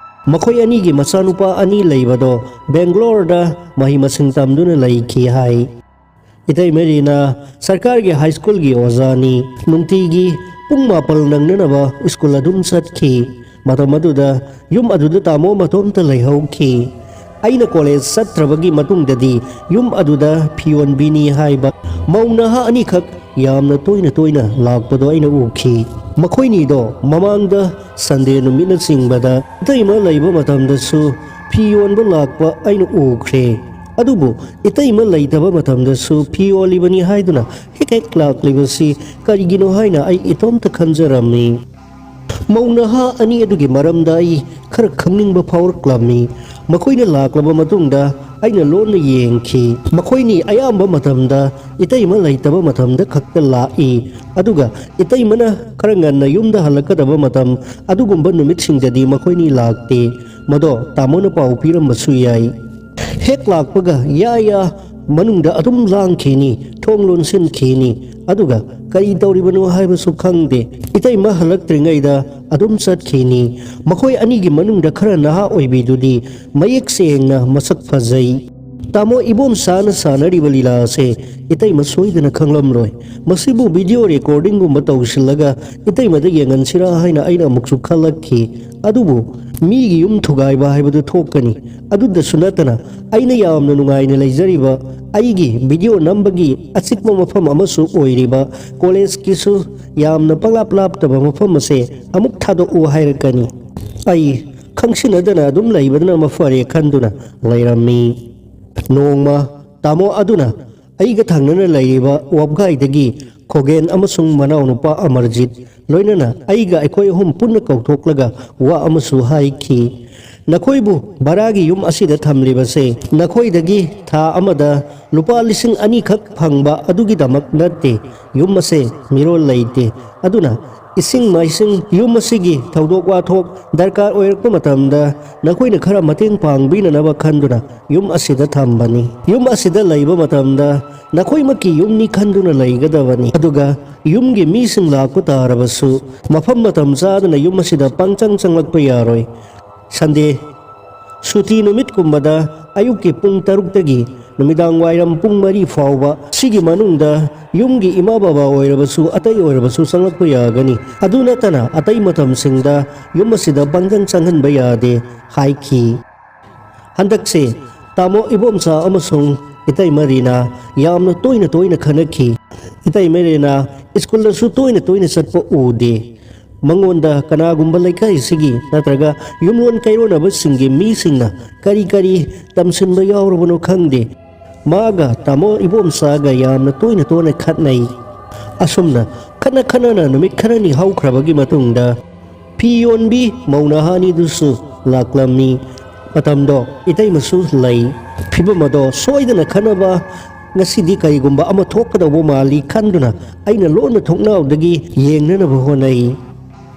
ꯃꯈꯣꯏ ꯑꯅꯤꯒꯤ ꯃꯆꯥꯅꯨꯄꯥ ꯑꯅꯤ ꯂꯩꯕꯗꯣ ꯕꯦꯡꯒ꯭ꯂꯣꯔꯗ ꯃꯍꯩ ꯃꯁꯤꯡ ꯇꯝꯗꯨꯅ ꯂꯩꯈꯤ ꯍꯥꯏ꯫ ꯏꯇꯩꯃ ꯔꯤꯅꯥ ꯁꯔꯀꯥꯔꯒꯤ ꯍꯥꯏ ꯁ꯭ꯀꯨꯜꯒꯤ ꯑꯣꯖꯥꯅꯤ꯫ ꯅꯨꯡꯇꯤꯒꯤ ꯄꯨꯡ ꯃꯥꯄꯜ ꯅꯪꯅꯅꯕ ꯁ꯭ꯀꯨꯜ ꯑꯗꯨꯝ ꯆꯠꯈꯤ꯫ ꯃꯇꯝ ꯑꯗꯨꯗ ꯌꯨꯝ ꯑꯗꯨꯗ ꯇꯥꯃꯣ ꯃꯇꯣꯝꯇ ꯂꯩꯍꯧꯈꯤ꯫ ꯑꯩꯅ ꯀꯣꯂꯦꯖ ꯆꯠꯇ꯭ꯔꯕꯒꯤ ꯃꯇꯨꯡꯗꯗꯤ ꯌꯨꯝ ꯑꯗꯨꯗ ꯐꯤꯌꯣꯟꯕꯤꯅꯤ ꯍꯥꯏꯕ ꯃꯧ ꯅꯍꯥ ꯑꯅꯤꯈꯛ ꯌꯥꯝꯅ ꯇꯣꯏꯅ ꯇꯣꯏꯅ ꯂꯥꯛꯄꯗꯣ ꯑꯩꯅ ꯎꯈꯤ꯫ ꯃꯈꯣꯏꯅꯤꯗꯣ ꯃꯃꯥꯡꯗ ꯁꯟꯗꯦ ꯅꯨꯃꯤꯠꯅꯆꯤꯡꯕꯗ ꯏꯇꯩꯃ ꯂꯩꯕ ꯃꯇꯝꯗꯁꯨ ꯐꯤ ꯌꯣꯟꯕ ꯂꯥꯛꯄ ꯑꯩꯅ ꯎꯈ꯭ꯔꯦ꯫ ꯑꯗꯨꯕꯨ ꯏꯇꯩꯃ ꯂꯩꯇꯕ ꯃꯇꯝꯗꯁꯨ ꯐꯤ ꯌꯣꯜꯂꯤꯕꯅꯤ ꯍꯥꯏꯗꯨꯅ ꯍꯦꯛ ꯍꯦꯛ ꯂꯥꯛꯂꯤꯕꯁꯤ ꯀꯔꯤꯒꯤꯅꯣ ꯍꯥꯏꯅ ꯑꯩ ꯏꯇꯣꯝꯇ ꯈꯟꯖꯔꯝꯃꯤ꯫ ꯃꯧ ꯅꯍꯥ ꯑꯅꯤ ꯑꯗꯨꯒꯤ ꯃꯔꯝꯗ ꯑꯩ ꯈꯔ ꯈꯪꯅꯤꯡꯕ ꯐꯥꯎꯔꯛꯂꯝꯃꯤ꯫ ꯃꯈꯣꯏꯅ ꯂꯥꯛꯂꯕ ꯃꯇꯨꯡꯗ ꯑꯩꯅ ꯂꯣꯟꯅ ꯌꯦꯡꯈꯤ꯫ ꯃꯈꯣꯏꯅꯤ ꯑꯌꯥꯝꯕ ꯃꯇꯝꯗ ꯏꯇꯩꯃ ꯂꯩꯇꯕ ꯃꯇꯝꯗ ꯈꯛꯇ ꯂꯥꯛꯏ꯫ ꯑꯗꯨꯒ ꯏꯇꯩꯃꯅ ꯈꯔ ꯉꯟꯅ ꯌꯨꯝꯗ ꯍꯜꯂꯛꯀꯗꯕ ꯃꯇꯝ ꯑꯗꯨꯒꯨꯝꯕ ꯅꯨꯃꯤꯠꯁꯤꯡꯗꯗꯤ ꯃꯈꯣꯏꯅꯤ ꯂꯥꯛꯇꯦ꯫ ꯃꯗꯣ ꯇꯥꯃꯣꯅ ꯄꯥꯎ ꯄꯤꯔꯝꯕꯁꯨ ꯌꯥꯏ꯫ ꯍꯦꯛ ꯂꯥꯛꯄꯒ ꯌꯥ ꯌꯥ ꯃꯅꯨꯡꯗ ꯑꯗꯨꯝ ꯂꯥꯡꯈꯤꯅꯤ, ꯊꯣꯡ ꯂꯣꯟꯁꯤꯟꯈꯤꯅꯤ, ꯑꯗꯨꯒ ꯀꯔꯤ ꯇꯧꯔꯤꯕꯅꯣ ꯍꯥꯏꯕꯁꯨ ꯈꯪꯗꯦ꯫ ꯏꯇꯩꯃ ꯍꯜꯂꯛꯇ꯭ꯔꯤꯉꯩꯗ ꯑꯗꯨꯝ ꯆꯠꯈꯤꯅꯤ꯫ ꯃꯈꯣꯏ ꯑꯅꯤꯒꯤ ꯃꯅꯨꯡꯗ ꯈꯔ ꯅꯍꯥ ꯑꯣꯏꯕꯤꯗꯨꯗꯤ ꯃꯌꯦꯛ ꯁꯦꯡꯅ ꯃꯁꯛ ꯐꯖꯩ꯫ ꯇꯥꯃꯣ ꯏꯕꯣꯝꯆꯥꯅ ꯁꯥꯟꯅꯔꯤꯕ ꯂꯤꯂꯥ ꯑꯁꯦ ꯏꯇꯩꯃ ꯁꯣꯏꯗꯅ ꯈꯪꯂꯝꯂꯣꯏ꯫ ꯃꯁꯤꯕꯨ ꯚꯤꯗꯤꯑꯣ ꯔꯦꯀꯣꯔꯗꯤꯡꯒꯨꯝꯕ ꯇꯧꯁꯤꯜꯂꯒ ꯏꯇꯩꯃꯗ ꯌꯦꯡꯍꯟꯁꯤꯔꯥ ꯍꯥꯏꯅ ꯑꯩꯅ ꯑꯃꯨꯛꯁꯨ ꯈꯜꯂꯛꯈꯤ꯫ ꯑꯗꯨꯕꯨ ꯃꯤꯒꯤ ꯌꯨꯝ ꯊꯨꯒꯥꯏꯕ ꯍꯥꯏꯕꯗꯨ ꯊꯣꯛꯀꯅꯤ꯫ ꯑꯗꯨꯗꯁꯨ ꯅꯠꯇꯅ ꯑꯩꯅ ꯌꯥꯝꯅ ꯅꯨꯡꯉꯥꯏꯅ ꯂꯩꯖꯔꯤꯕ ꯑꯩꯒꯤ ꯚꯤꯗꯤꯑꯣ ꯅꯝꯕꯒꯤ ꯑꯆꯤꯛꯄ ꯃꯐꯝ ꯑꯃꯁꯨ ꯑꯣꯏꯔꯤꯕ ꯀꯣꯂꯦꯖꯀꯤꯁꯨ ꯌꯥꯝꯅ ꯄꯪꯂꯥꯞ ꯂꯥꯞꯇꯕ ꯃꯐꯝ ꯑꯁꯦ ꯑꯃꯨꯛ ꯊꯥꯗꯣꯛꯎ ꯍꯥꯏꯔꯛꯀꯅꯤ꯫ ꯑꯩ ꯈꯪꯁꯤꯟꯅꯗꯅ ꯑꯗꯨꯝ ꯂꯩꯕꯗꯨꯅ ꯃꯐꯔꯦ ꯈꯟꯗꯨꯅ ꯂꯩꯔꯝꯃꯤ꯫ ꯅꯣꯡꯃ ꯇꯥꯃꯣ ꯑꯗꯨꯅ ꯑꯩꯒ ꯊꯪꯅꯅ ꯂꯩꯔꯤꯕ ꯋꯥꯕꯒꯥꯏꯗꯒꯤ ꯈꯣꯒꯦꯟ ꯑꯃꯁꯨꯡ ꯃꯅꯥꯎꯅꯨꯄꯥ ꯑꯃꯔꯖꯤꯠ ꯂꯣꯏꯅꯅ ꯑꯩꯒ ꯑꯩꯈꯣꯏ ꯑꯍꯨꯝ ꯄꯨꯟꯅ ꯀꯧꯊꯣꯛꯂꯒ ꯋꯥ ꯑꯃꯁꯨ ꯍꯥꯏꯈꯤ꯫ "ꯅꯈꯣꯏꯕꯨ ꯚꯔꯥꯒꯤ ꯌꯨꯝ ꯑꯁꯤꯗ ꯊꯝꯂꯤꯕꯁꯦ ꯅꯈꯣꯏꯗꯒꯤ ꯊꯥ ꯑꯃꯗ ꯂꯨꯄꯥ ꯂꯤꯁꯤꯡ ꯑꯅꯤꯈꯛ ꯐꯪꯕ ꯑꯗꯨꯒꯤꯗꯃꯛ ꯅꯠꯇꯦ꯫ ꯌꯨꯝ ꯑꯁꯦ ꯃꯤꯔꯣꯜ ꯂꯩꯇꯦ꯫ ꯑꯗꯨꯅ ꯏꯁꯤꯡ ꯃꯥꯏꯁꯤꯡ, ꯌꯨꯝ ꯑꯁꯤꯒꯤ ꯊꯧꯗꯣꯛ ꯋꯥꯊꯣꯛ ꯗꯔꯀꯥꯔ ꯑꯣꯏꯔꯛꯄ ꯃꯇꯝꯗ ꯅꯈꯣꯏꯅ ꯈꯔ ꯃꯇꯦꯡ ꯄꯥꯡꯕꯤꯅꯅꯕ ꯈꯟꯗꯨꯅ ꯌꯨꯝ ꯑꯁꯤꯗ ꯊꯝꯕꯅꯤ꯫ ꯌꯨꯝ ꯑꯁꯤꯗ ꯂꯩꯕ ꯃꯇꯝꯗ ꯅꯈꯣꯏꯃꯛꯀꯤ ꯌꯨꯝꯅꯤ ꯈꯟꯗꯨꯅ ꯂꯩꯒꯗꯕꯅꯤ꯫ ꯑꯗꯨꯒ ꯌꯨꯝꯒꯤ ꯃꯤꯁꯤꯡ ꯂꯥꯛꯄ ꯇꯥꯔꯕꯁꯨ ꯃꯐꯝ ꯃꯇꯝ ꯆꯥꯗꯅ ꯌꯨꯝ ꯑꯁꯤꯗ ꯄꯪꯆꯪ ꯆꯪꯂꯛꯄ ꯌꯥꯔꯣꯏ꯫ ꯁꯟꯗꯦ ꯁꯨꯇꯤ ꯅꯨꯃꯤꯠꯀꯨꯝꯕꯗ ꯑꯌꯨꯛꯀꯤ ꯄꯨꯡ ꯇꯔꯨꯛꯇꯒꯤ ꯅꯨꯃꯤꯗꯥꯡ ꯋꯥꯏꯔꯝ ꯄꯨꯡ ꯃꯔꯤ ꯐꯥꯎꯕ, ꯁꯤꯒꯤ ꯃꯅꯨꯡꯗ ꯌꯨꯝꯒꯤ ꯏꯃꯥ ꯕꯕꯥ ꯑꯣꯏꯔꯕꯁꯨ ꯑꯇꯩ ꯑꯣꯏꯔꯕꯁꯨ ꯆꯪꯂꯛꯄ ꯌꯥꯒꯅꯤ꯫ ꯑꯗꯨ ꯅꯠꯇꯅ ꯑꯇꯩ ꯃꯇꯝꯁꯤꯡꯗ ꯌꯨꯝ ꯑꯁꯤꯗ ꯄꯪꯆꯪ ꯆꯪꯍꯟꯕ ꯌꯥꯗꯦ ꯍꯥꯏꯈꯤ꯫ ꯍꯟꯗꯛꯁꯦ ꯇꯥꯃꯣ ꯏꯕꯣꯝꯆꯥ ꯑꯃꯁꯨꯡ ꯏꯇꯩꯃ ꯔꯤꯅꯥ ꯌꯥꯝꯅ ꯇꯣꯏꯅ ꯇꯣꯏꯅ ꯈꯠꯅꯈꯤ꯫ ꯏꯇꯩꯃ ꯔꯤꯅꯥ ꯁ꯭ꯀꯨꯜꯗꯁꯨ ꯇꯣꯏꯅ ꯇꯣꯏꯅ ꯆꯠꯄ ꯎꯗꯦ꯫ ꯃꯉꯣꯟꯗ ꯀꯅꯥꯒꯨꯝꯕ ꯂꯩꯀꯥꯏꯁꯤꯒꯤ ꯅꯠꯇ꯭ꯔꯒ ꯌꯨꯝꯂꯣꯟ ꯀꯩꯔꯣꯟꯅꯕꯁꯤꯡꯒꯤ ꯃꯤꯁꯤꯡꯅ ꯀꯔꯤ ꯀꯔꯤ ꯇꯝꯁꯤꯟꯕ ꯌꯥꯎꯔꯕꯅꯣ ꯈꯪꯗꯦ꯫ ꯃꯥꯒ ꯇꯥꯃꯣ ꯏꯕꯣꯝꯆꯥꯒ ꯌꯥꯝꯅ ꯇꯣꯏꯅ ꯇꯣꯏꯅ ꯈꯠꯅꯩ꯫ ꯑꯁꯨꯝꯅ ꯈꯠꯅ ꯈꯠꯅꯅ ꯅꯨꯃꯤꯠ ꯈꯔꯅꯤ ꯍꯧꯈ꯭ꯔꯕꯒꯤ ꯃꯇꯨꯡꯗ ꯐꯤ ꯌꯣꯟꯕꯤ ꯃꯧ ꯅꯍꯥ ꯑꯅꯤꯗꯨꯁꯨ ꯂꯥꯛꯂꯝꯃꯤ꯫ ꯃꯇꯝꯗꯣ ꯏꯇꯩꯃꯁꯨ ꯂꯩ꯫ ꯐꯤꯕꯝ ꯑꯗꯣ ꯁꯣꯏꯗꯅ ꯈꯠꯅꯕ ꯉꯁꯤꯗꯤ ꯀꯔꯤꯒꯨꯝꯕ ꯑꯃ ꯊꯣꯛꯀꯗꯧꯕ ꯃꯥꯜꯂꯤ ꯈꯟꯗꯨꯅ ꯑꯩꯅ ꯂꯣꯟꯅ ꯊꯣꯡꯅꯥꯎꯗꯒꯤ ꯌꯦꯡꯅꯅꯕ ꯍꯣꯠꯅꯩ꯫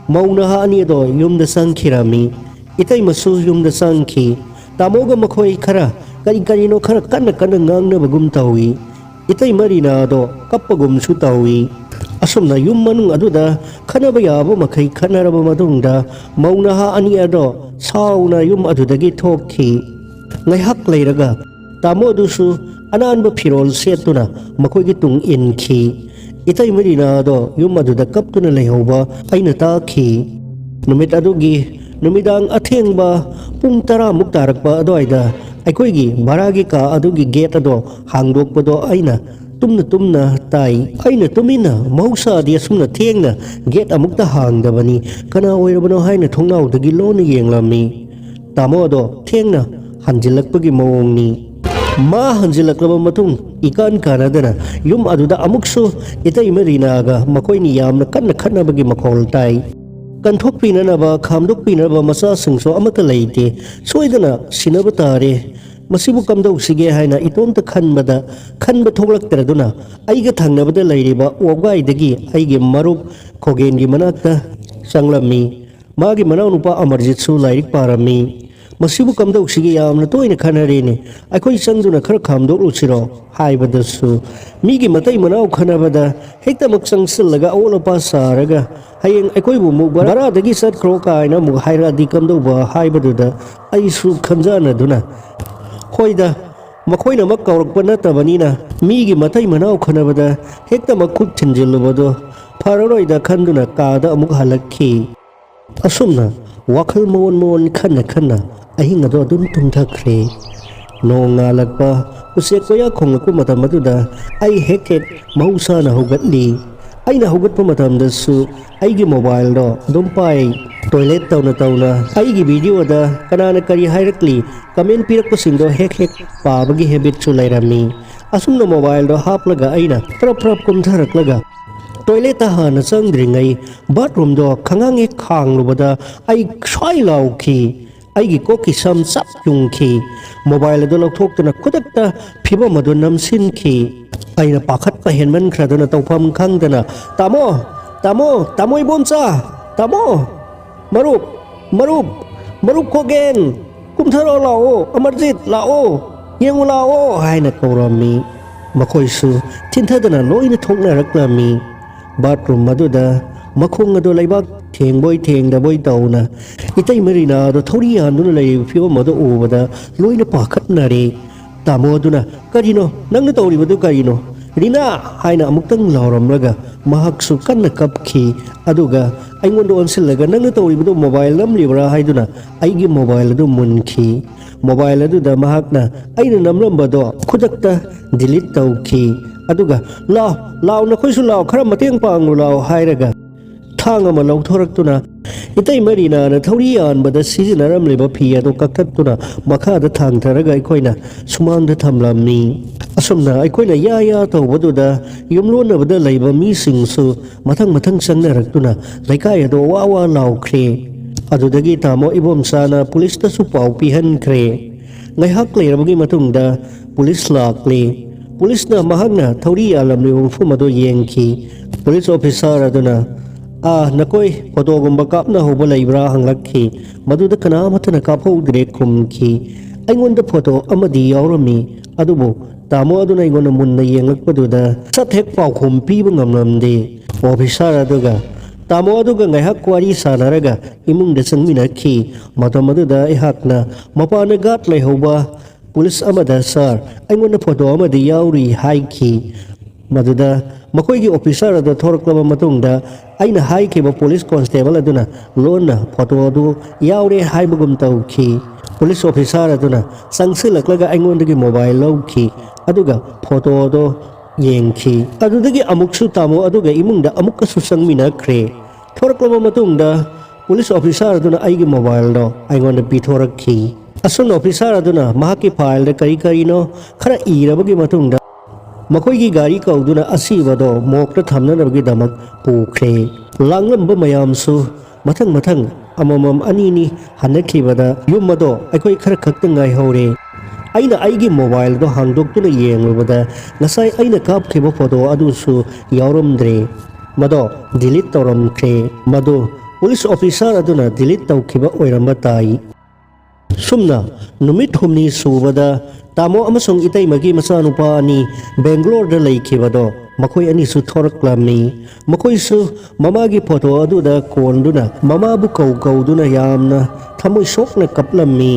ꯃꯧ ꯅꯍꯥ ꯑꯅꯤ ꯑꯗꯣ ꯌꯨꯝꯗ ꯆꯪꯈꯤꯔꯝꯃꯤ꯫ ꯏꯇꯩꯃꯁꯨ ꯌꯨꯝꯗ ꯆꯪꯈꯤ꯫ ꯇꯥꯃꯣꯒ ꯃꯈꯣꯏ ꯈꯔ ꯀꯔꯤ ꯀꯔꯤꯅꯣ ꯈꯔ ꯀꯟꯅ ꯀꯟꯅ ꯉꯥꯡꯅꯕꯒꯨꯝ ꯇꯧꯏ꯫ ꯏꯇꯩꯃ ꯔꯤꯅꯥꯗꯣ ꯀꯞꯄꯒꯨꯝꯁꯨ ꯇꯧꯏ꯫ ꯑꯁꯨꯝꯅ ꯌꯨꯝ ꯃꯅꯨꯡ ꯑꯗꯨꯗ ꯈꯠꯅꯕ ꯌꯥꯕ ꯃꯈꯩ ꯈꯠꯅꯔꯕ ꯃꯇꯨꯡꯗ ꯃꯧ ꯅꯍꯥ ꯑꯅꯤ ꯑꯗꯣ ꯁꯥꯎꯅ ꯌꯨꯝ ꯑꯗꯨꯗꯒꯤ ꯊꯣꯛꯈꯤ꯫ ꯉꯥꯏꯍꯥꯛ ꯂꯩꯔꯒ ꯇꯥꯃꯣꯗꯨꯁꯨ ꯑꯅꯥꯟꯕ ꯐꯤꯔꯣꯜ ꯁꯦꯠꯇꯨꯅ ꯃꯈꯣꯏꯒꯤ ꯇꯨꯡ ꯏꯟꯈꯤ꯫ ꯏꯇꯩꯃ ꯔꯤꯅꯥꯗꯣ ꯌꯨꯝ ꯑꯗꯨꯗ ꯀꯞꯇꯨꯅ ꯂꯩꯍꯧꯕ ꯑꯩꯅ ꯇꯥꯈꯤ꯫ ꯅꯨꯃꯤꯠ ꯑꯗꯨꯒꯤ ꯅꯨꯃꯤꯗꯥꯡ ꯑꯊꯦꯡꯕ ꯄꯨꯡ ꯇꯔꯥꯃꯨꯛ ꯇꯥꯔꯛꯄ ꯑꯗꯨꯋꯥꯏꯗ ꯑꯩꯈꯣꯏꯒꯤ ꯚꯔꯥꯒꯤ ꯀꯥ ꯑꯗꯨꯒꯤ ꯒꯦꯠ ꯑꯗꯣ ꯍꯥꯡꯗꯣꯛꯄꯗꯣ ꯑꯩꯅ ꯇꯨꯝꯅ ꯇꯨꯝꯅ ꯇꯥꯏ꯫ ꯑꯩꯅ ꯇꯨꯃꯤꯟꯅ ꯃꯍꯧꯁꯥꯗꯤ ꯑꯁꯨꯝꯅ ꯊꯦꯡꯅ ꯒꯦꯠ ꯑꯃꯨꯛꯇ ꯍꯥꯡꯗꯕꯅꯤ꯫ ꯀꯅꯥ ꯑꯣꯏꯔꯕꯅꯣ ꯍꯥꯏꯅ ꯊꯣꯡꯅꯥꯎꯗꯒꯤ ꯂꯣꯟꯅ ꯌꯦꯡꯂꯝꯃꯤ꯫ ꯇꯥꯃꯣ ꯑꯗꯣ ꯊꯦꯡꯅ ꯍꯟꯖꯤꯜꯂꯛꯄꯒꯤ ꯃꯑꯣꯡꯅꯤ꯫ ꯃꯥ ꯍꯟꯖꯤꯜꯂꯛꯂꯕ ꯃꯇꯨꯡ ꯏꯀꯥꯟ ꯀꯥꯟꯅꯗꯅ ꯌꯨꯝ ꯑꯗꯨꯗ ꯑꯃꯨꯛꯁꯨ ꯏꯇꯩꯃ ꯔꯤꯅꯥꯒ ꯃꯈꯣꯏꯅꯤ ꯌꯥꯝꯅ ꯀꯟꯅ ꯈꯠꯅꯕꯒꯤ ꯃꯈꯣꯜ ꯇꯥꯏ꯫ ꯀꯟꯊꯣꯛꯄꯤꯅꯅꯕ, ꯈꯥꯝꯗꯣꯛꯄꯤꯅꯅꯕ ꯃꯆꯥꯁꯤꯡꯁꯨ ꯑꯃꯠꯇ ꯂꯩꯇꯦ꯫ ꯁꯣꯏꯗꯅ ꯁꯤꯟꯅꯕ ꯇꯥꯔꯦ꯫ ꯃꯁꯤꯕꯨ ꯀꯝꯗꯧꯁꯤꯒꯦ ꯍꯥꯏꯅ ꯏꯇꯣꯝꯇ ꯈꯟꯕꯗ, ꯈꯟꯕ ꯊꯣꯛꯂꯛꯇ꯭ꯔꯗꯨꯅ ꯑꯩꯒ ꯊꯪꯅꯕꯗ ꯂꯩꯔꯤꯕ ꯋꯥꯕꯒꯥꯏꯗꯒꯤ ꯑꯩꯒꯤ ꯃꯔꯨꯞ ꯈꯣꯒꯦꯟꯒꯤ ꯃꯅꯥꯛꯇ ꯆꯪꯂꯝꯃꯤ꯫ ꯃꯥꯒꯤ ꯃꯅꯥꯎꯅꯨꯄꯥ ꯑꯃꯔꯖꯤꯠꯁꯨ ꯂꯥꯏꯔꯤꯛ ꯄꯥꯔꯝꯃꯤ꯫ "ꯃꯁꯤꯕꯨ ꯀꯝꯗꯧꯁꯤꯒꯦ, ꯌꯥꯝꯅ ꯇꯣꯏꯅ ꯈꯟꯅꯔꯦꯅꯦ, ꯑꯩꯈꯣꯏ ꯆꯪꯗꯨꯅ ꯈꯔ ꯈꯥꯝꯗꯣꯛꯂꯨꯁꯤꯔꯣ?" ꯍꯥꯏꯕꯗꯁꯨ, "ꯃꯤꯒꯤ ꯃꯇꯩ ꯃꯅꯥꯎ ꯈꯟꯅꯕꯗ ꯍꯦꯛꯇꯃꯛ ꯆꯪꯁꯤꯜꯂꯒ ꯑꯑꯣꯠ ꯑꯄꯥ ꯁꯥꯔꯒ ꯍꯌꯦꯡ ꯑꯩꯈꯣꯏꯕꯨ ꯑꯃꯨꯛ ꯚꯔꯥꯗꯒꯤ ꯆꯠꯈ꯭ꯔꯣ ꯀꯥꯏꯅ ꯑꯃꯨꯛ ꯍꯥꯏꯔꯛꯑꯗꯤ ꯀꯝꯗꯧꯕ?" ꯍꯥꯏꯕꯗꯨꯗ ꯑꯩꯁꯨ ꯈꯟꯖꯥꯟꯅꯗꯨꯅ, "ꯍꯣꯏꯗ, ꯃꯈꯣꯏꯅꯃꯛ ꯀꯧꯔꯛꯄ ꯅꯠꯇꯕꯅꯤꯅ ꯃꯤꯒꯤ ꯃꯇꯩ ꯃꯅꯥꯎ ꯈꯟꯅꯕꯗ ꯍꯦꯛꯇꯃꯛ ꯈꯨꯠ ꯊꯤꯟꯖꯤꯜꯂꯨꯕꯗꯣ ꯐꯔꯔꯣꯏꯗ" ꯈꯟꯗꯨꯅ ꯀꯥꯗ ꯑꯃꯨꯛ ꯍꯜꯂꯛꯈꯤ꯫ ꯑꯁꯨꯝꯅ ꯋꯥꯈꯜ ꯃꯑꯣꯟ ꯃꯑꯣꯟ ꯈꯟꯅ ꯈꯟꯅ ꯑꯍꯤꯡ ꯑꯗꯨ ꯑꯗꯨꯝ ꯇꯨꯝꯊꯈ꯭ꯔꯦ꯫ ꯅꯣꯡ ꯉꯥꯜꯂꯛꯄ, ꯎꯆꯦꯛ ꯀꯣꯌꯥ ꯈꯣꯡꯂꯛꯄ ꯃꯇꯝ ꯑꯗꯨꯗ ꯑꯩ ꯍꯦꯛ ꯍꯦꯛ ꯃꯍꯧꯁꯥꯅ ꯍꯧꯒꯠꯂꯤ꯫ ꯑꯩꯅ ꯍꯧꯒꯠꯄ ꯃꯇꯝꯗꯁꯨ ꯑꯩꯒꯤ ꯃꯣꯕꯥꯏꯜꯗꯣ ꯑꯗꯨꯝ ꯄꯥꯏ꯫ ꯇꯣꯏꯂꯦꯠ ꯇꯧꯅ ꯇꯧꯅ ꯑꯩꯒꯤ ꯚꯤꯗꯤꯑꯣꯗ ꯀꯅꯥꯅ ꯀꯔꯤ ꯍꯥꯏꯔꯛꯂꯤ, ꯀꯃꯦꯟ ꯄꯤꯔꯛꯄꯁꯤꯡꯗꯣ ꯍꯦꯛ ꯍꯦꯛ ꯄꯥꯕꯒꯤ ꯍꯦꯕꯤꯠꯁꯨ ꯂꯩꯔꯝꯃꯤ꯫ ꯑꯁꯨꯝꯅ ꯃꯣꯕꯥꯏꯜꯗꯣ ꯍꯥꯞꯂꯒ ꯑꯩꯅ ꯐ꯭ꯔꯞ ꯐ꯭ꯔꯞ ꯀꯨꯝꯊꯔꯛꯂꯒ ꯇꯣꯏꯂꯦꯠꯇ ꯍꯥꯟꯅ ꯆꯪꯗ꯭ꯔꯤꯉꯩ ꯕꯥꯠꯔꯨꯝꯗꯣ ꯈꯪꯍꯥꯡ ꯍꯦꯛ ꯈꯥꯡꯂꯨꯕꯗ ꯑꯩ ꯁ꯭ꯋꯥꯏ ꯂꯥꯎꯈꯤ꯫ ꯑꯩꯒꯤ ꯀꯣꯛꯀꯤ ꯁꯝ ꯆꯞ ꯌꯨꯡꯈꯤ꯫ ꯃꯣꯕꯥꯏꯜ ꯑꯗꯨ ꯂꯧꯊꯣꯛꯇꯨꯅ ꯈꯨꯗꯛꯇ ꯐꯤꯕꯝ ꯑꯗꯨ ꯅꯝꯁꯤꯟꯈꯤ꯫ ꯑꯩꯅ ꯄꯥꯈꯠꯄ ꯍꯦꯟꯃꯟꯈ꯭ꯔꯗꯨꯅ ꯇꯧꯐꯝ ꯈꯪꯗꯅ, "ꯇꯥꯃꯣ! ꯇꯥꯃꯣ! ꯇꯥꯃꯣ ꯏꯕꯣꯝꯆꯥ! ꯇꯥꯃꯣ! ꯃꯔꯨꯞ! ꯃꯔꯨꯞ! ꯃꯔꯨꯞ ꯈꯣꯒꯦꯟ! ꯀꯨꯝꯊꯔꯛꯑꯣ ꯂꯥꯛꯑꯣ! ꯑꯃꯔꯖꯤꯠ ꯂꯥꯛꯑꯣ! ꯌꯦꯡꯉꯨ ꯂꯥꯛꯑꯣ!" ꯍꯥꯏꯅ ꯀꯧꯔꯝꯃꯤ꯫ ꯃꯈꯣꯏꯁꯨ ꯊꯤꯟꯊꯗꯅ ꯂꯣꯏꯅ ꯊꯣꯛꯅꯔꯛꯂꯝꯃꯤ꯫ ꯕꯥꯠꯔꯨꯝ ꯑꯗꯨꯗ ꯃꯈꯣꯡ ꯑꯗꯨ ꯂꯩꯕꯥꯛ ꯊꯦꯡꯕꯣꯏ ꯊꯦꯡꯗꯕꯣꯏ ꯇꯧꯅ ꯏꯇꯩꯃ ꯔꯤꯅꯥ ꯑꯗꯨ ꯊꯧꯔꯤ ꯌꯥꯟꯗꯨꯅ ꯂꯩꯔꯤꯕ ꯐꯤꯕꯝ ꯑꯗꯨ ꯎꯕꯗ ꯂꯣꯏꯅ ꯄꯥꯈꯠꯅꯔꯦ꯫ ꯇꯥꯃꯣ ꯑꯗꯨꯅ, "ꯀꯔꯤꯅꯣ? ꯅꯪꯅ ꯇꯧꯔꯤꯕꯗꯨ ꯀꯔꯤꯅꯣ? ꯔꯤꯅꯥ!" ꯍꯥꯏꯅ ꯑꯃꯨꯛꯇꯪ ꯂꯥꯎꯔꯝꯂꯒ ꯃꯍꯥꯛꯁꯨ ꯀꯟꯅ ꯀꯞꯈꯤ꯫ ꯑꯗꯨꯒ ꯑꯩꯉꯣꯟꯗ ꯑꯣꯟꯁꯤꯜꯂꯒ, "ꯅꯪꯅ ꯇꯧꯔꯤꯕꯗꯨ ꯃꯣꯕꯥꯏꯜ ꯅꯝꯂꯤꯕ꯭ꯔꯥ?" ꯍꯥꯏꯗꯨꯅ ꯑꯩꯒꯤ ꯃꯣꯕꯥꯏꯜ ꯑꯗꯨ ꯃꯨꯟꯈꯤ꯫ ꯃꯣꯕꯥꯏꯜ ꯑꯗꯨꯗ ꯃꯍꯥꯛꯅ ꯑꯩꯅ ꯅꯝꯂꯝꯕꯗꯣ ꯈꯨꯗꯛꯇ ꯗꯤꯂꯤꯠ ꯇꯧꯈꯤ꯫ ꯑꯗꯨꯒ, "ꯂꯥꯎ, ꯂꯥꯎ, ꯅꯈꯣꯏꯁꯨ ꯂꯥꯎ, ꯈꯔ ꯃꯇꯦꯡ ꯄꯥꯡꯉꯨ ꯂꯥꯎ" ꯍꯥꯏꯔꯒ ꯊꯥꯡ ꯑꯃ ꯂꯧꯊꯣꯔꯛꯇꯨꯅ ꯏꯇꯩꯃ ꯔꯤꯅꯥꯅ ꯊꯧꯔꯤ ꯌꯥꯟꯕꯗ ꯁꯤꯖꯤꯟꯅꯔꯝꯂꯤꯕ ꯐꯤ ꯑꯗꯨ ꯀꯛꯊꯠꯇꯨꯅ ꯃꯈꯥꯗ ꯊꯥꯡꯊꯔꯒ ꯑꯩꯈꯣꯏꯅ ꯁꯨꯃꯥꯡꯗ ꯊꯝꯂꯝꯃꯤ꯫ ꯑꯁꯨꯝꯅ ꯑꯩꯈꯣꯏꯅ ꯌꯥ ꯌꯥ ꯇꯧꯕꯗꯨꯗ ꯌꯨꯝꯂꯣꯟꯅꯕꯗ ꯂꯩꯕ ꯃꯤꯁꯤꯡꯁꯨ ꯃꯊꯪ ꯃꯊꯪ ꯆꯪꯅꯔꯛꯇꯨꯅ ꯂꯩꯀꯥꯏ ꯑꯗꯨ ꯋꯥ ꯋꯥ ꯂꯥꯎꯈ꯭ꯔꯦ꯫ ꯑꯗꯨꯗꯒꯤ ꯇꯥꯃꯣ ꯏꯕꯣꯝꯆꯥꯅ ꯄꯨꯂꯤꯁꯇꯁꯨ ꯄꯥꯎ ꯄꯤꯍꯟꯈ꯭ꯔꯦ꯫ ꯉꯥꯏꯍꯥꯛ ꯂꯩꯔꯕꯒꯤ ꯃꯇꯨꯡꯗ ꯄꯨꯂꯤꯁ ꯂꯥꯛꯂꯦ꯫ ꯄꯨꯂꯤꯁꯅ ꯃꯍꯥꯛꯅ ꯊꯧꯔꯤ ꯌꯥꯜꯂꯝꯂꯤꯕ ꯃꯐꯝ ꯑꯗꯨ ꯌꯦꯡꯈꯤ꯫ ꯄꯨꯂꯤꯁ ꯑꯣꯐꯤꯁꯥꯔ ꯑꯗꯨꯅ, "ꯑꯥ, ꯅꯈꯣꯏ ꯐꯣꯇꯣꯒꯨꯝꯕ ꯀꯥꯞꯅꯍꯧꯕ ꯂꯩꯕ꯭ꯔꯥ?" ꯍꯪꯂꯛꯈꯤ꯫ ꯃꯗꯨꯗ ꯀꯅꯥ ꯑꯃꯠꯇꯅ ꯀꯥꯞꯍꯧꯗ꯭ꯔꯦ ꯈꯨꯝꯈꯤ꯫ "ꯑꯩꯉꯣꯟꯗ ꯐꯣꯇꯣ ꯑꯃꯗꯤ ꯌꯥꯎꯔꯝꯃꯤ, ꯑꯗꯨꯕꯨ ꯇꯥꯃꯣ ꯑꯗꯨꯅ ꯑꯩꯉꯣꯟꯗ ꯃꯨꯟꯅ ꯌꯦꯡꯂꯛꯄꯗꯨꯗ ꯁꯠ ꯍꯦꯛ ꯄꯥꯎꯈꯨꯝ ꯄꯤꯕ ꯉꯝꯂꯝꯗꯦ꯫" ꯑꯣꯐꯤꯁꯥꯔ ꯑꯗꯨꯒ ꯇꯥꯃꯣ ꯑꯗꯨꯒ ꯉꯥꯏꯍꯥꯛ ꯋꯥꯔꯤ ꯁꯥꯟꯅꯔꯒ ꯏꯃꯨꯡꯗ ꯆꯪꯃꯤꯟꯅꯈꯤ꯫ ꯃꯇꯝ ꯑꯗꯨꯗ ꯑꯩꯍꯥꯛꯅ ꯃꯄꯥꯟꯗ ꯒꯥꯔꯗ ꯂꯩꯍꯧꯕ ꯄꯨꯂꯤꯁ ꯑꯃꯗ, "ꯁꯥꯔ, ꯑꯩꯉꯣꯟꯗ ꯐꯣꯇꯣ ꯑꯃꯗꯤ ꯌꯥꯎꯔꯤ" ꯍꯥꯏꯈꯤ꯫ ꯃꯗꯨꯗ ꯃꯈꯣꯏꯒꯤ ꯑꯣꯐꯤꯁꯥꯔ ꯑꯗꯨ ꯊꯣꯔꯛꯂꯕ ꯃꯇꯨꯡꯗ ꯑꯩꯅ ꯍꯥꯏꯈꯤꯕ ꯄꯨꯂꯤꯁ ꯀꯣꯟꯁꯇꯦꯕꯜ ꯑꯗꯨꯅ ꯂꯣꯟꯅ ꯐꯣꯇꯣ ꯑꯗꯨ ꯌꯥꯎꯔꯦ ꯍꯥꯏꯕꯒꯨꯝ ꯇꯧꯈꯤ꯫ ꯄꯨꯂꯤꯁ ꯑꯣꯐꯤꯁꯥꯔ ꯑꯗꯨꯅ ꯆꯪꯁꯤꯜꯂꯛꯂꯒ ꯑꯩꯉꯣꯟꯗꯒꯤ ꯃꯣꯕꯥꯏꯜ ꯂꯧꯈꯤ, ꯑꯗꯨꯒ ꯐꯣꯇꯣ ꯑꯗꯨ ꯌꯦꯡꯈꯤ꯫ ꯑꯗꯨꯗꯒꯤ ꯑꯃꯨꯛꯁꯨ ꯇꯥꯃꯣ ꯑꯗꯨꯒ ꯏꯃꯨꯡꯗ ꯑꯃꯨꯛꯀꯁꯨ ꯆꯪꯃꯤꯟꯅꯈ꯭ꯔꯦ꯫ ꯊꯣꯔꯛꯂꯕ ꯃꯇꯨꯡꯗ ꯄꯨꯂꯤꯁ ꯑꯣꯐꯤꯁꯥꯔ ꯑꯗꯨꯅ ꯑꯩꯒꯤ ꯃꯣꯕꯥꯏꯜꯗꯣ ꯑꯩꯉꯣꯟꯗ ꯄꯤꯊꯣꯔꯛꯈꯤ꯫ ꯑꯁꯨꯝꯅ ꯑꯣꯐꯤꯁꯥꯔ ꯑꯗꯨꯅ ꯃꯍꯥꯛꯀꯤ ꯐꯥꯏꯜꯗ ꯀꯔꯤ ꯀꯔꯤꯅꯣ ꯈꯔ ꯏꯔꯕꯒꯤ ꯃꯇꯨꯡꯗ ꯃꯈꯣꯏꯒꯤ ꯒꯥꯔꯤ ꯀꯧꯗꯨꯅ ꯑꯁꯤꯕꯗꯣ ꯃꯣꯔꯒꯇ ꯊꯝꯅꯅꯕꯒꯤꯗꯃꯛ ꯄꯨꯈ꯭ꯔꯦ꯫ ꯂꯥꯡꯂꯝꯕ ꯃꯌꯥꯝꯁꯨ ꯃꯊꯪ ꯃꯊꯪ ꯑꯃꯃꯝ ꯑꯅꯤꯅꯤ ꯍꯟꯅꯈꯤꯕꯗ ꯌꯨꯝ ꯑꯗꯣ ꯑꯩꯈꯣꯏ ꯈꯔ ꯈꯛꯇ ꯉꯥꯏꯍꯧꯔꯦ꯫ ꯑꯩꯅ ꯑꯩꯒꯤ ꯃꯣꯕꯥꯏꯜꯗꯣ ꯍꯥꯡꯗꯣꯛꯇꯨꯅ ꯌꯦꯡꯂꯨꯕꯗ ꯉꯁꯥꯏ ꯑꯩꯅ ꯀꯥꯞꯈꯤꯕ ꯐꯣꯇꯣ ꯑꯗꯨꯁꯨ ꯌꯥꯎꯔꯝꯗ꯭ꯔꯦ꯫ ꯃꯗꯣ ꯗꯤꯂꯤꯠ ꯇꯧꯔꯝꯈ꯭ꯔꯦ꯫ ꯃꯗꯨ ꯄꯨꯂꯤꯁ ꯑꯣꯐꯤꯁꯥꯔ ꯑꯗꯨꯅ ꯗꯤꯂꯤꯠ ꯇꯧꯈꯤꯕ ꯑꯣꯏꯔꯝꯕ ꯇꯥꯏ꯫ ꯁꯨꯝꯅ ꯅꯨꯃꯤꯠ ꯍꯨꯝꯅꯤ ꯁꯨꯕꯗ ꯇꯥꯃꯣ ꯑꯃꯁꯨꯡ ꯏꯇꯩꯃꯒꯤ ꯃꯆꯥꯅꯨꯄꯥ ꯑꯅꯤ ꯕꯦꯡꯒ꯭ꯂꯣꯔꯗ ꯂꯩꯈꯤꯕꯗꯣ ꯃꯈꯣꯏ ꯑꯅꯤꯁꯨ ꯊꯣꯔꯛꯂꯝꯃꯤ꯫ ꯃꯈꯣꯏꯁꯨ ꯃꯃꯥꯒꯤ ꯐꯣꯇꯣ ꯑꯗꯨꯗ ꯀꯣꯟꯗꯨꯅ ꯃꯃꯥꯕꯨ ꯀꯧ ꯀꯧꯗꯨꯅ ꯌꯥꯝꯅ ꯊꯃꯣꯏ ꯁꯣꯛꯅ ꯀꯞꯂꯝꯃꯤ꯫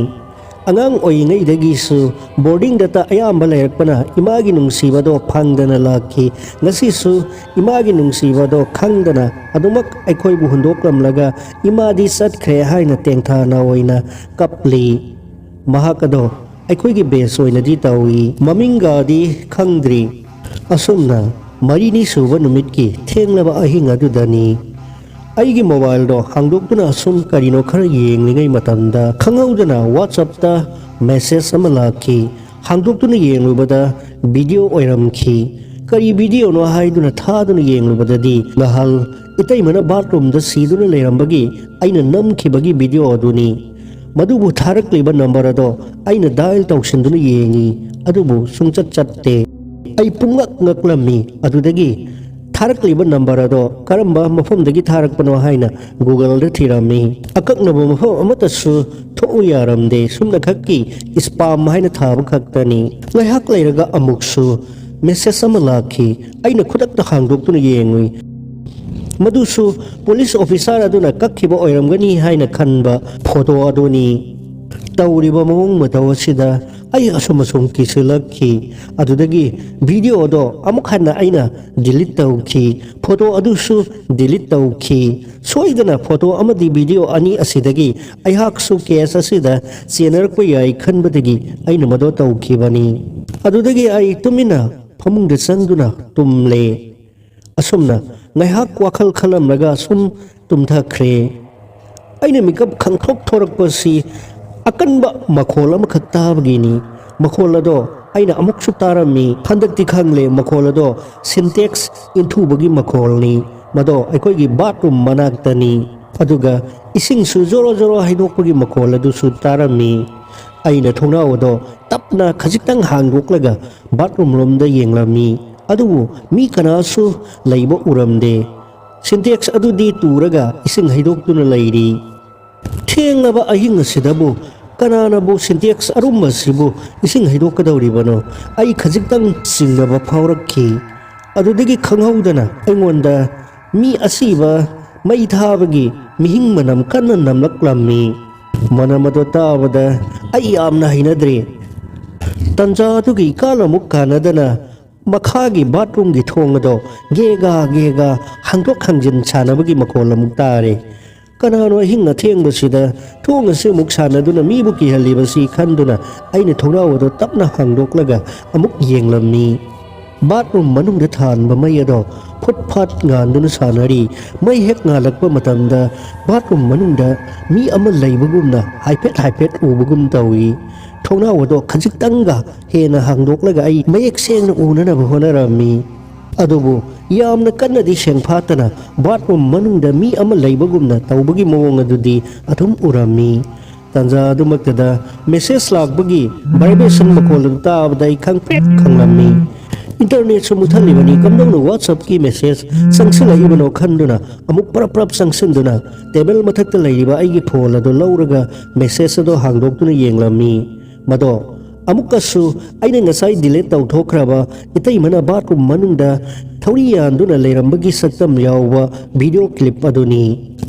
ꯑꯉꯥꯡ ꯑꯣꯏꯔꯤꯉꯩꯗꯒꯤꯁꯨ ꯕꯣꯔꯗꯤꯡꯗꯇ ꯑꯌꯥꯝꯕ ꯂꯩꯔꯛꯄꯅ ꯏꯃꯥꯒꯤ ꯅꯨꯡꯁꯤꯕꯗꯣ ꯐꯪꯗꯅ ꯂꯥꯛꯈꯤ꯫ ꯉꯁꯤꯁꯨ ꯏꯃꯥꯒꯤ ꯅꯨꯡꯁꯤꯕꯗꯣ ꯈꯪꯗꯅ ꯑꯗꯨꯃꯛ ꯑꯩꯈꯣꯏꯕꯨ ꯍꯨꯟꯗꯣꯛꯂꯝꯂꯒ ꯏꯃꯥꯗꯤ ꯆꯠꯈ꯭ꯔꯦ ꯍꯥꯏꯅ ꯇꯦꯡꯊꯥꯅ ꯑꯣꯏꯅ ꯀꯞꯂꯤ꯫ ꯃꯍꯥꯛ ꯑꯗꯣ ꯑꯩꯈꯣꯏꯒꯤ ꯕꯦꯁ ꯑꯣꯏꯅꯗꯤ ꯇꯧꯏ꯫ ꯃꯃꯤꯡꯒꯗꯤ ꯈꯪꯗ꯭ꯔꯤ꯫ ꯑꯁꯨꯝꯅ ꯃꯔꯤꯅꯤ ꯁꯨꯕ ꯅꯨꯃꯤꯠꯀꯤ ꯊꯦꯡꯂꯕ ꯑꯍꯤꯡ ꯑꯗꯨꯗꯅꯤ꯫ ꯑꯩꯒꯤ ꯃꯣꯕꯥꯏꯜꯗꯣ ꯍꯥꯡꯗꯣꯛꯇꯨꯅ ꯑꯁꯨꯝ ꯀꯔꯤꯅꯣ ꯈꯔ ꯌꯦꯡꯂꯤꯉꯩ ꯃꯇꯝꯗ ꯈꯪꯍꯧꯗꯅ WhatsApp-ꯇ ꯃꯦꯁꯦꯖ ꯑꯃ ꯂꯥꯛꯈꯤ꯫ ꯍꯥꯡꯗꯣꯛꯇꯨꯅ ꯌꯦꯡꯂꯨꯕꯗ ꯚꯤꯗꯤꯑꯣ ꯑꯣꯏꯔꯝꯈꯤ꯫ ꯀꯔꯤ ꯚꯤꯗꯤꯑꯣꯅꯣ ꯍꯥꯏꯗꯨꯅ ꯊꯥꯗꯨꯅ ꯌꯦꯡꯂꯨꯕꯗꯗꯤ ꯅꯍꯥꯜ ꯏꯇꯩꯃꯅ ꯕꯥꯠꯔꯨꯝꯗ ꯁꯤꯗꯨꯅ ꯂꯩꯔꯝꯕꯒꯤ ꯑꯩꯅ ꯅꯝꯈꯤꯕꯒꯤ ꯚꯤꯗꯤꯑꯣ ꯑꯗꯨꯅꯤ꯫ ꯃꯗꯨꯕꯨ ꯊꯥꯔꯛꯂꯤꯕ ꯅꯝꯕꯔ ꯑꯗꯣ ꯑꯩꯅ ꯗꯥꯏꯜ ꯇꯧꯁꯤꯟꯗꯨꯅ ꯌꯦꯡꯉꯤ, ꯑꯗꯨꯕꯨ ꯁꯨꯡꯆꯠ ꯆꯠꯇꯦ꯫ ꯑꯩ ꯄꯨꯡꯉꯛ ꯉꯛꯂꯝꯃꯤ꯫ ꯑꯗꯨꯗꯒꯤ ꯊꯥꯔꯛꯂꯤꯕ ꯅꯝꯕꯔ ꯑꯗꯣ ꯀꯔꯝꯕ ꯃꯐꯝꯗꯒꯤ ꯊꯥꯔꯛꯄꯅꯣ ꯍꯥꯏꯅ ꯒꯨꯒꯜꯗ ꯊꯤꯔꯝꯃꯤ꯫ ꯑꯀꯛꯅꯕ ꯃꯐꯝ ꯑꯃꯠꯇꯁꯨ ꯊꯣꯛꯎ ꯌꯥꯔꯝꯗꯦ꯫ ꯁꯨꯞꯅꯈꯛꯀꯤ ꯏꯁꯄꯥꯝ ꯍꯥꯏꯅ ꯊꯥꯕ ꯈꯛꯇꯅꯤ꯫ ꯉꯥꯏꯍꯥꯛ ꯂꯩꯔꯒ ꯑꯃꯨꯛꯁꯨ ꯃꯦꯁꯦꯖ ꯑꯃ ꯂꯥꯛꯈꯤ꯫ ꯑꯩꯅ ꯈꯨꯗꯛꯇ ꯍꯥꯡꯗꯣꯛꯇꯨꯅ ꯌꯦꯡꯉꯨꯏ꯫ ꯃꯗꯨꯁꯨ ꯄꯨꯂꯤꯁ ꯑꯣꯐꯤꯁꯥꯔ ꯑꯗꯨꯅ ꯀꯛꯈꯤꯕ ꯑꯣꯏꯔꯝꯒꯅꯤ ꯍꯥꯏꯅ ꯈꯟꯕ ꯐꯣꯇꯣ ꯑꯗꯨꯅꯤ꯫ ꯇꯧꯔꯤꯕ ꯃꯑꯣꯡ ꯃꯇꯧ ꯑꯁꯤꯗ ꯑꯩ ꯑꯁꯨꯝ ꯑꯁꯨꯝ ꯀꯤꯁꯤꯜꯂꯛꯈꯤ꯫ ꯑꯗꯨꯗꯒꯤ ꯚꯤꯗꯤꯑꯣꯗꯣ ꯑꯃꯨꯛ ꯍꯟꯅ ꯑꯩꯅ ꯗꯤꯂꯤꯠ ꯇꯧꯈꯤ꯫ ꯐꯣꯇꯣ ꯑꯗꯨꯁꯨ ꯗꯤꯂꯤꯠ ꯇꯧꯈꯤ꯫ ꯁꯣꯏꯗꯅ ꯐꯣꯇꯣ ꯑꯃꯗꯤ ꯚꯤꯗꯤꯑꯣ ꯑꯅꯤ ꯑꯁꯤꯗꯒꯤ ꯑꯩꯍꯥꯛꯁꯨ ꯀꯦꯁ ꯑꯁꯤꯗ ꯆꯦꯟꯅꯔꯛꯄ ꯌꯥꯏ ꯈꯟꯕꯗꯒꯤ ꯑꯩꯅ ꯃꯗꯨ ꯇꯧꯈꯤꯕꯅꯤ꯫ ꯑꯗꯨꯗꯒꯤ ꯑꯩ ꯇꯨꯃꯤꯟꯅ ꯐꯃꯨꯡꯗ ꯆꯪꯗꯨꯅ ꯇꯨꯝꯂꯦ꯫ ꯑꯁꯨꯝꯅ ꯉꯥꯏꯍꯥꯛ ꯋꯥꯈꯜ ꯈꯜꯂꯝꯂꯒ ꯁꯨꯝ ꯇꯨꯝꯊꯈ꯭ꯔꯦ꯫ ꯑꯩꯅ ꯃꯤꯀꯞ ꯈꯪꯊꯣꯛ ꯊꯣꯔꯛꯄꯁꯤ ꯑꯀꯟꯕ ꯃꯈꯣꯜ ꯑꯃꯈꯛ ꯇꯥꯕꯒꯤꯅꯤ꯫ ꯃꯈꯣꯜ ꯑꯗꯣ ꯑꯩꯅ ꯑꯃꯨꯛꯁꯨ ꯇꯥꯔꯝꯃꯤ꯫ ꯍꯟꯗꯛꯇꯤ ꯈꯪꯂꯦ, ꯃꯈꯣꯜ ꯑꯗꯣ ꯁꯤꯟꯇꯦꯛꯁ ꯏꯟꯊꯨꯕꯒꯤ ꯃꯈꯣꯜꯅꯤ꯫ ꯃꯗꯣ ꯑꯩꯈꯣꯏꯒꯤ ꯕꯥꯠꯔꯨꯝ ꯃꯅꯥꯛꯇꯅꯤ꯫ ꯑꯗꯨꯒ ꯏꯁꯤꯡꯁꯨ ꯖꯣꯔꯣ ꯖꯣꯔꯣ ꯍꯩꯗꯣꯛꯄꯒꯤ ꯃꯈꯣꯜ ꯑꯗꯨꯁꯨ ꯇꯥꯔꯝꯃꯤ꯫ ꯑꯩꯅ ꯊꯣꯡꯅꯥꯎ ꯑꯗꯣ ꯇꯞꯅ ꯈꯖꯤꯛꯇꯪ ꯍꯥꯡꯗꯣꯛꯂꯒ ꯕꯥꯠꯔꯨꯝ ꯂꯣꯝꯗ ꯌꯦꯡꯂꯝꯃꯤ꯫ ꯑꯗꯨꯕꯨ ꯃꯤ ꯀꯅꯥꯁꯨ ꯂꯩꯕ ꯎꯔꯝꯗꯦ꯫ ꯁꯤꯟꯇꯦꯛꯁ ꯑꯗꯨꯗꯤ ꯇꯨꯔꯒ ꯏꯁꯤꯡ ꯍꯩꯗꯣꯛꯇꯨꯅ ꯂꯩꯔꯤ꯫ ꯊꯦꯡꯂꯕ ꯑꯍꯤꯡ ꯑꯁꯤꯗꯕꯨ ꯀꯅꯥꯅꯕꯨ ꯁꯤꯟꯇꯦꯛꯁ ꯑꯔꯨꯝꯕꯁꯤꯕꯨ ꯏꯁꯤꯡ ꯍꯩꯗꯣꯛꯀꯗꯧꯔꯤꯕꯅꯣ? ꯑꯩ ꯈꯖꯤꯛꯇꯪ ꯆꯤꯡꯅꯕ ꯐꯥꯎꯔꯛꯈꯤ꯫ ꯑꯗꯨꯗꯒꯤ ꯈꯪꯍꯧꯗꯅ ꯑꯩꯉꯣꯟꯗ ꯃꯤ ꯑꯁꯤꯕ ꯃꯩ ꯊꯥꯕꯒꯤ ꯃꯤꯍꯤꯡ ꯃꯅꯝ ꯀꯟꯅ ꯅꯝꯂꯛꯂꯝꯃꯤ꯫ ꯃꯅꯝ ꯑꯗꯨ ꯇꯥꯕꯗ ꯑꯩ ꯌꯥꯝꯅ ꯍꯩꯅꯗ꯭ꯔꯦ꯫ ꯇꯟꯖꯥ ꯑꯗꯨꯒꯤ ꯏꯀꯥꯜ ꯑꯃꯨꯛ ꯀꯥꯟꯅꯗꯅ ꯃꯈꯥꯒꯤ ꯕꯥꯠꯔꯨꯝꯒꯤ ꯊꯣꯡ ꯑꯗꯣ ꯒꯦꯒꯥ ꯒꯦꯒꯥ ꯍꯥꯡꯗꯣꯛ ꯍꯥꯡꯖꯤꯟ ꯁꯥꯟꯅꯕꯒꯤ ꯃꯈꯣꯜ ꯑꯃꯨꯛ ꯇꯥꯔꯦ꯫ ꯀꯅꯥꯅꯣ ꯑꯍꯤꯡ ꯑꯊꯦꯡꯕꯁꯤꯗ ꯊꯣꯡ ꯑꯁꯤ ꯑꯃꯨꯛ ꯁꯥꯟꯅꯗꯨꯅ ꯃꯤꯕꯨ ꯀꯤꯍꯜꯂꯤꯕꯁꯤ ꯈꯟꯗꯨꯅ ꯑꯩꯅ ꯊꯣꯡꯅꯥꯎ ꯑꯗꯨ ꯇꯞꯅ ꯍꯥꯡꯗꯣꯛꯂꯒ ꯑꯃꯨꯛ ꯌꯦꯡꯂꯝꯃꯤ꯫ ꯕꯥꯠꯔꯨꯝ ꯃꯅꯨꯡꯗ ꯊꯥꯟꯕ ꯃꯩ ꯑꯗꯣ ꯐꯨꯠ ꯐꯥꯠ ꯉꯥꯟꯗꯨꯅ ꯁꯥꯟꯅꯔꯤ꯫ ꯃꯩ ꯍꯦꯛ ꯉꯥꯜꯂꯛꯄ ꯃꯇꯝꯗ ꯕꯥꯠꯔꯨꯝ ꯃꯅꯨꯡꯗ ꯃꯤ ꯑꯃ ꯂꯩꯕꯒꯨꯝꯅ ꯍꯥꯏꯐꯦꯠ ꯍꯥꯏꯐꯦꯠ ꯎꯕꯒꯨꯝ ꯇꯧꯏ꯫ ꯊꯣꯡꯅꯥꯎ ꯑꯗꯣ ꯈꯖꯤꯛꯇꯪꯒ ꯍꯦꯟꯅ ꯍꯥꯡꯗꯣꯛꯂꯒ ꯑꯩ ꯃꯌꯦꯛ ꯁꯦꯡꯅ ꯎꯅꯅꯕ ꯍꯣꯠꯅꯔꯝꯃꯤ꯫ ꯑꯗꯨꯕꯨ ꯌꯥꯝꯅ ꯀꯟꯅꯗꯤ ꯁꯦꯡꯐꯥꯠꯇꯅ ꯕꯥꯠꯔꯨꯝ ꯃꯅꯨꯡꯗ ꯃꯤ ꯑꯃ ꯂꯩꯕꯒꯨꯝꯅ ꯇꯧꯕꯒꯤ ꯃꯑꯣꯡ ꯑꯗꯨꯗꯤ ꯑꯗꯨꯝ ꯎꯔꯝꯃꯤ꯫ ꯇꯥꯟꯖꯥ ꯑꯗꯨꯃꯛꯇꯗ ꯃꯦꯁꯦꯖ ꯂꯥꯛꯄꯒꯤ ꯚꯥꯏꯕ꯭ꯔꯦꯁꯟ ꯃꯈꯣꯜ ꯑꯗꯨ ꯇꯥꯕꯗ ꯑꯩ ꯈꯪꯄ꯭ꯔꯦꯛ ꯈꯪꯂꯝꯃꯤ꯫ ꯏꯟꯇꯔꯅꯦꯠꯁꯨ ꯃꯨꯠꯊꯠꯂꯤꯕꯅꯤ, ꯀꯝꯗꯧꯅ WhatsApp-ꯀꯤ ꯃꯦꯁꯦꯖ ꯆꯪꯁꯤꯜꯂꯛꯏꯕꯅꯣ ꯈꯟꯗꯨꯅ ꯑꯃꯨꯛ ꯄ꯭ꯔꯞ ꯄ꯭ꯔꯞ ꯆꯪꯁꯤꯟꯗꯨꯅ ꯇꯦꯕꯜ ꯃꯊꯛꯇ ꯂꯩꯔꯤꯕ ꯑꯩꯒꯤ ꯐꯣꯟ ꯑꯗꯨ ꯂꯧꯔꯒ ꯃꯦꯁꯦꯖ ꯑꯗꯨ ꯍꯥꯡꯗꯣꯛꯇꯨꯅ ꯌꯦꯡꯂꯝꯃꯤ꯫ ꯃꯗꯣ ꯑꯃꯨꯛꯀꯁꯨ ꯑꯩꯅ ꯉꯁꯥꯏ ꯗꯤꯂꯤꯠ ꯇꯧꯊꯣꯛꯈ꯭ꯔꯕ ꯏꯇꯩꯃꯅ ꯕꯥꯠꯔꯨꯝ ꯃꯅꯨꯡꯗ ꯊꯧꯔꯤ ꯌꯥꯟꯗꯨꯅ ꯂꯩꯔꯝꯕꯒꯤ ꯁꯛꯇꯝ ꯌꯥꯎꯕ ꯚꯤꯗꯤꯑꯣ ꯀ꯭ꯂꯤꯞ ꯑꯗꯨꯅꯤ꯫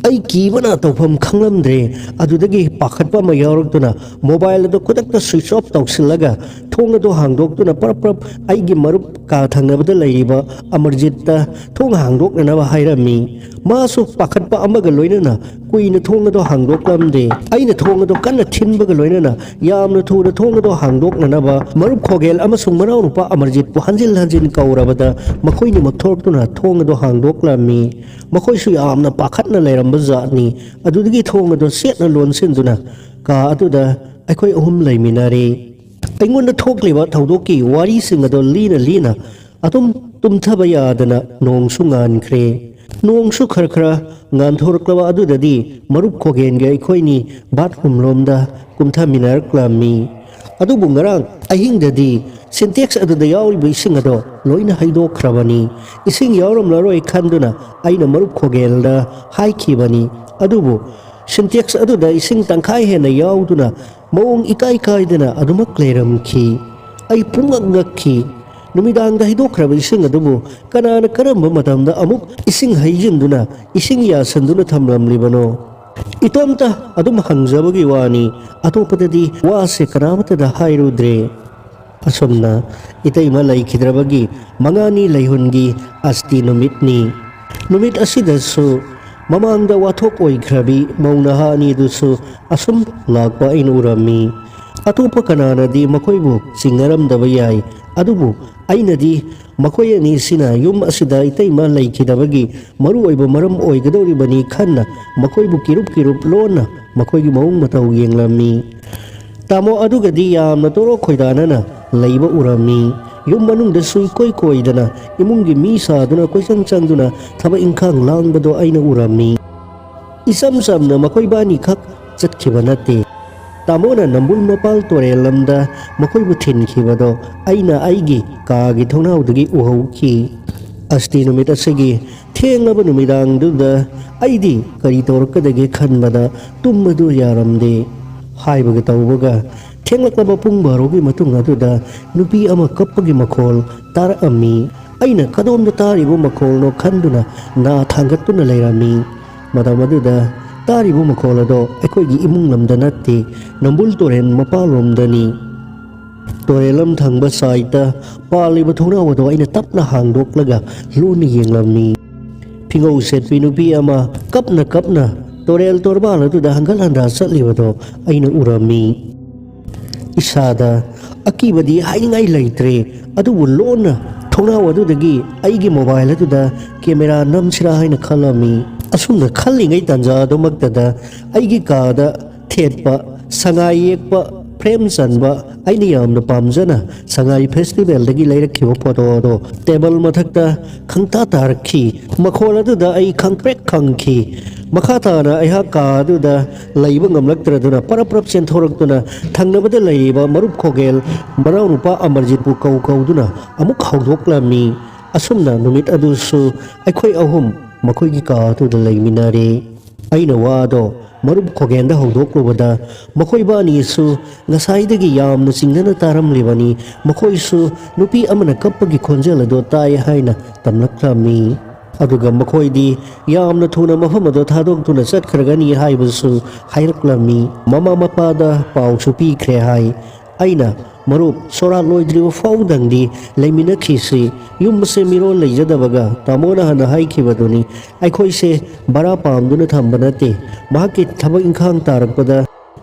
ꯑꯩ ꯀꯤꯕꯅ ꯇꯧꯐꯝ ꯈꯪꯂꯝꯗ꯭ꯔꯦ꯫ ꯑꯗꯨꯗꯒꯤ ꯄꯥꯈꯠꯄ ꯑꯃ ꯌꯥꯎꯔꯛꯇꯨꯅ ꯃꯣꯕꯥꯏꯜ ꯑꯗꯨ ꯈꯨꯗꯛꯇ ꯁ꯭ꯋꯤꯆ ꯑꯣꯐ ꯇꯧꯁꯤꯜꯂꯒ ꯊꯣꯡ ꯑꯗꯨ ꯍꯥꯡꯗꯣꯛꯇꯨꯅ ꯄ꯭ꯔꯞ ꯄ꯭ꯔꯞ ꯑꯩꯒꯤ ꯃꯔꯨꯞ ꯀꯥ ꯊꯪꯅꯕꯗ ꯂꯩꯔꯤꯕ ꯑꯃꯔꯖꯤꯠꯇ ꯊꯣꯡ ꯍꯥꯡꯗꯣꯛꯅꯅꯕ ꯍꯥꯏꯔꯝꯃꯤ꯫ ꯃꯥꯁꯨ ꯄꯥꯈꯠꯄ ꯑꯃꯒ ꯂꯣꯏꯅꯅ ꯀꯨꯏꯅ ꯊꯣꯡ ꯑꯗꯨ ꯍꯥꯡꯗꯣꯛꯂꯝꯗꯦ꯫ ꯑꯩꯅ ꯊꯣꯡ ꯑꯗꯨ ꯀꯟꯅ ꯊꯤꯟꯕꯒ ꯂꯣꯏꯅꯅ ꯌꯥꯝꯅ ꯊꯨꯅ ꯊꯣꯡ ꯑꯗꯨ ꯍꯥꯡꯗꯣꯛꯅꯅꯕ ꯃꯔꯨꯞ ꯈꯣꯒꯦꯜ ꯑꯃꯁꯨꯡ ꯃꯅꯥꯎꯅꯨꯄꯥ ꯑꯃꯔꯖꯤꯠꯄꯨ ꯍꯟꯖꯤꯟ ꯍꯟꯖꯤꯟ ꯀꯧꯔꯕꯗ ꯃꯈꯣꯏꯅꯤꯃꯛ ꯊꯣꯔꯛꯇꯨꯅ ꯊꯣꯡ ꯑꯗꯨ ꯍꯥꯡꯗꯣꯛꯂꯝꯃꯤ꯫ ꯃꯈꯣꯏꯁꯨ ꯌꯥꯝꯅ ꯄꯥꯈꯠꯅ ꯂꯩꯔꯝꯕ ꯖꯥꯠꯅꯤ꯫ ꯑꯗꯨꯗꯒꯤ ꯊꯣꯡ ꯑꯗꯨ ꯆꯦꯠꯅ ꯂꯣꯟꯁꯤꯟꯗꯨꯅ ꯀꯥ ꯑꯗꯨꯗ ꯑꯩꯈꯣꯏ ꯑꯍꯨꯝ ꯂꯩꯃꯤꯟꯅꯔꯦ꯫ ꯑꯩꯉꯣꯟꯗ ꯊꯣꯛꯂꯤꯕ ꯊꯧꯗꯣꯛꯀꯤ ꯋꯥꯔꯤꯁꯤꯡ ꯑꯗꯨ ꯂꯤꯅ ꯂꯤꯅ ꯑꯗꯨꯝ ꯇꯨꯝꯊꯕ ꯌꯥꯗꯅ ꯅꯣꯡꯁꯨ ꯉꯥꯟꯈ꯭ꯔꯦ꯫ ꯅꯣꯡꯁꯨ ꯈꯔ ꯈꯔ ꯉꯥꯟꯊꯣꯔꯛꯂꯕ ꯑꯗꯨꯗꯗꯤ ꯃꯔꯨꯞ ꯈꯣꯒꯦꯟꯒ ꯑꯩꯈꯣꯏꯅꯤ ꯕꯥꯠꯔꯨꯝ ꯂꯣꯝꯗ ꯀꯨꯝꯊꯃꯤꯟꯅꯔꯛꯂꯝꯃꯤ꯫ ꯑꯗꯨꯕꯨ ꯉꯔꯥꯡ ꯑꯍꯤꯡꯗꯗꯤ ꯁꯤꯟꯇꯦꯛꯁ ꯑꯗꯨꯗ ꯌꯥꯎꯔꯤꯕ ꯏꯁꯤꯡ ꯑꯗꯣ ꯂꯣꯏꯅ ꯍꯩꯗꯣꯛꯈ꯭ꯔꯕꯅꯤ꯫ ꯏꯁꯤꯡ ꯌꯥꯎꯔꯝꯂꯔꯣꯏ ꯈꯟꯗꯨꯅ ꯑꯩꯅ ꯃꯔꯨꯞ ꯈꯣꯒꯦꯜꯗ ꯍꯥꯏꯈꯤꯕꯅꯤ꯫ ꯑꯗꯨꯕꯨ ꯁꯤꯟꯇꯦꯛꯁ ꯑꯗꯨꯗ ꯏꯁꯤꯡ ꯇꯪꯈꯥꯏ ꯍꯦꯟꯅ ꯌꯥꯎꯗꯨꯅ ꯃꯑꯣꯡ ꯏꯀꯥꯏ ꯀꯥꯏꯗꯅ ꯑꯗꯨꯃꯛ ꯂꯩꯔꯝꯈꯤ꯫ ꯑꯩ ꯄꯨꯡꯉꯛ ꯉꯛꯈꯤ꯫ ꯅꯨꯃꯤꯗꯥꯡꯗ ꯍꯩꯗꯣꯛꯈ꯭ꯔꯕ ꯏꯁꯤꯡ ꯑꯗꯨꯕꯨ ꯀꯅꯥꯅ ꯀꯔꯝꯕ ꯃꯇꯝꯗ ꯑꯃꯨꯛ ꯏꯁꯤꯡ ꯍꯩꯖꯤꯟꯗꯨꯅ ꯏꯁꯤꯡ ꯌꯥꯁꯤꯟꯗꯨꯅ ꯊꯝꯂꯝꯂꯤꯕꯅꯣ? ꯏꯇꯣꯝꯇ ꯑꯗꯨꯝ ꯍꯪꯖꯕꯒꯤ ꯋꯥꯅꯤ, ꯑꯇꯣꯞꯄꯗꯗꯤ ꯋꯥꯁꯦ ꯀꯅꯥꯃꯠꯇꯗ ꯍꯥꯏꯔꯨꯗ꯭ꯔꯦ꯫ ꯑꯁꯨꯝꯅ ꯏꯇꯩꯃ ꯂꯩꯈꯤꯗ꯭ꯔꯕꯒꯤ ꯃꯉꯥꯅꯤ ꯂꯩꯍꯨꯟꯒꯤ ꯑꯁꯇꯤ ꯅꯨꯃꯤꯠꯅꯤ꯫ ꯅꯨꯃꯤꯠ ꯑꯁꯤꯗꯁꯨ ꯃꯃꯥꯡꯗ ꯋꯥꯊꯣꯛ ꯑꯣꯏꯈ꯭ꯔꯕꯤ ꯃꯧ ꯅꯍꯥ ꯑꯅꯤꯗꯨꯁꯨ ꯑꯁꯨꯝ ꯂꯥꯛꯄ ꯑꯩꯅ ꯎꯔꯝꯃꯤ꯫ ꯑꯇꯣꯞꯄ ꯀꯅꯥꯅꯗꯤ ꯃꯈꯣꯏꯕꯨ ꯆꯤꯡꯅꯔꯝꯗꯕ ꯌꯥꯏ, ꯑꯗꯨꯕꯨ ꯑꯩꯅꯗꯤ ꯃꯈꯣꯏ ꯑꯅꯤꯁꯤꯅ ꯌꯨꯝ ꯑꯁꯤꯗ ꯏꯇꯩꯃ ꯂꯩꯈꯤꯗꯕꯒꯤ ꯃꯔꯨꯑꯣꯏꯕ ꯃꯔꯝ ꯑꯣꯏꯒꯗꯧꯔꯤꯕꯅꯤ ꯈꯟꯅ ꯃꯈꯣꯏꯕꯨ ꯀꯤꯔꯨꯞ ꯀꯤꯔꯨꯞ ꯂꯣꯟꯅ ꯃꯈꯣꯏꯒꯤ ꯃꯑꯣꯡ ꯃꯇꯧ ꯌꯦꯡꯂꯝꯃꯤ꯫ ꯇꯥꯃꯣ ꯑꯗꯨꯒꯗꯤ ꯌꯥꯝꯅ ꯇꯣꯔꯣ ꯈꯣꯏꯗꯥꯅꯅ ꯂꯩꯕ ꯎꯔꯝꯃꯤ꯫ ꯌꯨꯝ ꯃꯅꯨꯡꯗꯁꯨ ꯏꯀꯣꯏ ꯀꯣꯏꯗꯅ ꯏꯃꯨꯡꯒꯤ ꯃꯤ ꯁꯥꯗꯨꯅ ꯀꯣꯏꯆꯪ ꯆꯪꯗꯨꯅ ꯊꯕꯛ ꯏꯪꯈꯥꯡ ꯂꯥꯡꯕꯗꯣ ꯑꯩꯅ ꯎꯔꯝꯃꯤ꯫ ꯏꯆꯝ ꯆꯝꯅ ꯃꯈꯣꯏꯕꯥꯅꯤꯈꯛ ꯆꯠꯈꯤꯕ ꯅꯠꯇꯦ꯫ ꯇꯥꯃꯣꯅ ꯅꯝꯕꯨꯜ ꯃꯄꯥꯜ ꯇꯨꯔꯦꯜ ꯂꯝꯗ ꯃꯈꯣꯏꯕꯨ ꯊꯤꯟꯈꯤꯕꯗꯣ ꯑꯩꯅ ꯑꯩꯒꯤ ꯀꯥꯒꯤ ꯊꯣꯡꯅꯥꯎꯗꯒꯤ ꯎꯍꯧꯈꯤ꯫ ꯑꯁꯇꯤ ꯅꯨꯃꯤꯠ ꯑꯁꯤꯒꯤ ꯊꯦꯡꯂꯕ ꯅꯨꯃꯤꯗꯥꯡꯗꯨꯗ ꯑꯩꯗꯤ ꯀꯔꯤ ꯇꯧꯔꯛꯀꯗꯒꯦ ꯈꯟꯕꯗ ꯇꯨꯝꯕꯗꯨ ꯌꯥꯔꯝꯗꯦ꯫ ꯍꯥꯏꯕꯒ ꯇꯧꯕꯒ ꯊꯦꯡꯂꯛꯂꯕ ꯄꯨꯡ ꯕꯥꯔꯣꯒꯤ ꯃꯇꯨꯡ ꯑꯗꯨꯗ ꯅꯨꯄꯤ ꯑꯃ ꯀꯞꯄꯒꯤ ꯃꯈꯣꯜ ꯇꯥꯔꯛꯑꯝꯃꯤ꯫ ꯑꯩꯅ ꯀꯗꯣꯝꯗ ꯇꯥꯔꯤꯕ ꯃꯈꯣꯜꯅꯣ ꯈꯟꯗꯨꯅ ꯅꯥ ꯊꯥꯡꯒꯠꯇꯨꯅ ꯂꯩꯔꯝꯃꯤ꯫ ꯃꯇꯝ ꯑꯗꯨꯗ ꯇꯥꯔꯤꯕ ꯃꯈꯣꯜ ꯑꯗꯣ ꯑꯩꯈꯣꯏꯒꯤ ꯏꯃꯨꯡ ꯂꯝꯗ ꯅꯠꯇꯦ, ꯅꯝꯕꯨꯜ ꯇꯨꯔꯦꯜ ꯃꯄꯥꯜꯂꯣꯝꯗꯅꯤ꯫ ꯇꯨꯔꯦꯜ ꯂꯝ ꯊꯪꯕ ꯁꯥꯏꯠꯇ ꯄꯥꯜꯂꯤꯕ ꯊꯣꯡꯅꯥꯎ ꯑꯗꯣ ꯑꯩꯅ ꯇꯞꯅ ꯍꯥꯡꯗꯣꯛꯂꯒ ꯂꯨꯅ ꯌꯦꯡꯂꯝꯃꯤ꯫ ꯐꯤꯉꯧ ꯁꯦꯠꯄꯤ ꯅꯨꯄꯤ ꯑꯃ ꯀꯞꯅ ꯀꯞꯅ ꯇꯨꯔꯦꯜ ꯇꯣꯔꯕꯥꯟ ꯑꯗꯨꯗ ꯍꯪꯒꯠ ꯍꯟꯗꯥ ꯆꯠꯂꯤꯕꯗꯣ ꯑꯩꯅ ꯎꯔꯝꯃꯤ꯫ ꯏꯁꯥꯗ ꯑꯀꯤꯕꯗꯤ ꯍꯥꯏꯅꯤꯡꯉꯥꯏ ꯂꯩꯇ꯭ꯔꯦ, ꯑꯗꯨꯕꯨ ꯂꯣꯟꯅ ꯊꯣꯡꯅꯥꯎ ꯑꯗꯨꯗꯒꯤ ꯑꯩꯒꯤ ꯃꯣꯕꯥꯏꯜ ꯑꯗꯨꯗ ꯀꯦꯃꯦꯔꯥ ꯅꯝꯁꯤꯔꯥ ꯍꯥꯏꯅ ꯈꯜꯂꯝꯃꯤ꯫ ꯑꯁꯨꯝꯅ ꯈꯜꯂꯤꯉꯩ ꯇꯥꯟꯖꯥ ꯑꯗꯨꯃꯛꯇꯗ ꯑꯩꯒꯤ ꯀꯥꯗ ꯊꯦꯠꯄ ꯁꯉꯥꯏ ꯌꯦꯛꯄ ꯐ꯭ꯔꯦꯝ ꯆꯟꯕ ꯑꯩꯅ ꯌꯥꯝꯅ ꯄꯥꯝꯖꯅ ꯁꯉꯥꯏ ꯐꯦꯁꯇꯤꯚꯦꯜꯗꯒꯤ ꯂꯩꯔꯛꯈꯤꯕ ꯐꯣꯇꯣ ꯑꯗꯣ ꯇꯦꯕꯜ ꯃꯊꯛꯇ ꯈꯪꯇꯥ ꯇꯥꯔꯛꯈꯤ꯫ ꯃꯈꯣꯜ ꯑꯗꯨꯗ ꯑꯩ ꯈꯪꯄ꯭ꯔꯦꯛ ꯈꯪꯈꯤ꯫ ꯃꯈꯥ ꯇꯥꯅ ꯑꯩꯍꯥꯛ ꯀꯥ ꯑꯗꯨꯗ ꯂꯩꯕ ꯉꯝꯂꯛꯇ꯭ꯔꯗꯨꯅ ꯄꯔꯞ ꯄꯔꯞ ꯆꯦꯟꯊꯣꯔꯛꯇꯨꯅ ꯊꯪꯅꯕꯗ ꯂꯩꯔꯤꯕ ꯃꯔꯨꯞ ꯈꯣꯒꯦꯜ ꯃꯅꯥꯎꯅꯨꯄꯥ ꯑꯃꯔꯖꯤꯠꯄꯨ ꯀꯧ ꯀꯧꯗꯨꯅ ꯑꯃꯨꯛ ꯍꯧꯗꯣꯛꯂꯝꯃꯤ꯫ ꯑꯁꯨꯝꯅ ꯅꯨꯃꯤꯠ ꯑꯗꯨꯁꯨ ꯑꯩꯈꯣꯏ ꯑꯍꯨꯝ ꯃꯈꯣꯏꯒꯤ ꯀꯥ ꯑꯗꯨꯗ ꯂꯩꯃꯤꯟꯅꯔꯦ꯫ ꯑꯩꯅ ꯋꯥꯗꯣ ꯃꯔꯨꯞ ꯈꯣꯒꯦꯟꯗ ꯍꯧꯗꯣꯛꯂꯨꯕꯗ ꯃꯈꯣꯏꯕꯥꯅꯤꯁꯨ ꯉꯁꯥꯏꯗꯒꯤ ꯌꯥꯝꯅ ꯆꯤꯡꯅꯅ ꯇꯥꯔꯝꯂꯤꯕꯅꯤ꯫ ꯃꯈꯣꯏꯁꯨ ꯅꯨꯄꯤ ꯑꯃꯅ ꯀꯞꯄꯒꯤ ꯈꯣꯟꯖꯦꯜ ꯑꯗꯨ ꯇꯥꯏ ꯍꯥꯏꯅ ꯇꯝꯂꯛꯂꯝꯃꯤ꯫ ꯑꯗꯨꯒ ꯃꯈꯣꯏꯗꯤ ꯌꯥꯝꯅ ꯊꯨꯅ ꯃꯐꯝ ꯑꯗꯨ ꯊꯥꯗꯣꯛꯇꯨꯅ ꯆꯠꯈ꯭ꯔꯒꯅꯤ ꯍꯥꯏꯕꯁꯨ ꯍꯥꯏꯔꯛꯂꯝꯃꯤ꯫ ꯃꯃꯥ ꯃꯄꯥꯗ ꯄꯥꯎꯁꯨ ꯄꯤꯈ꯭ꯔꯦ ꯍꯥꯏ꯫ ꯑꯩꯅ, "ꯃꯔꯨꯞ, ꯁꯣꯔꯥꯠ ꯂꯣꯏꯗ꯭ꯔꯤꯕ ꯐꯥꯎꯗꯪꯗꯤ ꯂꯩꯃꯤꯟꯅꯈꯤꯁꯤ꯫ ꯌꯨꯝ ꯑꯁꯦ ꯃꯤꯔꯣꯜ ꯂꯩꯖꯗꯕꯒ ꯇꯥꯃꯣꯅ ꯍꯥꯟꯅ ꯍꯥꯏꯈꯤꯕꯗꯨꯅꯤ꯫ ꯑꯩꯈꯣꯏꯁꯦ ꯚꯔꯥ ꯄꯥꯝꯗꯨꯅ ꯊꯝꯕ ꯅꯠꯇꯦ꯫ ꯃꯍꯥꯛꯀꯤ ꯊꯕꯛ ꯏꯪꯈꯥꯡ ꯇꯥꯔꯛꯄꯗ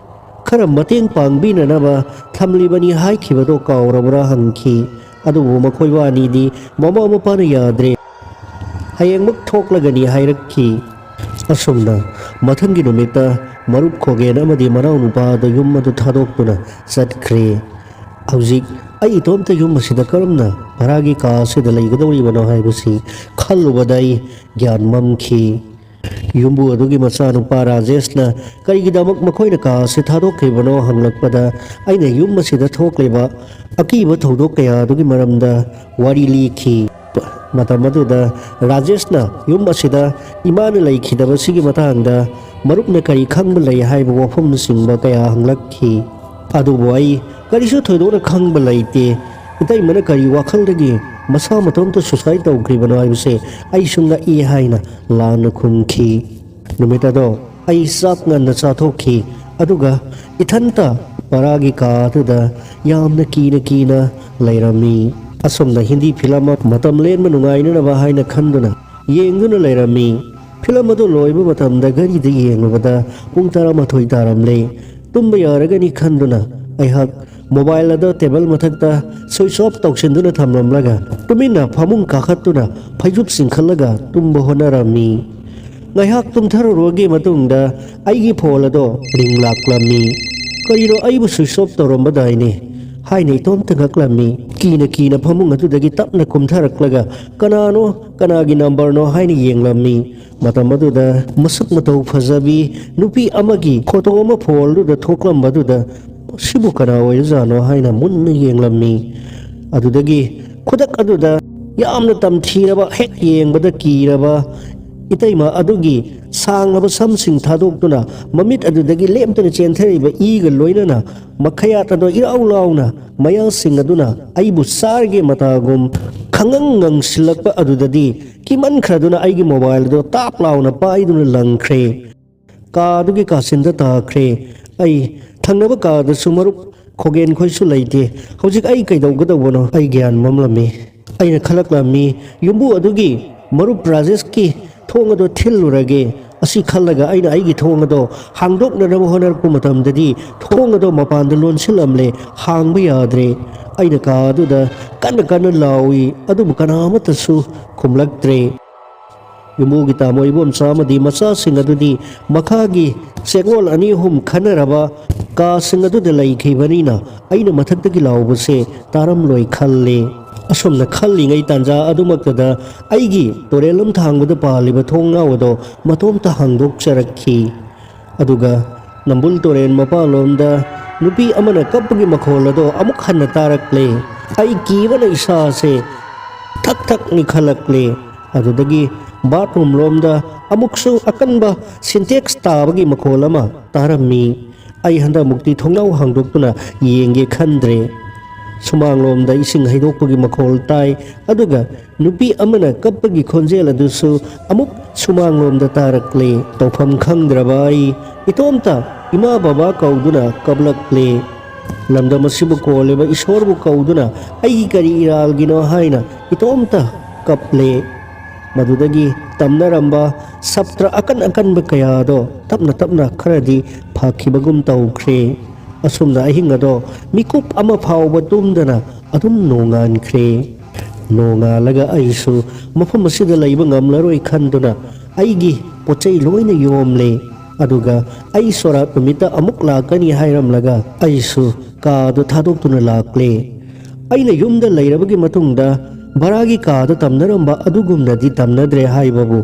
ꯈꯔ ꯃꯇꯦꯡ ꯄꯥꯡꯕꯤꯅꯅꯕ ꯊꯝꯂꯤꯕꯅꯤ ꯍꯥꯏꯈꯤꯕꯗꯣ ꯀꯥꯎꯔꯕ꯭ꯔꯥ?" ꯍꯪꯈꯤ꯫ ꯑꯗꯨꯕꯨ ꯃꯈꯣꯏ ꯋꯥꯅꯤꯗꯤ ꯃꯃꯥ ꯃꯄꯥꯅ ꯌꯥꯗ꯭ꯔꯦ, "ꯍꯌꯦꯡꯃꯛ ꯊꯣꯛꯂꯒꯅꯤ" ꯍꯥꯏꯔꯛꯈꯤ꯫ ꯑꯁꯨꯝꯅ ꯃꯊꯪꯒꯤ ꯅꯨꯃꯤꯠꯇ ꯃꯔꯨꯞ ꯈꯣꯒꯦꯟ ꯑꯃꯗꯤ ꯃꯅꯥꯎꯅꯨꯄꯥ ꯑꯗꯨ ꯌꯨꯝ ꯑꯗꯨ ꯊꯥꯗꯣꯛꯇꯨꯅ ꯆꯠꯈ꯭ꯔꯦ꯫ ꯍꯧꯖꯤꯛ ꯑꯩ ꯏꯇꯣꯝꯇ ꯌꯨꯝ ꯑꯁꯤꯗ ꯀꯔꯝꯅ ꯚꯔꯥꯒꯤ ꯀꯥ ꯑꯁꯤꯗ ꯂꯩꯒꯗꯧꯔꯤꯕꯅꯣ ꯍꯥꯏꯕꯁꯤ ꯈꯜꯂꯨꯕꯗ ꯑꯩ ꯒ꯭ꯌꯥꯟ ꯃꯝꯈꯤ꯫ ꯌꯨꯝꯕꯨ ꯑꯗꯨꯒꯤ ꯃꯆꯥꯅꯨꯄꯥ ꯔꯥꯖꯦꯁꯅ ꯀꯔꯤꯒꯤꯗꯃꯛ ꯃꯈꯣꯏꯅ ꯀꯥ ꯑꯁꯤ ꯊꯥꯗꯣꯛꯈ꯭ꯔꯤꯕꯅꯣ ꯍꯪꯂꯛꯄꯗ, ꯑꯩꯅ ꯌꯨꯝ ꯑꯁꯤꯗ ꯊꯣꯛꯂꯤꯕ ꯑꯀꯤꯕ ꯊꯧꯗꯣꯛ ꯀꯌꯥ ꯑꯗꯨꯒꯤ ꯃꯔꯝꯗ ꯋꯥꯔꯤ ꯂꯤꯈꯤ꯫ ꯃꯇꯝ ꯑꯗꯨꯗ ꯔꯥꯖꯦꯁꯅ ꯌꯨꯝ ꯑꯁꯤꯗ ꯏꯃꯥꯅ ꯂꯩꯈꯤꯗꯕꯁꯤꯒꯤ ꯃꯇꯥꯡꯗ ꯃꯔꯨꯞꯅ ꯀꯔꯤ ꯈꯪꯕ ꯂꯩ ꯍꯥꯏꯕ ꯋꯥꯐꯝꯅꯆꯤꯡꯕ ꯀꯌꯥ ꯍꯪꯂꯛꯈꯤ꯫ ꯑꯗꯨꯕꯨ ꯑꯩ ꯀꯔꯤꯁꯨ ꯊꯣꯏꯗꯣꯛꯅ ꯈꯪꯕ ꯂꯩꯇꯦ꯫ ꯏꯇꯩꯃꯅ ꯀꯔꯤ ꯋꯥꯈꯜꯗꯒꯤ ꯃꯁꯥ ꯃꯇꯣꯝꯇ suicide ꯇꯧꯈ꯭ꯔꯤꯕꯅꯣ ꯍꯥꯏꯕꯁꯦ ꯑꯩꯁꯨ ꯉꯛꯏ ꯍꯥꯏꯅ ꯂꯥꯟꯅ ꯈꯨꯝꯈꯤ꯫ ꯅꯨꯃꯤꯠ ꯑꯗꯣ ꯑꯩ ꯆꯥꯛ ꯉꯟꯅ ꯆꯥꯊꯣꯛꯈꯤ, ꯑꯗꯨꯒ ꯏꯊꯟꯇ ꯚꯔꯥꯒꯤ ꯀꯥ ꯑꯗꯨꯗ ꯌꯥꯝꯅ ꯀꯤꯅ ꯀꯤꯅ ꯂꯩꯔꯝꯃꯤ꯫ ꯑꯁꯣꯝꯗ ꯍꯤꯟꯗꯤ ꯐꯤꯂꯝ ꯑꯃ ꯃꯇꯝ ꯂꯦꯟꯕ ꯅꯨꯡꯉꯥꯏꯅꯅꯕ ꯍꯥꯏꯅ ꯈꯟꯗꯨꯅ ꯌꯦꯡꯗꯨꯅ ꯂꯩꯔꯝꯃꯤ꯫ ꯐꯤꯂꯝ ꯑꯗꯨ ꯂꯣꯏꯕ ꯃꯇꯝꯗ ꯘꯔꯤꯗ ꯌꯦꯡꯂꯨꯕꯗ ꯄꯨꯡ ꯇꯔꯥꯃꯥꯊꯣꯏ ꯇꯥꯔꯝꯂꯦ꯫ ꯇꯨꯝꯕ ꯌꯥꯔꯒꯅꯤ ꯈꯟꯗꯨꯅ ꯑꯩꯍꯥꯛ mobile ꯑꯗꯨ table ꯃꯊꯛꯇ switch off ꯇꯧꯁꯤꯟꯗꯨꯅ ꯊꯝꯂꯝꯂꯒ ꯇꯨꯃꯤꯟꯅ ꯐꯃꯨꯡ ꯀꯥꯈꯠꯇꯨꯅ ꯐꯩꯖꯨꯞ ꯆꯤꯡꯈꯠꯂꯒ ꯇꯨꯝꯕ ꯍꯣꯠꯅꯔꯝꯃꯤ꯫ ꯉꯥꯏꯍꯥꯛ ꯇꯨꯝꯊꯔꯨꯔꯕꯒꯤ ꯃꯇꯨꯡꯗ ꯑꯩꯒꯤ phone ꯑꯗꯣ ring ꯂꯥꯛꯂꯝꯃꯤ꯫ "ꯀꯔꯤꯅꯣ, ꯑꯩꯕꯨ switch off ꯇꯧꯔꯝꯕꯗꯥꯏꯅꯦ?" ꯍꯥꯏꯅ ꯏꯇꯣꯝꯇ ꯉꯛꯂꯝꯃꯤ꯫ ꯀꯤꯅ ꯀꯤꯅ ꯐꯃꯨꯡ ꯑꯗꯨꯗꯒꯤ ꯇꯞꯅ ꯀꯨꯝꯊꯔꯛꯂꯒ ꯀꯅꯥꯅꯣ, ꯀꯅꯥꯒꯤ numberꯅꯣ ꯍꯥꯏꯅ ꯌꯦꯡꯂꯝꯃꯤ꯫ ꯃꯇꯝ ꯑꯗꯨꯗ ꯃꯁꯛ ꯃꯇꯧ ꯐꯖꯕꯤ ꯅꯨꯄꯤ ꯑꯃꯒꯤ photo ꯑꯃ phoneꯗꯨꯗ ꯊꯣꯛꯂꯝꯕꯗꯨꯗ, "ꯁꯤꯕꯨ ꯀꯅꯥ ꯑꯣꯏꯔꯖꯥꯠꯅꯣ?" ꯍꯥꯏꯅ ꯃꯨꯟꯅ ꯌꯦꯡꯂꯝꯃꯤ꯫ ꯑꯗꯨꯗꯒꯤ ꯈꯨꯗꯛ ꯑꯗꯨꯗ ꯌꯥꯝꯅ ꯇꯝꯊꯤꯔꯕ, ꯍꯦꯛ ꯌꯦꯡꯕꯗ ꯀꯤꯔꯕ ꯏꯇꯩꯃ ꯑꯗꯨꯒꯤ ꯁꯥꯡꯂꯕ ꯁꯝꯁꯤꯡ ꯊꯥꯗꯣꯛꯇꯨꯅ ꯃꯃꯤꯠ ꯑꯗꯨꯗꯒꯤ ꯂꯦꯞꯇꯅ ꯆꯦꯟꯊꯔꯤꯕ ꯏꯒ ꯂꯣꯏꯅꯅ ꯃꯈꯌꯥꯠ ꯑꯗꯣ ꯏꯔꯥꯎ ꯂꯥꯎꯅ ꯃꯌꯥꯁꯤꯡ ꯑꯗꯨꯅ ꯑꯩꯕꯨ ꯆꯥꯔꯒꯦ ꯃꯇꯥꯒꯨꯝ ꯈꯪꯉꯪ ꯉꯪꯁꯤꯜꯂꯛꯄ ꯑꯗꯨꯗꯗꯤ ꯀꯤꯃꯟꯈ꯭ꯔꯗꯨꯅ ꯑꯩꯒꯤ mobile ꯑꯗꯨ ꯇꯥꯞ ꯂꯥꯎꯅ ꯄꯥꯏꯗꯨꯅ ꯂꯪꯈ꯭ꯔꯦ꯫ ꯀꯥ ꯑꯗꯨꯒꯤ ꯀꯥꯆꯤꯟꯗ ꯇꯥꯈ꯭ꯔꯦ꯫ ꯑꯩ ꯊꯪꯅꯕ ꯀꯥꯗꯁꯨ ꯃꯔꯨꯞ ꯈꯣꯒꯦꯟ ꯈꯣꯏꯁꯨ ꯂꯩꯇꯦ꯫ ꯍꯧꯖꯤꯛ ꯑꯩ ꯀꯩꯗꯧꯒꯗꯧꯕꯅꯣ? ꯑꯩ ꯒ꯭ꯌꯥꯟ ꯃꯝꯂꯝꯃꯤ꯫ ꯑꯩꯅ ꯈꯜꯂꯛꯂꯝꯃꯤ, ꯌꯨꯝꯕꯨ ꯑꯗꯨꯒꯤ ꯃꯔꯨꯞ ꯔꯥꯖꯦꯁꯀꯤ ꯊꯣꯡ ꯑꯗꯨ ꯊꯤꯜꯂꯨꯔꯒꯦ꯫ ꯑꯁꯤ ꯈꯜꯂꯒ ꯑꯩꯅ ꯑꯩꯒꯤ ꯊꯣꯡ ꯑꯗꯣ ꯍꯥꯡꯗꯣꯛꯅꯅꯕ ꯍꯣꯠꯅꯔꯛꯄ ꯃꯇꯝꯗꯗꯤ ꯊꯣꯡ ꯑꯗꯣ ꯃꯄꯥꯟꯗ ꯂꯣꯟꯁꯤꯜꯂꯝꯂꯦ, ꯍꯥꯡꯕ ꯌꯥꯗ꯭ꯔꯦ꯫ ꯑꯩꯅ ꯀꯥ ꯑꯗꯨꯗ ꯀꯟꯅ ꯀꯟꯅ ꯂꯥꯎꯏ, ꯑꯗꯨꯕꯨ ꯀꯅꯥ ꯑꯃꯠꯇꯁꯨ ꯈꯨꯝꯂꯛꯇ꯭ꯔꯦ꯫ ꯌꯨꯝꯕꯨꯒꯤ ꯇꯥꯃꯣ ꯏꯕꯣꯝꯆꯥ ꯑꯃꯗꯤ ꯃꯆꯥꯁꯤꯡ ꯑꯗꯨꯗꯤ ꯃꯈꯥꯒꯤ ꯆꯦꯛꯂꯣꯜ ꯑꯅꯤ ꯑꯍꯨꯝ ꯈꯟꯅꯔꯕ ꯀꯥꯁꯤꯡ ꯑꯗꯨꯗ ꯂꯩꯈꯤꯕꯅꯤꯅ ꯑꯩꯅ ꯃꯊꯛꯇꯒꯤ ꯂꯥꯎꯕꯁꯦ ꯇꯥꯔꯝꯂꯣꯏ ꯈꯜꯂꯤ꯫ ꯑꯁꯨꯝꯅ ꯈꯜꯂꯤꯉꯩ ꯇꯥꯟꯖꯥ ꯑꯗꯨꯃꯛꯇꯗ ꯑꯩꯒꯤ ꯇꯨꯔꯦꯜ ꯂꯝ ꯊꯥꯡꯕꯗ ꯄꯥꯜꯂꯤꯕ ꯊꯣꯡꯅꯥꯎ ꯑꯗꯣ ꯃꯇꯣꯝꯇ ꯍꯥꯡꯗꯣꯛꯆꯔꯛꯈꯤ꯫ ꯑꯗꯨꯒ ꯅꯝꯕꯨꯜ ꯇꯨꯔꯦꯜ ꯃꯄꯥꯟꯂꯣꯝꯗ ꯅꯨꯄꯤ ꯑꯃꯅ ꯀꯞꯄꯒꯤ ꯃꯈꯣꯜ ꯑꯗꯣ ꯑꯃꯨꯛ ꯍꯟꯅ ꯇꯥꯔꯛꯂꯦ꯫ ꯑꯩ ꯀꯤꯕꯅ ꯏꯁꯥꯁꯦ ꯊꯛ ꯊꯛ ꯅꯤꯛꯈꯠꯂꯛꯂꯦ꯫ ꯑꯗꯨꯗꯒꯤ ꯕꯥꯠꯔꯨꯝ ꯂꯣꯝꯗ ꯑꯃꯨꯛꯁꯨ ꯑꯀꯟꯕ ꯁꯤꯟꯇꯦꯛꯁ ꯇꯥꯕꯒꯤ ꯃꯈꯣꯜ ꯑꯃ ꯇꯥꯔꯝꯃꯤ꯫ ꯑꯩ ꯍꯟꯗꯛꯃꯨꯛꯇꯤ ꯊꯣꯡꯅꯥꯎ ꯍꯥꯡꯗꯣꯛꯇꯨꯅ ꯌꯦꯡꯒꯦ ꯈꯟꯗ꯭ꯔꯦ꯫ ꯁꯨꯃꯥꯡꯂꯣꯝꯗ ꯏꯁꯤꯡ ꯍꯩꯗꯣꯛꯄꯒꯤ ꯃꯈꯣꯜ ꯇꯥꯏ, ꯑꯗꯨꯒ ꯅꯨꯄꯤ ꯑꯃꯅ ꯀꯞꯄꯒꯤ ꯈꯣꯟꯖꯦꯜ ꯑꯗꯨꯁꯨ ꯑꯃꯨꯛ ꯁꯨꯃꯥꯡꯂꯣꯝꯗ ꯇꯥꯔꯛꯂꯦ꯫ ꯇꯧꯐꯝ ꯈꯪꯗ꯭ꯔꯕ ꯑꯩ ꯏꯇꯣꯝꯇ ꯏꯃꯥ ꯕꯕꯥ ꯀꯧꯗꯨꯅ ꯀꯞꯂꯛꯂꯦ꯫ ꯂꯝꯗꯝ ꯑꯁꯤꯕꯨ ꯀꯣꯜꯂꯤꯕ ꯏꯁꯣꯔꯕꯨ ꯀꯧꯗꯨꯅ ꯑꯩꯒꯤ ꯀꯔꯤ ꯏꯔꯥꯜꯒꯤꯅꯣ ꯍꯥꯏꯅ ꯏꯇꯣꯝꯇ ꯀꯞꯂꯦ꯫ ꯃꯗꯨꯗꯒꯤ ꯇꯝꯅꯔꯝꯕ ꯁꯞꯇ꯭ꯔ ꯑꯀꯟ ꯑꯀꯟꯕ ꯀꯌꯥꯗꯣ ꯇꯞꯅ ꯇꯞꯅ ꯈꯔꯗꯤ ꯐꯈꯤꯕꯒꯨꯝ ꯇꯧꯈ꯭ꯔꯦ꯫ ꯑꯁꯨꯝꯅ ꯑꯍꯤꯡ ꯑꯗꯣ ꯃꯤꯀꯨꯞ ꯑꯃ ꯐꯥꯎꯕ ꯇꯨꯝꯗꯅ ꯑꯗꯨꯝ ꯅꯣꯡꯉꯥꯟꯈ꯭ꯔꯦ꯫ ꯅꯣꯡꯉꯥꯜꯂꯒ ꯑꯩꯁꯨ ꯃꯐꯝ ꯑꯁꯤꯗ ꯂꯩꯕ ꯉꯝꯂꯔꯣꯏ ꯈꯟꯗꯨꯅ ꯑꯩꯒꯤ ꯄꯣꯠ ꯆꯩ ꯂꯣꯏꯅ ꯌꯣꯝꯂꯦ꯫ ꯑꯗꯨꯒ ꯑꯩ ꯁꯣꯔꯥꯠ ꯅꯨꯃꯤꯠꯇ ꯑꯃꯨꯛ ꯂꯥꯛꯀꯅꯤ ꯍꯥꯏꯔꯝꯂꯒ ꯑꯩꯁꯨ ꯀꯥꯗꯨ ꯊꯥꯗꯣꯛꯇꯨꯅ ꯂꯥꯛꯂꯦ꯫ ꯑꯩꯅ ꯌꯨꯝꯗ ꯂꯩꯔꯕꯒꯤ ꯃꯇꯨꯡꯗ ꯚꯔꯥꯒꯤ ꯀꯥꯗ ꯇꯝꯅꯔꯝꯕ ꯑꯗꯨꯒꯨꯝꯅꯗꯤ ꯇꯝꯅꯗ꯭ꯔꯦ ꯍꯥꯏꯕꯕꯨ,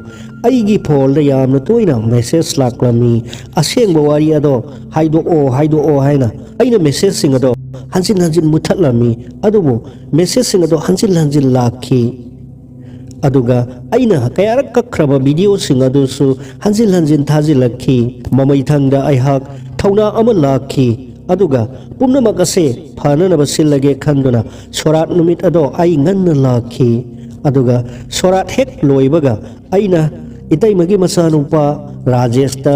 ꯑꯩꯒꯤ ꯐꯣꯟꯗ ꯌꯥꯝꯅ ꯇꯣꯏꯅ ꯃꯦꯁꯦꯖ ꯂꯥꯛꯂꯝꯃꯤ꯫ ꯑꯁꯦꯡꯕ ꯋꯥꯔꯤ ꯑꯗꯣ ꯍꯥꯏꯗꯣꯛꯑꯣ, ꯍꯥꯏꯗꯣꯛꯑꯣ ꯍꯥꯏꯅ ꯑꯩꯅ ꯃꯦꯁꯦꯖꯁꯤꯡ ꯑꯗꯣ ꯍꯟꯖꯤꯟ ꯍꯟꯖꯤꯟ ꯃꯨꯠꯊꯠꯂꯝꯃꯤ꯫ ꯑꯗꯨꯕꯨ ꯃꯦꯁꯦꯖꯁꯤꯡ ꯑꯗꯣ ꯍꯟꯖꯤꯟ ꯍꯟꯖꯤꯟ ꯂꯥꯛꯈꯤ꯫ ꯑꯗꯨꯒ ꯑꯩꯅ ꯀꯌꯥꯔꯛ ꯀꯛꯈ꯭ꯔꯕ ꯚꯤꯗꯤꯑꯣꯁꯤꯡ ꯑꯗꯨꯁꯨ ꯍꯟꯖꯤꯟ ꯍꯟꯖꯤꯟ ꯊꯥꯖꯤꯜꯂꯛꯈꯤ꯫ ꯃꯃꯩꯊꯪꯗ ꯑꯩꯍꯥꯛ ꯊꯧꯅꯥ ꯑꯃ ꯂꯥꯛꯈꯤ꯫ ꯑꯗꯨꯒ ꯄꯨꯝꯅꯃꯛ ꯑꯁꯦ ꯐꯅꯅꯕ ꯁꯤꯜꯂꯒꯦ ꯈꯟꯗꯨꯅ ꯁꯣꯔꯥꯠ ꯅꯨꯃꯤꯠ ꯑꯗꯣ ꯑꯩ ꯉꯟꯅ ꯂꯥꯛꯈꯤ꯫ ꯑꯗꯨꯒ ꯁꯣꯔꯥꯠ ꯍꯦꯛ ꯂꯣꯏꯕꯒ ꯑꯩꯅ ꯏꯇꯩꯃꯒꯤ ꯃꯆꯥꯅꯨꯄꯥ ꯔꯥꯖꯦꯁꯇ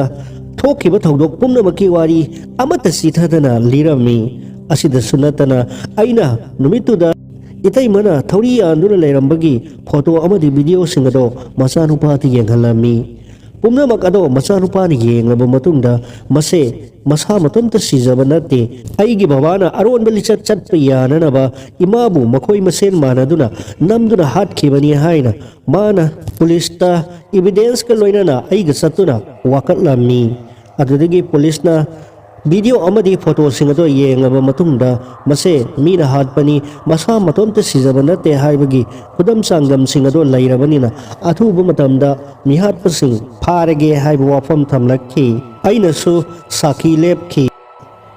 ꯊꯣꯛꯈꯤꯕ ꯊꯧꯗꯣꯛ ꯄꯨꯝꯅꯃꯛꯀꯤ ꯋꯥꯔꯤ ꯑꯃꯠꯇ ꯆꯤꯊꯗꯅ ꯂꯤꯔꯝꯃꯤ꯫ ꯑꯁꯤꯗꯁꯨ ꯅꯠꯇꯅ ꯑꯩꯅ ꯅꯨꯃꯤꯠꯇꯨꯗ ꯏꯇꯩꯃꯅ ꯊꯧꯔꯤ ꯌꯥꯟꯗꯨꯅ ꯂꯩꯔꯝꯕꯒꯤ ꯐꯣꯇꯣ ꯑꯃꯗꯤ ꯚꯤꯗꯤꯑꯣꯁꯤꯡ ꯑꯗꯣ ꯃꯆꯥꯅꯨꯄꯥꯗ ꯌꯦꯡꯍꯜꯂꯝꯃꯤ꯫ ꯄꯨꯝꯅꯃꯛ ꯑꯗꯣ ꯃꯆꯥꯅꯨꯄꯥꯅ ꯌꯦꯡꯂꯕ ꯃꯇꯨꯡꯗ ꯃꯁꯦ ꯃꯁꯥ ꯃꯇꯣꯝꯇ ꯁꯤꯖꯕ ꯅꯠꯇꯦ, ꯑꯩꯒꯤ ꯕꯕꯥꯅ ꯑꯔꯣꯟꯕ ꯂꯤꯆꯠ ꯆꯠꯄ ꯌꯥꯅꯅꯕ ꯏꯃꯥꯕꯨ ꯃꯈꯣꯏ ꯃꯁꯦꯟ ꯃꯥꯟꯅꯗꯨꯅ ꯅꯝꯗꯨꯅ ꯍꯥꯠꯈꯤꯕꯅꯤ ꯍꯥꯏꯅ ꯃꯥꯅ ꯄꯨꯂꯤꯁꯇ ꯏꯕꯤꯗꯦꯟꯁꯀ ꯂꯣꯏꯅꯅ ꯑꯩꯒ ꯆꯠꯇꯨꯅ ꯋꯥꯀꯠꯂꯝꯃꯤ꯫ ꯑꯗꯨꯗꯒꯤ ꯄꯨꯂꯤꯁꯅ ꯚꯤꯗꯤꯑꯣ ꯑꯃꯗꯤ ꯐꯣꯇꯣꯁꯤꯡ ꯑꯗꯣ ꯌꯦꯡꯂꯕ ꯃꯇꯨꯡꯗ, ꯃꯁꯦ ꯃꯤꯅ ꯍꯥꯠꯄꯅꯤ, ꯃꯁꯥ ꯃꯇꯣꯝꯇ ꯁꯤꯖꯕ ꯅꯠꯇꯦ ꯍꯥꯏꯕꯒꯤ ꯈꯨꯗꯝ ꯆꯥꯡꯗꯝꯁꯤꯡ ꯑꯗꯣ ꯂꯩꯔꯕꯅꯤꯅ, ꯑꯊꯨꯕ ꯃꯇꯝꯗ ꯃꯤꯍꯥꯠꯄꯁꯤꯡ ꯐꯥꯔꯒꯦ ꯍꯥꯏꯕ ꯋꯥꯐꯝ ꯊꯝꯂꯛꯈꯤ꯫ ꯑꯩꯅꯁꯨ ꯁꯥꯈꯤ ꯂꯦꯞꯈꯤ꯫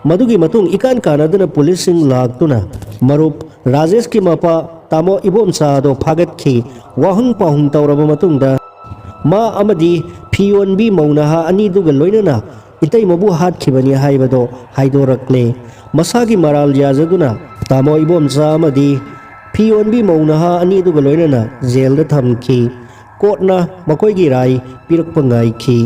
ꯃꯗꯨꯒꯤ ꯃꯇꯨꯡ ꯏꯀꯥꯟ ꯀꯥꯟꯅꯗꯅ ꯄꯨꯂꯤꯁꯁꯤꯡ ꯂꯥꯛꯇꯨꯅ ꯃꯔꯨꯞ ꯔꯥꯖꯦꯁꯀꯤ ꯃꯄꯥ ꯇꯥꯃꯣ ꯏꯕꯣꯝꯆꯥ ꯑꯗꯣ ꯐꯥꯒꯠꯈꯤ꯫ ꯋꯥꯍꯪ ꯄꯥꯎꯍꯪ ꯇꯧꯔꯕ ꯃꯇꯨꯡꯗ, ꯃꯥ ꯑꯃꯗꯤ ꯐꯤ ꯌꯣꯟꯕꯤ ꯃꯧ ꯅꯍꯥ ꯑꯅꯤꯗꯨꯒ ꯂꯣꯏꯅꯅ ꯏꯇꯩꯃꯕꯨ ꯍꯥꯠꯈꯤꯕꯅꯤ ꯍꯥꯏꯕꯗꯣ ꯍꯥꯏꯗꯣꯔꯛꯂꯦ꯫ ꯃꯁꯥꯒꯤ ꯃꯔꯥꯜ ꯌꯥꯖꯗꯨꯅ ꯇꯥꯃꯣ ꯏꯕꯣꯝꯆꯥ ꯑꯃꯗꯤ ꯐꯤ ꯌꯣꯟꯕꯤ ꯃꯧ ꯅꯍꯥ ꯑꯅꯤꯗꯨꯒ ꯂꯣꯏꯅꯅ ꯖꯦꯜꯗ ꯊꯝꯈꯤ꯫ ꯀꯣꯔꯠꯅ ꯃꯈꯣꯏꯒꯤ ꯔꯥꯏ ꯄꯤꯔꯛꯄ ꯉꯥꯏꯈꯤ꯫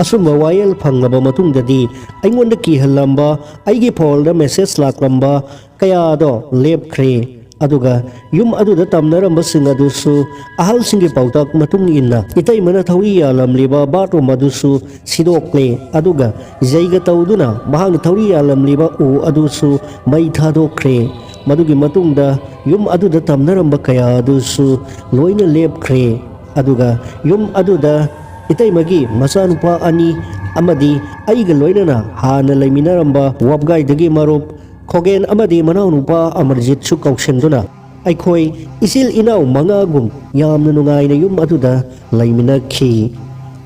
ꯑꯁꯨꯝꯕ ꯋꯥꯌꯦꯜ ꯐꯪꯂꯕ ꯃꯇꯨꯡꯗꯗꯤ, ꯑꯩꯉꯣꯟꯗ ꯀꯤꯍꯜꯂꯝꯕ, ꯑꯩꯒꯤ ꯐꯣꯟꯗ ꯃꯦꯁꯦꯖ ꯂꯥꯛꯂꯝꯕ ꯀꯌꯥꯗꯣ ꯂꯦꯞꯈ꯭ꯔꯦ꯫ ꯑꯗꯨꯒ ꯌꯨꯝ ꯑꯗꯨꯗ ꯇꯝꯅꯔꯝꯕꯁꯤꯡ ꯑꯗꯨꯁꯨ, ꯑꯍꯜꯁꯤꯡꯒꯤ ꯄꯥꯎꯇꯥꯛ ꯃꯇꯨꯡ ꯏꯟꯅ, ꯏꯇꯩꯃꯅ ꯊꯧꯔꯤ ꯌꯥꯜꯂꯝꯂꯤꯕ ꯕꯥꯠꯔꯨꯝ ꯑꯗꯨꯁꯨ ꯁꯤꯗꯣꯛꯂꯦ꯫ ꯑꯗꯨꯒ ꯖꯩꯒ ꯇꯧꯗꯨꯅ ꯃꯍꯥꯛꯅ ꯊꯧꯔꯤ ꯌꯥꯜꯂꯝꯂꯤꯕ ꯎ ꯑꯗꯨꯁꯨ ꯃꯩ ꯊꯥꯗꯣꯛꯈ꯭ꯔꯦ꯫ ꯃꯗꯨꯒꯤ ꯃꯇꯨꯡꯗ ꯌꯨꯝ ꯑꯗꯨꯗ ꯇꯝꯅꯔꯝꯕ ꯀꯌꯥ ꯑꯗꯨꯁꯨ ꯂꯣꯏꯅ ꯂꯦꯞꯈ꯭ꯔꯦ꯫ ꯑꯗꯨꯒ ꯌꯨꯝ ꯑꯗꯨꯗ ꯏꯇꯩꯃꯒꯤ ꯃꯆꯥꯅꯨꯄꯥ ꯑꯅꯤ ꯑꯃꯗꯤ ꯑꯩꯒ ꯂꯣꯏꯅꯅ ꯍꯥꯟꯅ ꯂꯩꯃꯤꯟꯅꯔꯝꯕ ꯋꯥꯕꯒꯥꯏꯗꯒꯤ ꯃꯔꯨꯞ ꯈꯣꯒꯦꯟ ꯑꯃꯗꯤ ꯃꯅꯥꯎꯅꯨꯄꯥ ꯑꯃꯔꯖꯤꯠꯁꯨ ꯀꯧꯁꯤꯟꯗꯨꯅ, ꯑꯩꯈꯣꯏ ꯏꯆꯤꯜ ꯏꯅꯥꯎ ꯃꯉꯥꯒꯨꯝ ꯌꯥꯝꯅ ꯅꯨꯡꯉꯥꯏꯅ ꯌꯨꯝ ꯑꯗꯨꯗ ꯂꯩꯃꯤꯟꯅꯈꯤ꯫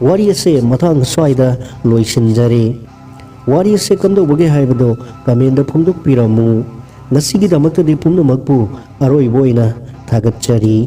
ꯋꯥꯔꯤ ꯑꯁꯦ ꯃꯇꯥꯡ ꯑꯁ꯭ꯋꯥꯏꯗ ꯂꯣꯏꯁꯤꯟꯖꯔꯦ꯫ ꯋꯥꯔꯤ ꯑꯁꯦ ꯀꯝꯗꯧꯕꯒꯦ ꯍꯥꯏꯕꯗꯣ ꯀꯃꯦꯟꯗ ꯐꯣꯡꯗꯣꯛꯄꯤꯔꯝꯃꯨ꯫ ꯉꯁꯤꯒꯤꯗꯃꯛꯇꯗꯤ ꯄꯨꯝꯅꯃꯛꯄꯨ ꯑꯔꯣꯏꯕ ꯑꯣꯏꯅ ꯊꯥꯒꯠꯆꯔꯤ꯫